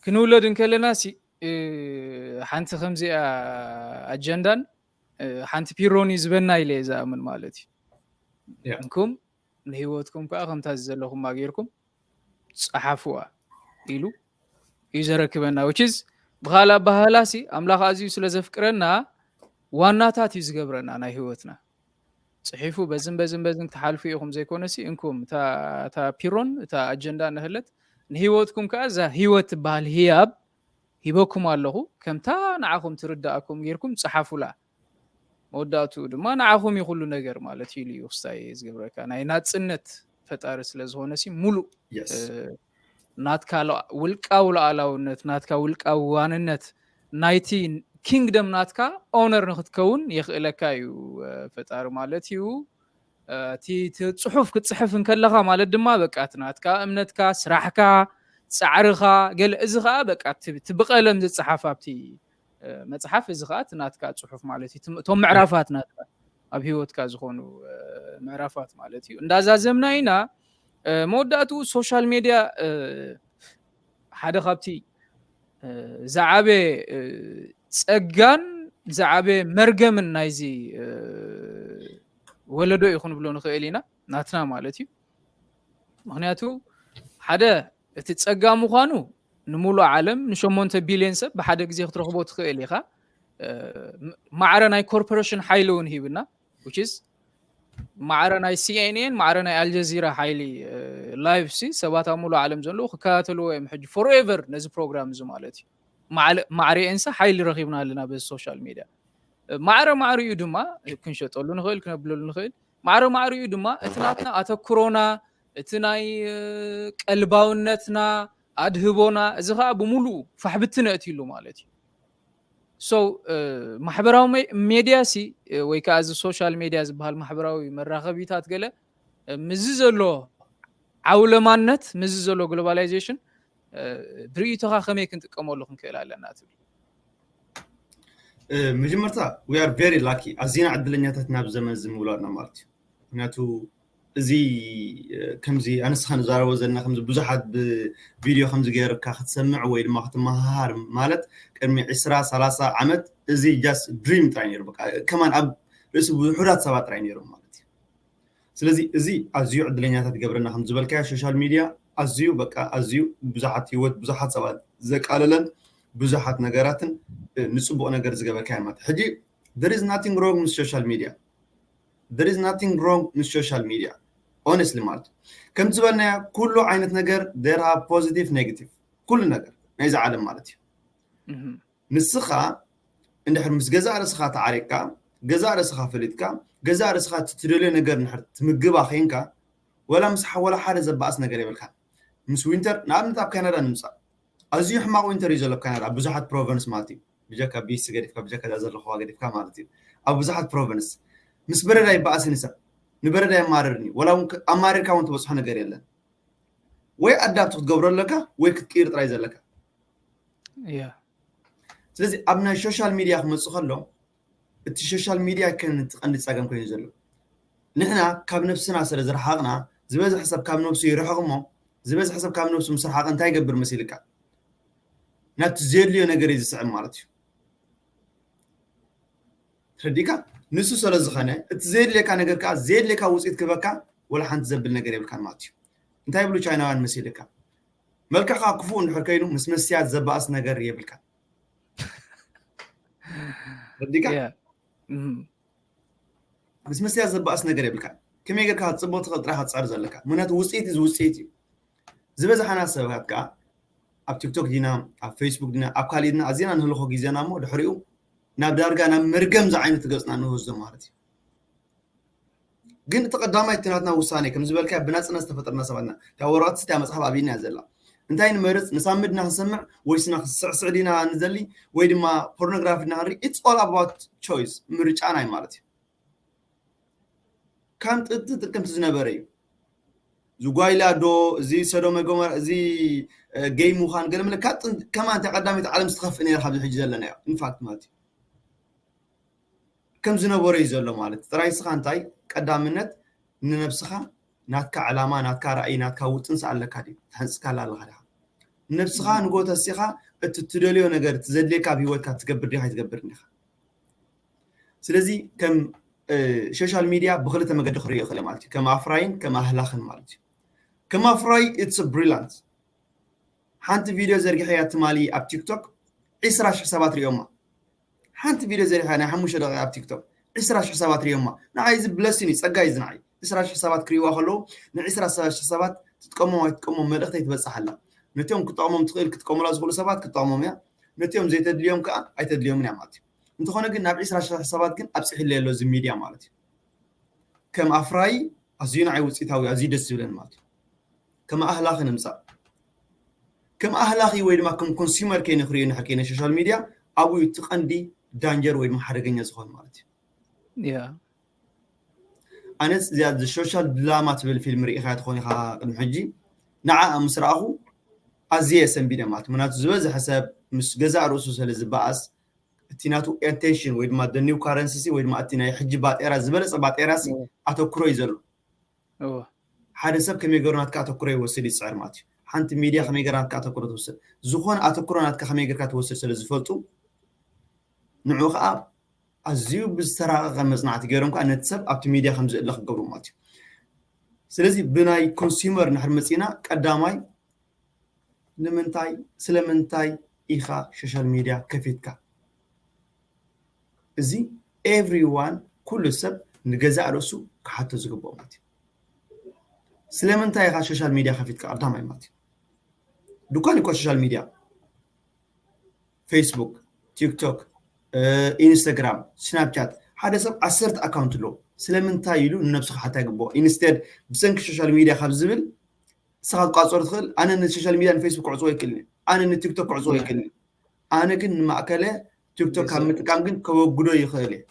ክንውለድ እንከለና ሲ ሓንቲ ከምዚኣ ኣጀንዳን ሓንቲ ፒሮኒ ዝበና ኢለ ዝኣምን ማለት እዩ። እንኩም ንህይወትኩም ከዓ ከምታ ዘለኹማ ጌርኩም ፀሓፍዋ ኢሉ እዩ ዘረክበና። Which is ብካልእ ኣባህላሲ ኣምላኽ ኣዝዩ ስለ ዘፍቅረና ዋናታት እዩ ዝገብረና ናይ ህይወትና። ፅሒፉ በዝን በዝን በዝን ክትሓልፉ ኢኹም ዘይኮነሲ እንኩም እታ ፒሮን እታ ኣጀንዳ እናህለት ንህይወትኩም ከዓ እዛ ህይወት ትበሃል ህያብ ሂበኩም ኣለኹ ከምታ ንዓኹም ትርዳእኩም ጌርኩም ፀሓፉላ። መወዳእትኡ ድማ ንዓኹም እዩ ኩሉ ነገር ማለት ኢሉ እዩ ክስታይ ዝገብረካ ናይ ናፅነት ፈጣሪ ስለ ዝኾነ ሲ ሙሉእ ናትካ ውልቃዊ ሉዓላውነት ናትካ ውልቃዊ ዋንነት ናይቲ ኪንግደም ናትካ ኦነር ንክትከውን የኽእለካ እዩ ፈጣሪ ማለት እዩ። እቲ ጽሑፍ ክትጽሕፍ እንከለኻ ማለት ድማ በቃ እቲ ናትካ እምነትካ ስራሕካ ጻዕርኻ ገለ እዚ ከዓ በቃ ብቀለም ዝጸሓፍ ኣብቲ መጽሓፍ እዚ ከዓ እቲ ናትካ ጽሑፍ ማለት እዩ። እቶም ምዕራፋት ናትካ ኣብ ህይወትካ ዝኾኑ ምዕራፋት ማለት እዩ። እንዳዛዘምና ኢና መወዳእትኡ ሶሻል ሜድያ ሓደ ካብቲ ዝዓበየ ጸጋን ዝዓበየ መርገምን ናይዚ ወለዶ እዩ ክንብሎ ንኽእል ኢና ናትና ማለት እዩ። ምክንያቱ ሓደ እቲ ጸጋ ምዃኑ ንሙሉእ ዓለም ንሸሞንተ ቢልዮን ሰብ ብሓደ ግዜ ክትረኽቦ ትኽእል ኢኻ። ማዕረ ናይ ኮርፖሬሽን ሓይሊ እውን ሂብና which is ማዕረ ናይ ሲኤንኤን ማዕረ ናይ ኣልጀዚራ ሓይሊ ላይቭ ሲ ሰባት ኣብ ሙሉእ ዓለም ዘለዉ ክከታተልዎ እዮም ሕጂ ፎርኤቨር ነዚ ፕሮግራም እዚ ማለት እዩ። ማዕሪኤንሳ ሓይሊ ረኺብና ኣለና በዚ ሶሻል ሚድያ። ማዕረ ማዕሪኡ ድማ ክንሸጠሉ ንኽእል፣ ክነብለሉ ንኽእል። ማዕረ ማዕሪኡ ድማ እቲ ናትና ኣተኩሮና፣ እቲ ናይ ቀልባውነትና፣ ኣድህቦና፣ እዚ ከዓ ብምሉኡ ፋሕብቲ ነእትይሉ ማለት እዩ። So ማሕበራዊ ሜድያ ሲ ወይ ከዓ እዚ ሶሻል ሜድያ ዝበሃል ማሕበራዊ መራኸቢታት ገለ ምዚ ዘሎ ዓውለማነት፣ ምዚ ዘሎ ግሎባላይዜሽን ብርእይቶኻ ከመይ ክንጥቀመሉ ክንክእል ኣለና ትብል? መጀመርታ we are very lucky፣ ኣዝና ዕድለኛታት ናብ ዘመን እዚ ምውላድና ማለት እዩ። ምክንያቱ እዚ ከምዚ ኣነስኻ ንዛረቦ ዘለና ከምዚ ብዙሓት ብቪድዮ ከምዚ ገይርካ ክትሰምዕ ወይ ድማ ክትመሃሃር ማለት ቅድሚ ዕስራ ሰላሳ ዓመት እዚ just dream ጥራይ ነይሩ። በቃ ከማን ኣብ ርእሲ ውሑዳት ሰባት ጥራይ ነይሩ ማለት እዩ። ስለዚ እዚ ኣዝዩ ዕድለኛታት ይገብረና። ከም ዝበልካዮ ሶሻል ሚድያ ኣዝዩ በቃ ኣዝዩ ብዙሓት ህይወት ብዙሓት ሰባት ዘቃለለን ብዙሓት ነገራትን ንፅቡቕ ነገር ዝገበርካዮ ማለት ሕጂ there is nothing wrong ምስ ሶሻል ሚድያ there is nothing wrong ምስ ሶሻል ሚድያ honestly ማለት ከምቲ ዝበልናዮ ኩሉ ዓይነት ነገር there have positive negative ኩሉ ነገር ናይዚ ዓለም ማለት እዩ። ንስኻ እንድሕር ምስ ገዛእ ርእስኻ ተዓሪቕካ ገዛእ ርእስኻ ፈሊጥካ ገዛእ ርእስኻ እቲ ትደልዮ ነገር እንድሕር ትምግባ ኬንካ ወላ ምስ ሓ- ወላ ሓደ ዘባእስ ነገር የብልካን። ምስ ዊንተር ንኣብነት ኣብ ካናዳ ንምፃእ ኣዝዩ ሕማቕ ዊንተር እዩ ዘሎ ኣብ ካናዳ ኣብ ብዙሓት ፕሮቨንስ ማለት እዩ ብጀካ ቢሲ ገዲፍካ ብጀካ እዛ ዘለኹዋ ገዲፍካ ማለት እዩ ኣብ ብዙሓት ፕሮቨንስ ምስ በረዳ ይበኣስን ሰብ ንበረዳ የማርርኒ ወላ እውን ከ- ኣማሪርካ እውን ትበፅሖ ነገር የለን ወይ ኣዳፕት ክትገብሮ ኣለካ ወይ ክትቅይር ጥራይ ዘለካ ያ ስለዚ ኣብ ናይ ሶሻል ሚድያ ክመፅእ ከሎ እቲ ሶሻል ሚድያ ከን እቲ ቀንዲ ፀገም ኮይኑ ዘሎ ንሕና ካብ ነብስና ስለ ዝረሓቕና ዝበዝሐ ሰብ ካብ ነብሱ ይርሕቕ እሞ ዝበዝሐ ሰብ ካብ ነብሱ ምስ ረሓቐ እንታይ ይገብር መሲልካ ናብቲ ዘድልዮ ነገር እዩ ዝስዕብ ማለት እዩ ተረዲካ ንሱ ስለ ዝኾነ እቲ ዘድልየካ ነገር ከዓ ዘድልየካ ውፅኢት ክበካ ወላ ሓንቲ ዘብል ነገር የብልካን ማለት እዩ እንታይ ብሉ ቻይናውያን መሲልካ መልክዕካ ክፉእ እንድሕር ከይኑ ምስ መስትያት ዘባእስ ነገር የብልካን ተረዲካ ያ እም፣ ምስ መስትያት ዘባእስ ነገር የብልካን ከመይ ጌርካ ክትፅብቕ ትኽእል ጥራሕ ክትፅዕር ዘለካ ምክንያቱ ውፅኢት እዚ ውፅኢት እዩ ዝበዝሓና ሰባት ከዓ ኣብ ቲክቶክ ዲና ኣብ ፌስቡክ ዲና ኣብ ካሊእ ዲና ኣዚና ንህልኾ ግዜና እሞ ድሕሪኡ ናብ ዳርጋ ናብ መርገም ዝዓይነቱ ገፅና ንወስዶ ማለት እዩ ግን እቲ ቀዳማይ እቲ ናትና ውሳኔ ከም ዝበልካ ብናፅነት ዝተፈጠርና ሰባትና እታ ወረቐት ስቲያ መፅሓፍ ኣብኢና እያ ዘላ እንታይ ንመርፅ ንሳምድ ዲና ክንሰምዕ ወይስና ክስዕስዕ ዲና ንደሊ ወይ ድማ ፖርኖግራፊ ዲና ክንርኢ it's all about choice ምርጫ ናይ ማለት እዩ ከም ጥንቲ ጥቅምቲ ዝነበረ እዩ ዝጓይላ ዶ እዚ ሰዶመ ጎመራ እዚ ገይ ምዃን ገለ ምለ ካብ ጥንቲ ከማን እታ ቀዳመይቲ ዓለም ዝተኸፍእ ነረ ካብዚ ሕጂ ዘለናዮ ኢንፋክት ማለት እዩ ከም ዝነበረ እዩ ዘሎ ማለት ጥራይ ስኻ እንታይ ቀዳምነት ንነብስኻ ናትካ ዕላማ ናትካ ራእይ ናትካ ውጥንስ ኣለካ ድዩ ተሕንፅካላ ኣለካ ዲኻ ነብስኻ ንጎተሲኻ እቲ ትደልዮ ነገር እቲ ዘድልየካ ኣብ ሂወትካ ትገብር ዲኻ ይትገብር ዲኻ ስለዚ ከም ሶሻል ሚድያ ብክልተ መገዲ ክሪኦ ይኽእል ማለት እዩ ከም ኣፍራይን ከም ኣህላኽን ማለት እዩ ከም ኣፍራይ it's brilliant ሓንቲ ቪድዮ ዘርጊሐያ ትማሊ ኣብ ቲክቶክ ዒስራ ሽሕ ሰባት ሪኦማ ሓንቲ ቪድዮ ዘርጊሐ ናይ ሓሙሽተ ደቂቃ ኣብ ቲክቶክ ዒስራ ሽሕ ሰባት ሪኦማ ንዓይ እዚ ብለሲን እዩ ፀጋ እዩ ዝንዓይ ዒስራ ሽሕ ሰባት ክሪእዋ ከለዉ ንዒስራ ሽሕ ሰባት ትጥቀሞም ኣይትጥቀሞም መልእክተይ ትበፅሕ ኣላ ነቲኦም ክጠቕሞም ትኽእል ክትጥቀሙላ ዝኽእሉ ሰባት ክትጠቕሞም እያ ነቲኦም ዘይተድልዮም ከዓ ኣይተድልዮምን እያ ማለት እዩ እንተኾነ ግን ናብ ዒስራ ሽሕ ሰባት ግን ኣብፅሒለ ኣሎ እዚ ሚድያ ማለት እዩ ከም ኣፍራይ ኣዝዩ ንዓይ ውፅኢታዊ ኣዝዩ ደስ ዝብለን ማለት እዩ ከም ኣህላኺ ንምፃእ ከም ኣህላኺ ወይ ድማ ከም ኮንሱመር ከይነ ክሪኦ ንሕር ከይነ ሶሻል ሚድያ ኣብኡ እቲ ቀንዲ ዳንጀር ወይ ድማ ሓደገኛ ዝኾን ማለት እዩ ያ ኣነስ እዚኣ ሶሻል ድላማ ትብል ፊልም ርኢኻ ትኾን ኢኻ ቅድሚ ሕጂ ንዓ ምስ ረኣኹ ኣዝየ ሰንቢደ ማለት ምክንያቱ ዝበዝሐ ሰብ ምስ ገዛእ ርእሱ ስለ ዝበኣስ እቲ ናቱ ኣቴንሽን ወይ ድማ new currency ወይ ድማ እቲ ናይ ሕጂ ባጤራ ዝበለፀ ባጤራ ሲ ኣተኩሮ እዩ ዘሎ ሓደ ሰብ ከመይ ገሩ ናትካ ኣተኩሮ ይወስድ ይፅዕር ማለት እዩ ሓንቲ ሚድያ ከመይ ገራ ናትካ ኣተኩሮ ትወስድ ዝኾነ ኣተኩሮ ናትካ ከመይ ገርካ ትወስድ ስለ ዝፈልጡ ንዑ ከዓ ኣዝዩ ብዝተራቀቀ መፅናዕቲ ገይሮም ከዓ ነቲ ሰብ ኣብቲ ሚድያ ከም ዝእለ ክገብሩ ማለት እዩ ስለዚ ብናይ ኮንሱመር ንሕር መፂና ቀዳማይ ንምንታይ ስለምንታይ ኢኻ ሶሻል ሚድያ ከፊትካ እዚ everyone ኩሉ ሰብ ንገዛእ ርእሱ ክሓቶ ዝግብኦ ማለት እዩ ስለምንታይ ኢኻ ሶሻል ሚድያ ከፊትካ ቀዳማይ ማለት እዩ ድኳን እኮ ሶሻል ሚድያ ፌስቡክ ቲክቶክ ኢንስታግራም፣ ስናፕቻት። ሓደ ሰብ ዓሰርተ ኣካውንት ኣለዎ። ስለምንታይ ኢሉ ንነብሱ ክሓታ ይግብኦ። ኢንስቴድ ብሰንኪ ሶሻል ሚድያ ካብ ዝብል ንስኻ ክትቋፀሮ ትኽእል። ኣነ ንሶሻል ሚድያ ንፌስቡክ ክዕፅዎ ይክእልኒ፣ ኣነ ንቲክቶክ ክዕፅዎ ይክእልኒ። ኣነ ግን ንማእከለ ቲክቶክ ካብ ምጥቃም ግን ከወግዶ ይኽእል እየ።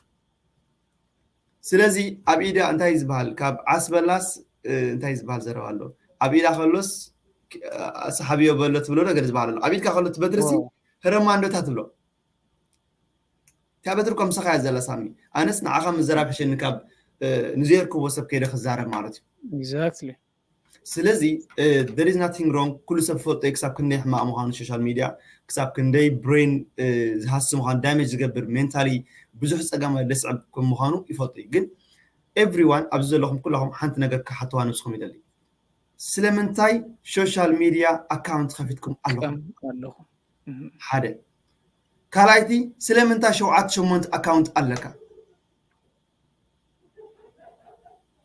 ስለዚ ኣብ ኢዳ እንታይ ዝበሃል ካብ ዓስበላስ እንታይ ዝበሃል ዘረባ ኣሎ? ኣብ ኢዳ ከሎስ ኣሰሓብዮ በሎ ትብሎ ነገር ዝበሃል ኣሎ። ኣብ ኢድካ ከሎ ትበትርሲ ህረማ እንዶታ ትብሎ። እታ በትሪ እኮ ምሳኻ እያ ዘላ ሳሚ። ኣነስ ንዓኻ ምዘራብ ሕሸኒ ካብ ንዘየርክቦ ሰብ ከይደ ክዛረብ ማለት እዩ። Exactly። ስለዚ there is nothing wrong። ኩሉ ሰብ ፈልጦ ክሳብ ክንደይ ሕማቕ ምዃኑ ሶሻል ሚድያ፣ ክሳብ ክንደይ ብሬን ዝሃሲ ምዃኑ፣ ዳሜጅ ዝገብር፣ ሜንታሊ ብዙሕ ፀገማት ዘስዕብ ከም ምዃኑ ይፈልጦ እዩ። ግን ኤቭሪዋን ኣብዚ ዘለኹም ኩላኹም ሓንቲ ነገር ክሓትዋ ነብስኹም ይደሊ። ስለምንታይ ሶሻል ሚድያ ኣካውንት ከፊትኩም ኣለኹም? ሓደ ካልኣይቲ ስለምንታይ ሸውዓተ ሸሞንተ ኣካውንት ኣለካ?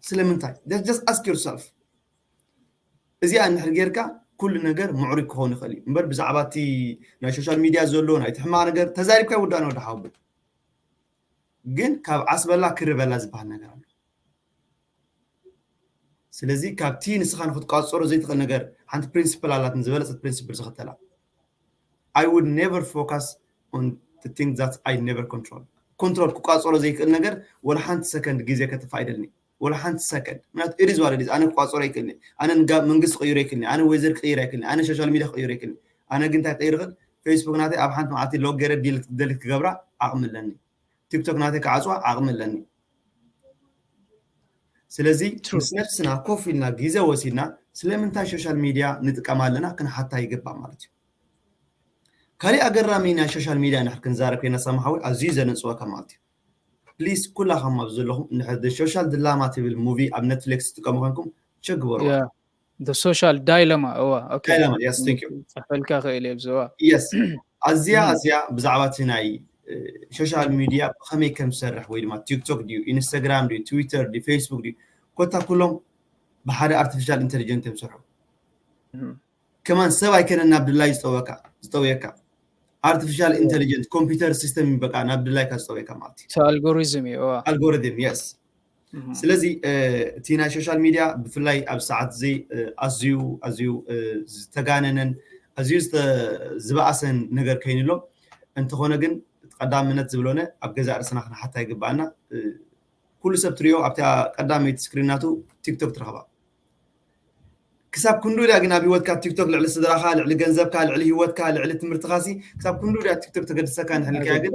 ስለምንታይ? Just ask yourself። እዚኣ እንድሕር ጌርካ ኩሉ ነገር ምዕሩይ ክኸውን ይኽእል እዩ። እምበር ብዛዕባ እቲ ናይ ሶሻል ሚድያ ዘሎ ናይቲ ሕማቕ ነገር ተዛሪብካ ይውዳእ ነው ደሓውብል። ግን ካብ ዓስበላ ክርበላ ዝበሃል ነገር ኣሎ። ስለዚ ካብቲ ንስኻ ንክትቋፀሮ ዘይትኽእል ነገር ሓንቲ ፕሪንሲፕል ኣላት ዝበለፀት ፕሪንሲፕል ዝኽተላ። I would never focus on the thing that I never control። ኮንትሮል ክቋፀሮ ዘይክእል ነገር ወላ ሓንቲ ሰከንድ ግዜ ከጥፋ ኣይደልኒ። ወላ ሓንቲ ሰከንድ ምክንያቱ ኢሪዝ ዋለዲዝ ኣነ ክቋፀሮ ይክእልኒ። ኣነ መንግስቲ ክቅይሮ ይክእልኒ። ኣነ ወይዘር ክቅይር ይክእልኒ። ኣነ ሶሻል ሚድያ ክቅይሮ ይክእልኒ። ኣነ ግን እንታይ ክቅይር ይክእል? ፌስቡክ ናተይ ኣብ ሓንቲ መዓልቲ ሎግ ገይረ ዲሊት ክገብራ ዓቅሚ ኣለኒ። ቲክቶክ ናተይ ክዓፅዋ ዓቅሚ ኣለኒ። ስለዚ ምስ ነብስና ኮፍ ኢልና ግዜ ወሲድና ስለምንታይ ሶሻል ሚድያ ንጥቀም ኣለና ክንሓታ ይግባእ ማለት እዩ። ካሊእ ኣገራሚ ናይ ሶሻል ሚድያ ንድሕር ክንዛረብ ኮይና ሳማ ሓወይ ኣዝዩ ዘነፅወካ ማለት እዩ። ፕሊስ ኩላኹም ኣብ ዘለኹም እንድሕር ሶሻል ድላማ ትብል ሙቪ ኣብ ኔትፍሊክስ ትጥቀሙ ኮንኩም ቸክ ግበርዋ። ሶሻል ዳይለማ እዋ ዳይለማ የስ ቴንክ ዩ ፀፈልካ ክእል እየ ብዝዋ የስ ኣዝያ ኣዝያ ብዛዕባ እቲ ናይ ሶሻል ሚድያ ብኸመይ ከም ዝሰርሕ ወይ ድማ ቲክቶክ ድዩ ኢንስታግራም ድዩ ትዊተር ድዩ ፌስቡክ ድዩ ኮታ ኩሎም ብሓደ ኣርቲፊሻል ኢንቴሊጀንት እዮም ዝሰርሑ። ከማን ሰብ ኣይከነን ናብ ድላይ ዝጠወካ ዝጠውየካ ኣርቲፊሻል ኢንቴሊጀንት ኮምፒውተር ሲስተም በቃ ናብ ድላይካ ዝጠውየካ ማለት እዩ። ኣልጎሪዝም እዩ። ኣልጎሪዝም የስ ስለዚ እቲ ናይ ሶሻል ሚድያ ብፍላይ ኣብ ሰዓት እዚ ኣዝዩ ኣዝዩ ዝተጋነነን ኣዝዩ ዝበኣሰን ነገር ከይንሎ እንተኾነ ግን ቀዳምነት ዝብሎነ ኣብ ገዛ ርእስና ክንሓታ ይግባኣና። ኩሉ ሰብ ትሪኦ ኣብቲ ቀዳመይቲ ስክሪን ናቱ ቲክቶክ ትረኽባ። ክሳብ ክንዱ ድያ ግን ኣብ ህይወትካ ቲክቶክ ልዕሊ ስድራኻ ልዕሊ ገንዘብካ ልዕሊ ህይወትካ ልዕሊ ትምህርትኻ ሲ ክሳብ ክንዱ ድያ ቲክቶክ ተገድሰካ ንሕልክያ ግን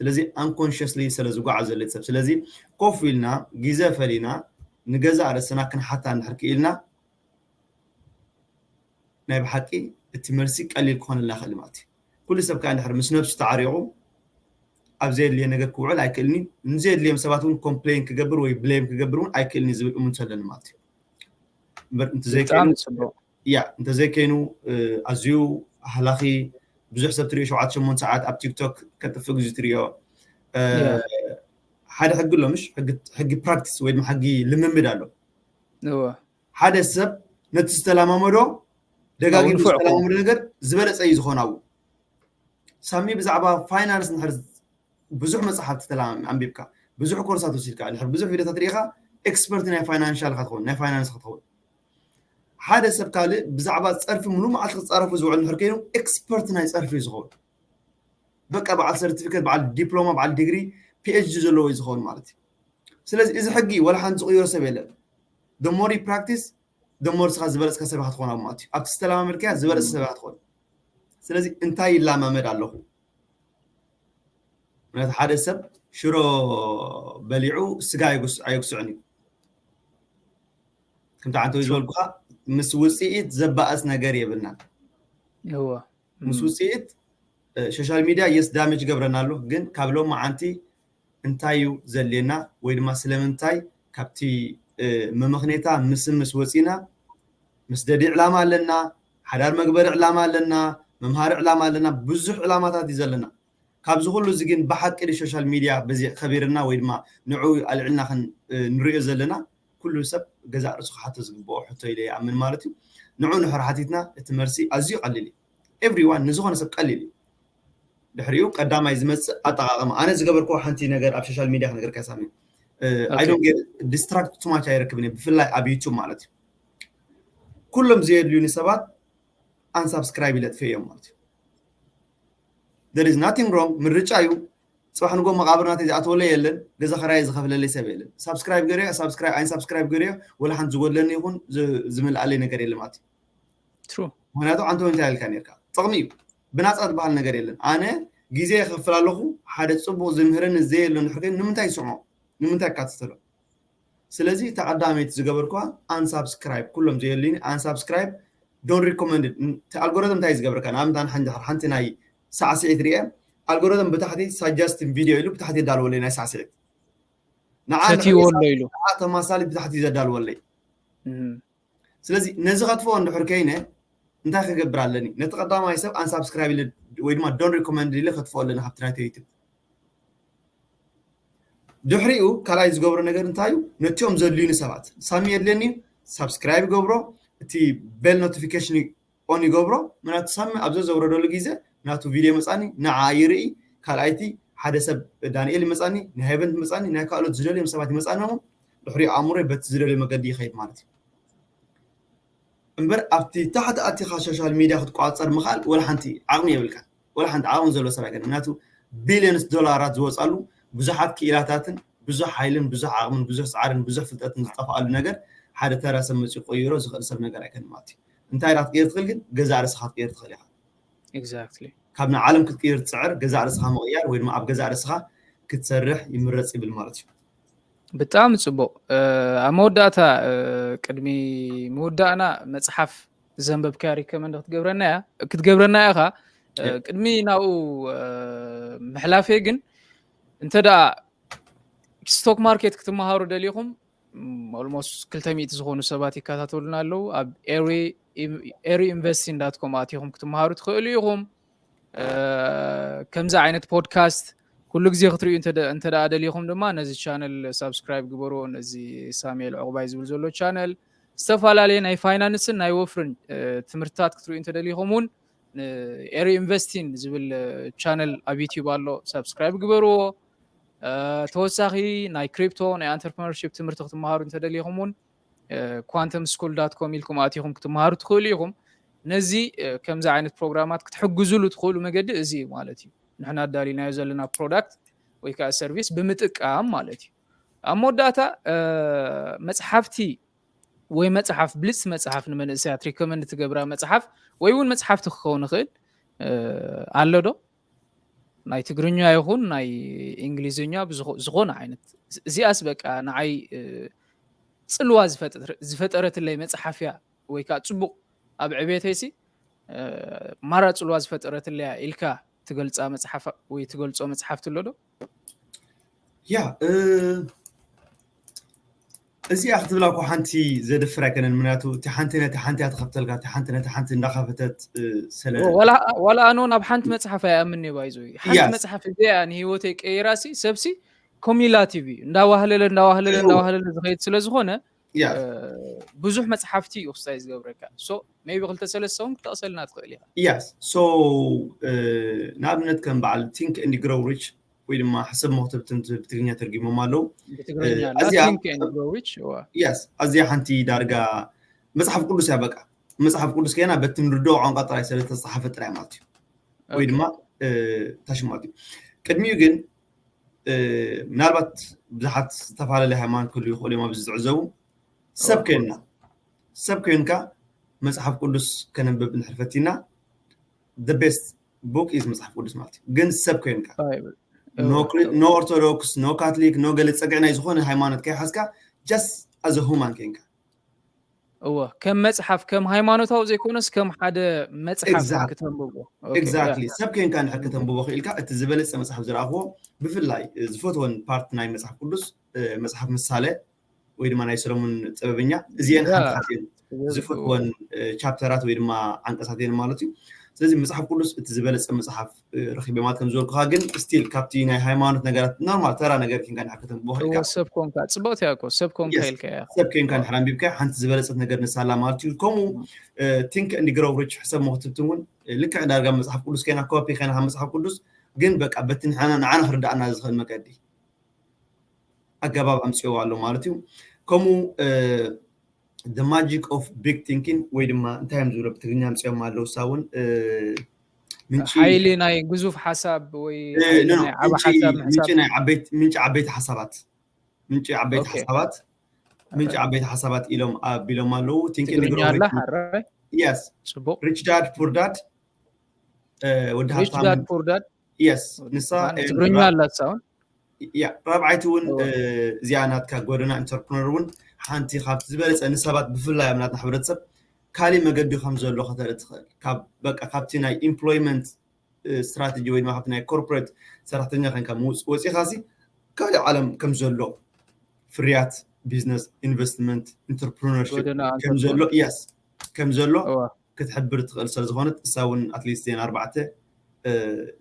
ስለዚ ኣንኮንሽስሊ ስለ ዝጓዓዝ ዘሎ ሰብ ስለዚ ኮፍ ኢልና ግዜ ፈሊና ንገዛእ ርእስና ክንሓታ እንድሕር ክኢልና ናይ ብሓቂ እቲ መልሲ ቀሊል ክኾነልና ይኽእል ማለት እዩ። ኩሉ ሰብ ከዓ እንድሕር ምስ ነብሱ ተዓሪቑ ኣብ ዘየድልየ ነገር ክውዕል ኣይክእልን እዩ። ንዘየድልዮም ሰባት እውን ኮምፕሌን ክገብር ወይ ብሌም ክገብር እውን ኣይክእልን እዩ ዝብል እሙን ሰለኒ ማለት እዩ። እምበር እንተዘይከይኑ ያ እንተዘይከይኑ ኣዝዩ ሃላኺ ብዙሕ ሰብ ትሪኦ ሸውዓተ ሸሞንተ ሰዓት ኣብ ቲክቶክ ከጥፍእ ግዜ ትሪኦ ሓደ ሕጊ ኣሎ ምሽ ሕጊ ፕራክቲስ ወይ ድማ ሕጊ ልምምድ ኣሎ። ሓደ ሰብ ነቲ ዝተለማመዶ ደጋጊሙ ዝተለማመዶ ነገር ዝበለፀ እዩ ዝኾን ኣብኡ። ሳሚ ብዛዕባ ፋይናንስ ንድሕር ብዙሕ መፅሓፍቲ ተለማሚ ኣንቢብካ ብዙሕ ኮርሳት ወሲድካ ድሕር ብዙሕ ቪድዮታት ሪኢኻ ኤክስፐርት ናይ ፋይናንሻል ኢኻ ትኸውን ናይ ፋይናንስ ኢኻ ትኸውን። ሓደ ሰብ ካልእ ብዛዕባ ፀርፊ ሙሉእ መዓልቲ ክፃረፉ ዝውዕል እንድሕር ኮይኑ ኤክስፐርት ናይ ፀርፊ እዩ ዝኸውን። በቃ በዓል ሰርቲፊኬት በዓል ዲፕሎማ በዓል ዲግሪ ፒኤችዲ ዘለዎ እዩ ዝኸውን ማለት እዩ። ስለዚ እዚ ሕጊ ወላ ሓንቲ ዝቕይሮ ሰብ የለን። The more you practice the more ስኻ ዝበለፅካ ሰብ ኢኻ ትኾን ኣብ ማለት እዩ። ኣብቲ ዝተለማመድካያ ዝበለፅ ሰብ ኢኻ ትኾን። ስለዚ እንታይ ይላማመድ ኣለኹ? ምክንያቱ ሓደ ሰብ ሽሮ በሊዑ ስጋ ኣየጉስዕን እዩ። ከምቲ ዓንተ ዝበልኩኻ ምስ ውፅኢት ዘባእስ ነገር የብልናን። ምስ ውፅኢት ሶሻል ሚድያ የስ ዳሜጅ ገብረና ኣሎ፣ ግን ካብ ሎም መዓንቲ እንታይ እዩ ዘድልየና ወይ ድማ ስለምንታይ ካብቲ መመኽኔታ ምስምስ ወፂና ምስ ደዲ ዕላማ ኣለና፣ ሓዳር መግበሪ ዕላማ ኣለና፣ መምሃሪ ዕላማ ኣለና፣ ብዙሕ ዕላማታት እዩ ዘለና። ካብዚ ኩሉ እዚ ግን ብሓቂ ዲ ሶሻል ሚድያ በዚ ከቢርና ወይ ድማ ንዑ ኣልዕልና ንሪኦ ዘለና ኩሉ ሰብ ገዛእ ርእሱ ክሓቶ ዝግብኦ ሕቶ ኢለ ይኣምን ማለት እዩ። ንዑ ንሕር ሓቲትና እቲ መልሲ ኣዝዩ ቀሊል እዩ። ኤቭሪዋን ንዝኾነ ሰብ ቀሊል እዩ። ድሕሪኡ ቀዳማይ ዝመፅእ ኣጠቃቀማ። ኣነ ዝገበርኩ ሓንቲ ነገር ኣብ ሶሻል ሚድያ ክነገርካ ሳሚ፣ I don't get distract too much ኣይረክብን እየ፣ ብፍላይ ኣብ ዩቱብ ማለት እዩ። ኩሎም ዘየድልዩኒ ሰባት unsubscribe ኢለ ኣጥፍኤ እዮም ማለት እዩ። There is nothing wrong፣ ምርጫ እዩ። ፅባሕ ንጎ መቃብር ናተይ ዝኣተወለይ የለን፣ ገዛ ኸራይ ዝኸፍለለይ ሰብ የለን። ሳብስክራይብ ገሪዮ ሳብስክራይብ ኣይን ሳብስክራይብ ገሪዮ ወላ ሓንቲ ዝጎድለኒ ይኹን ዝምልኣለይ ነገር የለ ማለት እዩ። True። ምክንያቱ ኣንተ እንታይ ኢልካ ነርካ፣ ጥቕሚ እዩ። ብናፃ ዝበሃል ነገር የለን። ኣነ ግዜ የኸፍል ኣለኹ፣ ሓደ ፅቡቅ ዝምህረኒ ዘየሎ ንሕር ግን ንምንታይ ይስዕሞ፣ ንምንታይ ይካተተሎ? ስለዚ ተቐዳመይቲ ዝገበርኳ unsubscribe፣ ኩሎም ዘየሉኒ unsubscribe፣ don't recommend። ኣልጎሪዝም እንታይ ዝገብርካ? ንኣብነት ሓንቲ ናይ ሳዕስዒት ርአ፣ ኣልጎሪዝም ብታሕቲ suggesting video ኢሉ ብታሕቲ የዳልወለይ ናይ ሳዕስዒት። ንዓ ፈትይዎ ኣሎ ኢሉ። ንዓ ተማሳሊ ብታሕቲ ዘዳልወለይ። እም። ስለዚ ነዚ ከጥፍኦ እንድሕር ከይነ እንታይ ክገብር ኣለኒ? ነቲ ቀዳማይ ሰብ unsubscribe ኢለ ወይ ድማ don't recommend ኢለ ከጥፍኦ ኣለኒ ካብቲ ናይቶ ዩቱብ። ድሕሪኡ ካልኣይ ዝገብሮ ነገር እንታይ እዩ? ነቲኦም ዘድልዩኒ ሰባት ሳሚ የድልየኒ፣ ሳብስክራይብ ገብሮ፣ እቲ ቤል ኖቲፊኬሽን ኦን ይገብሮ። ምክንያቱ ሳሚ ኣብዘ ዘውረደሉ ግዜ ናቱ ቪድዮ ይመፃኒ፣ ንዓ ይርኢ። ካልኣይቲ ሓደ ሰብ ዳንኤል ይመፃኒ፣ ናይ ሄቨን ይመፃኒ፣ ናይ ካልኦት ዝደልዮም ሰባት ይመፃኒ። ድሕሪኡ ኣእምሮይ በቲ ዝደልዮ መገዲ ይኸይድ ማለት እዩ። እምበር ኣብቲ ታሕቲ ኣቲኻ ሶሻል ሚድያ ክትቆፃፀር ምኽኣል ወላ ሓንቲ ዓቕሚ የብልካን። ወላ ሓንቲ ዓቕሚ ዘሎ ሰብ ኣይኮነን። ምክንያቱ ቢልዮንስ ዶላራት ዝወፃሉ ብዙሓት ክኢላታትን ብዙሕ ሓይልን ብዙሕ ዓቕምን ብዙሕ ፃዕርን ብዙሕ ፍልጠትን ዝጠፍኣሉ ነገር ሓደ ተራ ሰብ መፂኡ ክቕይሮ ዝኽእል ሰብ ነገር ኣይኮነን ማለት እዩ። እንታይ ኢኻ ክትቅይር ትኽእል ግን ገዛእ ርእስኻ ክትቅይር ትኽእል ኢኻ። Exactly። ካብ ንዓለም ክትቅይር ትፅዕር ገዛእ ርእስኻ ምቕያር ወይ ድማ ኣብ ገዛእ ርእስኻ ክትሰርሕ ይምረፅ ይብል ማለት እዩ። ብጣዕሚ ፅቡቅ። ኣብ መወዳእታ ቅድሚ ምውዳእና መፅሓፍ ዘንበብካያ ሪከመንድ ክትገብረና እያ ክትገብረና ኢኻ። ቅድሚ ናብኡ ምሕላፈይ ግን እንተ ደኣ ስቶክ ማርኬት ክትመሃሩ ደሊኹም almost ክልተ ሚእቲ ዝኾኑ ሰባት ይከታተሉና ኣለዉ። ኣብ ኤሪ ኢንቨስቲንግ ዳት ኮም ኣቲኹም ክትመሃሩ ትኽእሉ ኢኹም። ከምዚ ዓይነት ፖድካስት ኩሉ ግዜ ክትርእዩ እንተ ደኣ ደሊኹም ድማ ነዚ ቻነል ሳብስክራይብ ግበርዎ። ነዚ ሳሙኤል ዕቑባይ ዝብል ዘሎ ቻነል ዝተፈላለየ ናይ ፋይናንስን ናይ ወፍርን ትምህርትታት ክትርእዩ እንተ ደሊኹም እውን ኤሪ ኢንቨስቲንግ ዝብል ቻነል ኣብ ዩቲዩብ ኣሎ፣ ሳብስክራይብ ግበርዎ። ተወሳኺ ናይ ክሪፕቶ ናይ ኣንተርፕረነርሺፕ ትምህርቲ ክትመሃሩ እንተደሊኹም እውን ኳንተም ስኩል ዳት ኮም ኢልኩም ኣቲኹም ክትመሃሩ ትኽእሉ ኢኹም። ነዚ ከምዚ ዓይነት ፕሮግራማት ክትሕግዙሉ ትኽእሉ መገዲ እዚ እዩ ማለት እዩ። ንሕና ኣዳሊናዮ ዘለና ፕሮዳክት ወይ ከዓ ሰርቪስ ብምጥቃም ማለት እዩ። ኣብ መወዳእታ መፅሓፍቲ ወይ መፅሓፍ ብልፅቲ መፅሓፍ ንመንእሰያት ሪኮመንድ ትገብራ መፅሓፍ ወይ እውን መፅሓፍቲ ክኸውን ይኽእል ኣሎ ዶ? ናይ ትግርኛ ይኹን ናይ እንግሊዝኛ ዝኾነ ዓይነት እዚኣስ በቃ ንዓይ ፅልዋ ዝፈጠረትለይ መፅሓፍ እያ ወይ ከዓ ፅቡቅ ኣብ ዕቤተይሲ ማራ ፅልዋ ዝፈጠረትለያ ኢልካ ትገልፃ መፅሓፍ ወይ ትገልፆ መፅሓፍቲ ኣሎ ዶ? ያ እዚኣ ክትብላ እኮ ሓንቲ ዘድፍር ኣይኮነን። ምክንያቱ እቲ ሓንቲ ነቲ ሓንቲ እያ ትኸፍተልካ፣ እቲ ሓንቲ ነቲ ሓንቲ እንዳኸፈተት ስለ ዋላ ኣኖ ናብ ሓንቲ መፅሓፍ ኣይኣምን እየ ባይዞ ሓንቲ መፅሓፍ እዚኣ ንህይወተይ ቀይራሲ ሰብሲ ኮሚላቲቭ እዩ እንዳዋህለለ እንዳዋህለለ እንዳዋህለለ ዝኸይድ ስለ ዝኾነ ብዙሕ መፅሓፍቲ እዩ ክስታይ ዝገብረካ። ሶ ሜቢ ክልተ ሰለስተ እውን ክጠቕሰልና ትኽእል ኢኻ። ያስ ሶ ንኣብነት ከም በዓል ቲንክ ኤንድ ግሮው ሪች ወይ ድማ ሕሰብ ሞኽተብ ትምህርቲ ብትግርኛ ተርጊሞም ኣለዉ። ብትግርኛ ኣዚያ think and grow rich እዋ። ያስ ኣዚያ ሓንቲ ዳርጋ መፅሓፍ ቅዱስ እያ። በቃ መፅሓፍ ቅዱስ ከና በቲ ንርድኦ ቋንቋ ጥራይ ስለ ዝተፅሓፈ ጥራይ ማለት እዩ። ወይ ድማ ታሽማት እዩ። ቅድሚኡ ግን ምናልባት ብዙሓት ዝተፈላለዩ ሃይማኖት ክህሉ ይኽእሉ እዮም ኣብዚ ዝዕዘቡ። ሰብ ኮይንና ሰብ ኮይንካ መፅሓፍ ቅዱስ ከነንብብ እንድሕር ፈቲና the best book is መፅሓፍ ቅዱስ ማለት እዩ። ግን ሰብ ኮይንካ no ኦርቶዶክስ no ካቶሊክ no ገለ ፀግዒ ናይ ዝኾነ ሃይማኖት ከይሓዝካ just as a human ኮይንካ እወ ከም መፅሓፍ ከም ሃይማኖታዊ ዘይኮነስ ከም ሓደ መፅሓፍ Exactly. ክተንብቦ exactly ሰብ ኮይንካ እንድሕር ከተንብቦ ክኢልካ እቲ ዝበለፀ መፅሓፍ ዝረኣኽዎ ብፍላይ ዝፈትወን ፓርት ናይ መፅሓፍ ቅዱስ መፅሓፍ ምሳሌ ወይ ድማ ናይ ሰሎሞን ጥበበኛ እዚአን ሓንቲ ካብተን ዝፈትወን ቻፕተራት ወይ ድማ ዓንቀሳት እየን ማለት እዩ። ስለዚ መፅሓፍ ቅዱስ እቲ ዝበለፀ መፅሓፍ ረኪበ ማለት ከም ዝበልኩካ ግን ስቲል ካብቲ ናይ ሃይማኖት ነገራት ኖርማል ተራ ነገር ኪንካ እንድሕር ከተንብቦ ክኢልካ ሰብ ኮንካ ፅቡቅ እያ እኮ ሰብ ኮንካ ኢልካ እያ ሰብ ኮይንካ እንድሕር ኣንቢብካ ሓንቲ ዝበለፀት ነገር ንሳላ ማለት እዩ። ከምኡ ቲንክ ኤንድ ግሮው ሪች ሕሰብ ሞኽትብቲ እውን ልክዕ ዳርጋ መፅሓፍ ቅዱስ ከይና ኮፒ ከይና ካብ መፅሓፍ ቅዱስ ግን በቃ በቲ ንዓና ንዓና ክርዳእና ዝኽእል መገዲ ኣገባብ ኣምፅዎ ኣሎ ማለት እዩ። ከምኡ the magic of big thinking ወይ ድማ እንታይ እዮም ዝብሎ ብትግርኛ ኣምፅኦም ኣለዉ እሳ እውን ምንጪ ሓይሊ ናይ ግዙፍ ሓሳብ ወይ እ፣ ሓይሊ ኖ፣ ኖ፣ ናይ ዓቢ ምንጪ ሓሳብ ምንጪ ምሕሳብ ናይ ዓበይቲ ምንጪ ዓበይቲ ሓሳባት ምንጪ ዓበይቲ ኦኬ። ሓሳባት ምንጪ ዓበይቲ ሓሳባት ኢሎም ኣቢሎም ኣለዉ። ቲንኪንግ ትግርኛ ግሮዝ ኣላ ሓራይ የስ ጽቡቅ ሪች ዳድ ፑር ዳድ ወዲ ሪች ሃብታም ዳድ ፑር ዳድ የስ ንሳ ትግርኛ ኣላ ሳውን ያ ራብዓይቲ እውን እወ። እ፣ እዚኣ ናትካ ጎደና ኢንተርፕረነር እውን ሓንቲ ካብቲ ዝበለፀ ንሰባት ብፍላይ ኣብ ናትና ሕብረተሰብ ካሊእ መገዲ ከም ዘሎ ከተርኢ ትኽእል። ካብ በቃ ካብቲ ናይ ኢምፕሎይመንት ስትራቴጂ ወይ ድማ ካብቲ ናይ ኮርፖሬት ሰራሕተኛ ከንካ ምውፅ ወፂኻሲ ካልእ ዓለም ከም ዘሎ ፍርያት ቢዝነስ ኢንቨስትመንት ኢንተርፕረነርሽፕ ጎደና ከም ዘሎ ኢንተርፕረነር የስ ከም ዘሎ እወ። ክትሕብር ትኽእል ስለ ዝኾነት እሳ እውን ኣትሊስት ዜና ኣርባዕተ እ፣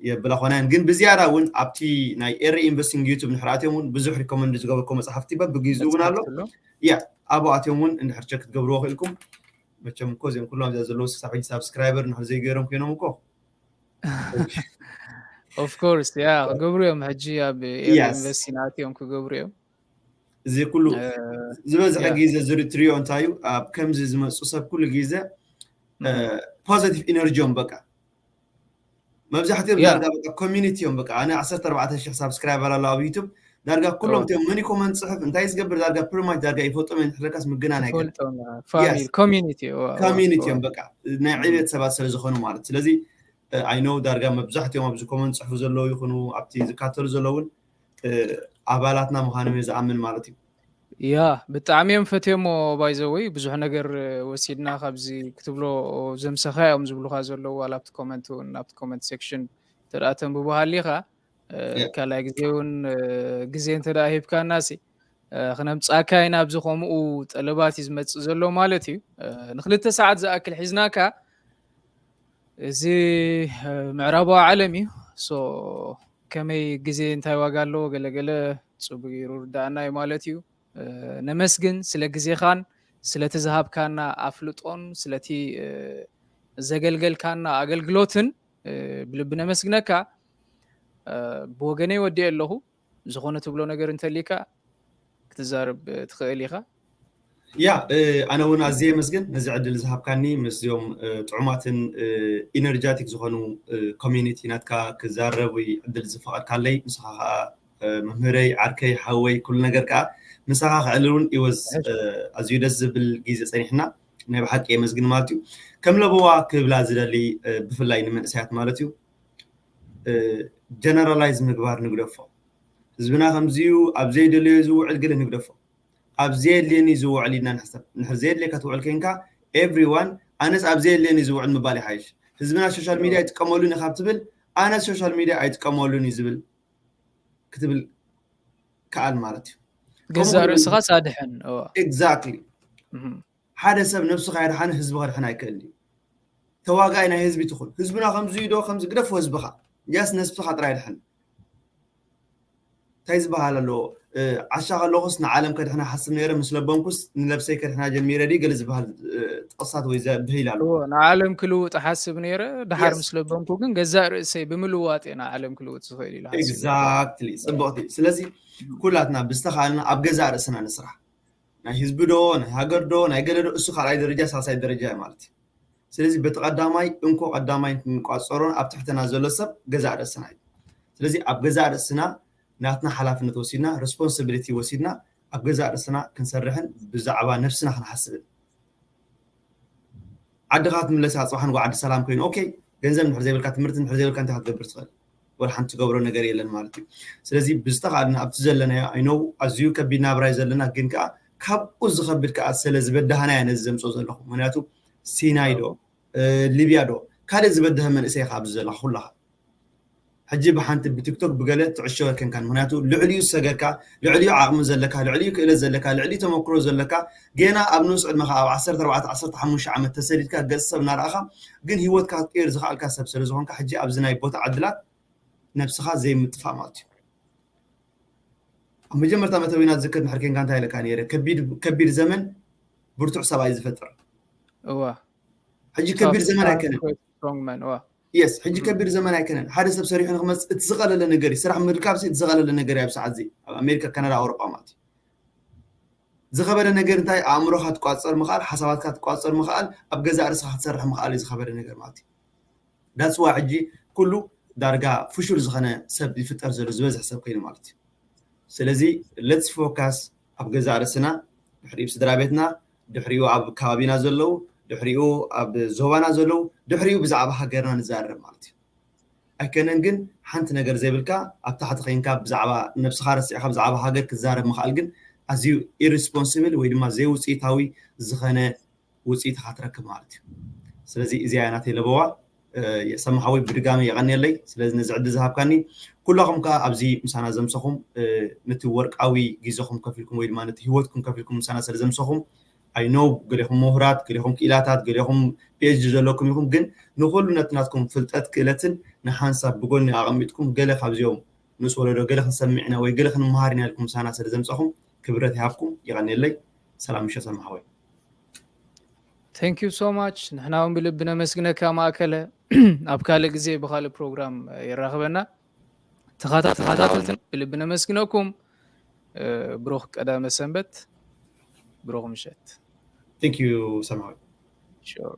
የብላ ኮና እየን ግን ብዝያዳ እውን ኣብቲ ናይ ኤሪ ኢንቨስቲንግ ዩቱብ ንሕር ኣትዮም እውን ብዙሕ ሪኮመንድ ዝገበርኮ መፅሓፍቲ በብግዜኡ እውን ኣሎ መፅሓፍቲ ኣሎ ያ ኣብኡ ኣትዮም እውን እንድሕር ቸክ ክትገብርዎ ክኢልኩም መቸም እኮ እዚኦም ኩሎም ኣብዚኣ ዘለዉ ስሳብ ሕጂ ሳብስክራይበር ንሕር ዘይገይሮም ኮይኖም እኮ ኦፍኮርስ ያ ክገብሩ እዮም ሕጂ ኣብ ኤሪ የስ ኢንቨስቲንግ ኣትዮም ክገብሩ እዮም እዚ ኩሉ እ፣ ዝበዝሐ ያ ግዜ ዝሪ- ትሪኦ እንታዩ ኣብ ከምዚ ዝመፁ ሰብ ኩሉ ግዜ እም፣ ፖዚቲቭ ኢነርጂ እዮም በቃ መብዛሕትኦም ያ ዳርጋ በቃ ኮሚኒቲ እዮም በቃ ኣነ ዓሰርተ ኣርባዕተ ሽሕ ሳብስክራይበር ኣሎ ኣብ ዩቱብ ዳርጋ ኩሎም እወ። እቲኦም መን ኮመንት ፅሕፍ እንታይ ዝገብር ዳርጋ ፕሪማች ዳርጋ ይፈልጦም እዮም ሕረካስ ምግናን ኣይከድን ትፈልጦም ኮሚኒቲ ኮሚኒቲ እዮም በቃ ናይ ዕብየት ሰባት ስለ ዝኾኑ ማለት ስለዚ ኣይነው ዳርጋ መብዛሕትኦም ኣብዚ ኮመንት ፅሕፉ ዘለዉ ይኹኑ ኣብቲ ዝካተሉ ዘለውን ኣባላትና ምዃኖም እየ ዝኣምን ማለት እዩ ያ ብጣዕሚ እዮም ፈትዮሞ ባይዘወይ ብዙሕ ነገር ወሲድና ካብዚ ክትብሎ ዘምሰኻ እዮም ዝብሉካ ዘለዉ ዋላ ኣብቲ ኮመንት እውን ኣብቲ ኮመንት ሴክሽን ተደኣ ተንብቦ ሃሊኻ ካልኣይ ግዜ እውን ግዜ እንተደኣ ሂብካና ሲ ክነምፃካ ኢና ኣብዚ ከምኡ ጠለባት እዩ ዝመፅእ ዘሎ ማለት እዩ ንክልተ ሰዓት ዝኣክል ሒዝናካ እዚ ምዕራባዊ ዓለም እዩ ሶ ከመይ ግዜ እንታይ ዋጋ ኣለዎ ገለገለ ፅቡቅ ይርዳእና እዩ ማለት እዩ ነመስግን ስለ ግዜኻን ስለቲ ዝሃብካና ኣፍልጦን ስለቲ ዘገልገልካና ኣገልግሎትን ብልቢ ነመስግነካ ብወገነይ ወዲኤ ኣለኹ ዝኾነ ትብሎ ነገር እንተሊካ ክትዛረብ ትኽእል ኢኻ ያ ኣነ እውን ኣዝየ የመስግን ነዚ ዕድል ዝሃብካኒ ምስዚኦም ጥዑማትን ኢነርጃቲክ ዝኾኑ ኮሚኒቲ ናትካ ክዛረብ ወይ ዕድል ዝፈቐድካለይ ንስኻ ከዓ መምህረይ ዓርከይ ሓወይ ኩሉ ነገር ከዓ ምሳኻ ክዕልል እውን ይወዝ ኣዝዩ ደስ ዝብል ግዜ ፀኒሕና ናይ ብሓቂ የመስግን ማለት እዩ ከም ለበዋ ክብላ ዝደሊ ብፍላይ ንመንእሰያት ማለት እዩ ጀነራላይዝ ምግባር ንግደፎ ህዝብና ከምዚዩ ኣብ ዘይደለዮ ዝውዕል ገለ ንግደፎ ኣብ ዘየድልየኒ ዝውዕል ኢልና ንሕሰብ ንድሕር ዘየድልየካ ትውዕል ኮንካ ኤቭሪዋን ኣነስ ኣብ ዘየድልየኒ ዝውዕል ምባል ይሓይሽ ህዝብና ሶሻል ሚድያ ይጥቀመሉን ካብ ትብል ኣነስ ሶሻል ሚድያ ኣይጥቀመሉን እዩ ዝብል ክትብል ከኣል ማለት እዩ ገዛእ ርእስኻ ሳድሕን ኤግዛክትሊ ሓደ ሰብ ነብሱ ካየድሓነ ህዝቢ ከድሕን ኣይክእል እዩ ተዋጋይ ናይ ህዝቢ ትኹን ህዝብና ከምዚ ዶ ከምዚ ግደፎ ህዝብኻ ያስ ነብስኻ ጥራይ ድሕን እንታይ ዝበሃል ኣሎ ዓሻ ከለኹስ ንዓለም ከድሕና ሓስብ ነይረ ምስ ለበምኩስ ንነብሰይ ከድሕና ጀሚረ ድዩ ገለ ዝበሃል ጥቕሳት ወይ ብሂል ኣሎ ንዓለም ክልውጥ ሓስብ ነይረ ድሓር ምስ ለበምኩ ግን ገዛእ ርእሰይ ብምልዋጥ እየ ንዓለም ክልውጥ ዝኽእል ኢሉ ኤግዛክትሊ ፅብቕቲ ስለዚ ኩላትና ብዝተኻልና ኣብ ገዛእ ርእስና ንስራሕ ናይ ህዝቢ ዶ ናይ ሃገር ዶ ናይ ገለ ዶ እሱ ካልኣይ ደረጃ ሳልሳይ ደረጃ ማለት እዩ ስለዚ በቲ ቀዳማይ እንኮ ቀዳማይ ንቋፀሮን ኣብ ትሕተና ዘሎ ሰብ ገዛእ ርእስና እዩ ስለዚ ኣብ ገዛእ ርእስና ናትና ሓላፍነት ወሲድና ሬስፖንሲቢሊቲ ወሲድና ኣብ ገዛእ ርእስና ክንሰርሕን ብዛዕባ ነብስና ክንሓስብን ዓድኻ ትምለስ ኣፅባሕ ንጎ ዓዲ ሰላም ኮይኑ ኦኬ ገንዘብ ንድሕር ዘይብልካ ትምህርቲ ንድሕር ዘይብልካ እንታይ ክትገብር ትኽእል ወላ ሓንቲ ትገብሮ ነገር የለን ማለት እዩ ስለዚ ብዝተኻልና ኣብቲ ዘለናዮ ኣይነው ኣዝዩ ከቢድ ናብራይ ዘለና ግን ከዓ ካብኡ ዝኸብድ ከዓ ስለ ዝበዳህናያ ነዚ ዘምፅኦ ዘለኹ ምክንያቱ ሲናይ ዶ ሊብያ ዶ ካልእ ዝበድሀ መንእሰይ ኢኻ ኣብዚ ዘለኻ ኩላኻ ሕጂ ብሓንቲ ብቲክቶክ ብገለ ትዕሸወ ከንካን ምክንያቱ ልዕሊኡ ዝሰገርካ ልዕሊኡ ዓቕሚ ዘለካ ልዕሊኡ ክእለት ዘለካ ልዕሊኡ ተመክሮ ዘለካ ገና ኣብ ንኡስ ዕድመኻ ኣብ ዓሰርተ ኣርባዕተ ዓሰርተ ሓሙሽተ ዓመት ተሰዲድካ ገጽ ሰብ እናረኣኻ ግን ህይወትካ ክትቅይር ዝኽኣልካ ሰብ ስለ ዝኾንካ ሕጂ ኣብዚ ናይ ቦታ ዕድላት ነብስኻ ዘይምጥፋእ ማለት እዩ ኣብ መጀመርታ መተዊና ዝዝክር ንሕር ኬንካ እንታይ ኢለካ ነይረ ከቢድ ዘመን ብርቱዕ ሰብኣይ ዝፈጥር እዋ ሕጂ ከቢድ ዘመን ኣይከነን strong man እዋ የስ ሕጂ ከቢድ ዘመን ኣይከነን። ሓደ ሰብ ሰሪሑ ንክመፅእ እቲ ዝቐለለ ነገር እዩ። ስራሕ ምርካብ እቲ ዝቐለለ ነገር እዩ። ኣብ ሰዓት እዚ ኣብ ኣሜሪካ፣ ካናዳ፣ ኣውሮጳ ማለት እዩ። ዝኸበደ ነገር እንታይ? ኣእምሮካ ትቋፀር ምኽኣል፣ ሓሳባትካ ትቋፀር ምኽኣል፣ ኣብ ገዛእ ርእስኻ ክትሰርሕ ምኽኣል እዩ ዝኸበደ ነገር ማለት እዩ። ዳትስ ዋ ሕጂ ኩሉ ዳርጋ ፍሹል ዝኾነ ሰብ ይፍጠር ዘሎ፣ ዝበዝሕ ሰብ ኮይኑ ማለት እዩ። ስለዚ ሌትስ ፎካስ ኣብ ገዛእ ርእስና፣ ድሕሪኡ ስድራ ቤትና፣ ድሕሪኡ ኣብ ከባቢና ዘለዉ፣ ድሕሪኡ ኣብ ዞባና ዘለዉ፣ ድሕሪኡ ብዛዕባ ሃገርና ንዛረብ ማለት እዩ። ኣይከነን ግን ሓንቲ ነገር ዘይብልካ ኣብ ታሕቲ ኮይንካ ብዛዕባ ነብስኻ ረሲዕካ ብዛዕባ ሃገር ክትዛረብ ምኽኣል ግን ኣዝዩ ኢሪስፖንስብል ወይ ድማ ዘይውፅኢታዊ ዝኾነ ውፅኢት ኢኻ ትረክብ ማለት እዩ። ስለዚ እዚኣ እያ ናተይ ለበዋ። ሰማሓዊ ብድጋሚ የቐንየለይ ስለዚ ነዚ ዕድል ዝሃብካኒ። ኩላኹም ከዓ ኣብዚ ምሳና ዘምሰኹም ነቲ ወርቃዊ ግዜኹም ከፊልኩም ወይ ድማ ነቲ ህይወትኩም ከፊልኩም ምሳና ስለ ዘምሰኹም ኣይኖው ገሌኹም ምሁራት ገሌኹም ክኢላታት ገሌኹም ፒኤችዲ ዘለኩም ኢኹም ግን ንኩሉ ነቲ ናትኩም ፍልጠት ክእለትን ንሓንሳብ ብጎኒ ኣቐሚጥኩም ገለ ካብዚኦም ንስ ወለዶ ገለ ክንሰምዕ ኢና ወይ ገለ ክንመሃር ኢና ኢልኩም ምሳና ስለ ዘምፀኹም ክብረት ይሃብኩም። የቐንየለይ። ሰላም ምሸት ሰማሓወይ። Thank you so much ንሕና እውን ብልቢ ነመስግነካ ማእከለ። ኣብ ካልእ ግዜ ብካልእ ፕሮግራም የራኽበና። ተኸታተልትን ብልቢ ነመስግነኩም። ብሩኽ ቀዳመ ሰንበት፣ ብሩኽ ምሸት። Thank you ሰማዊ። Sure.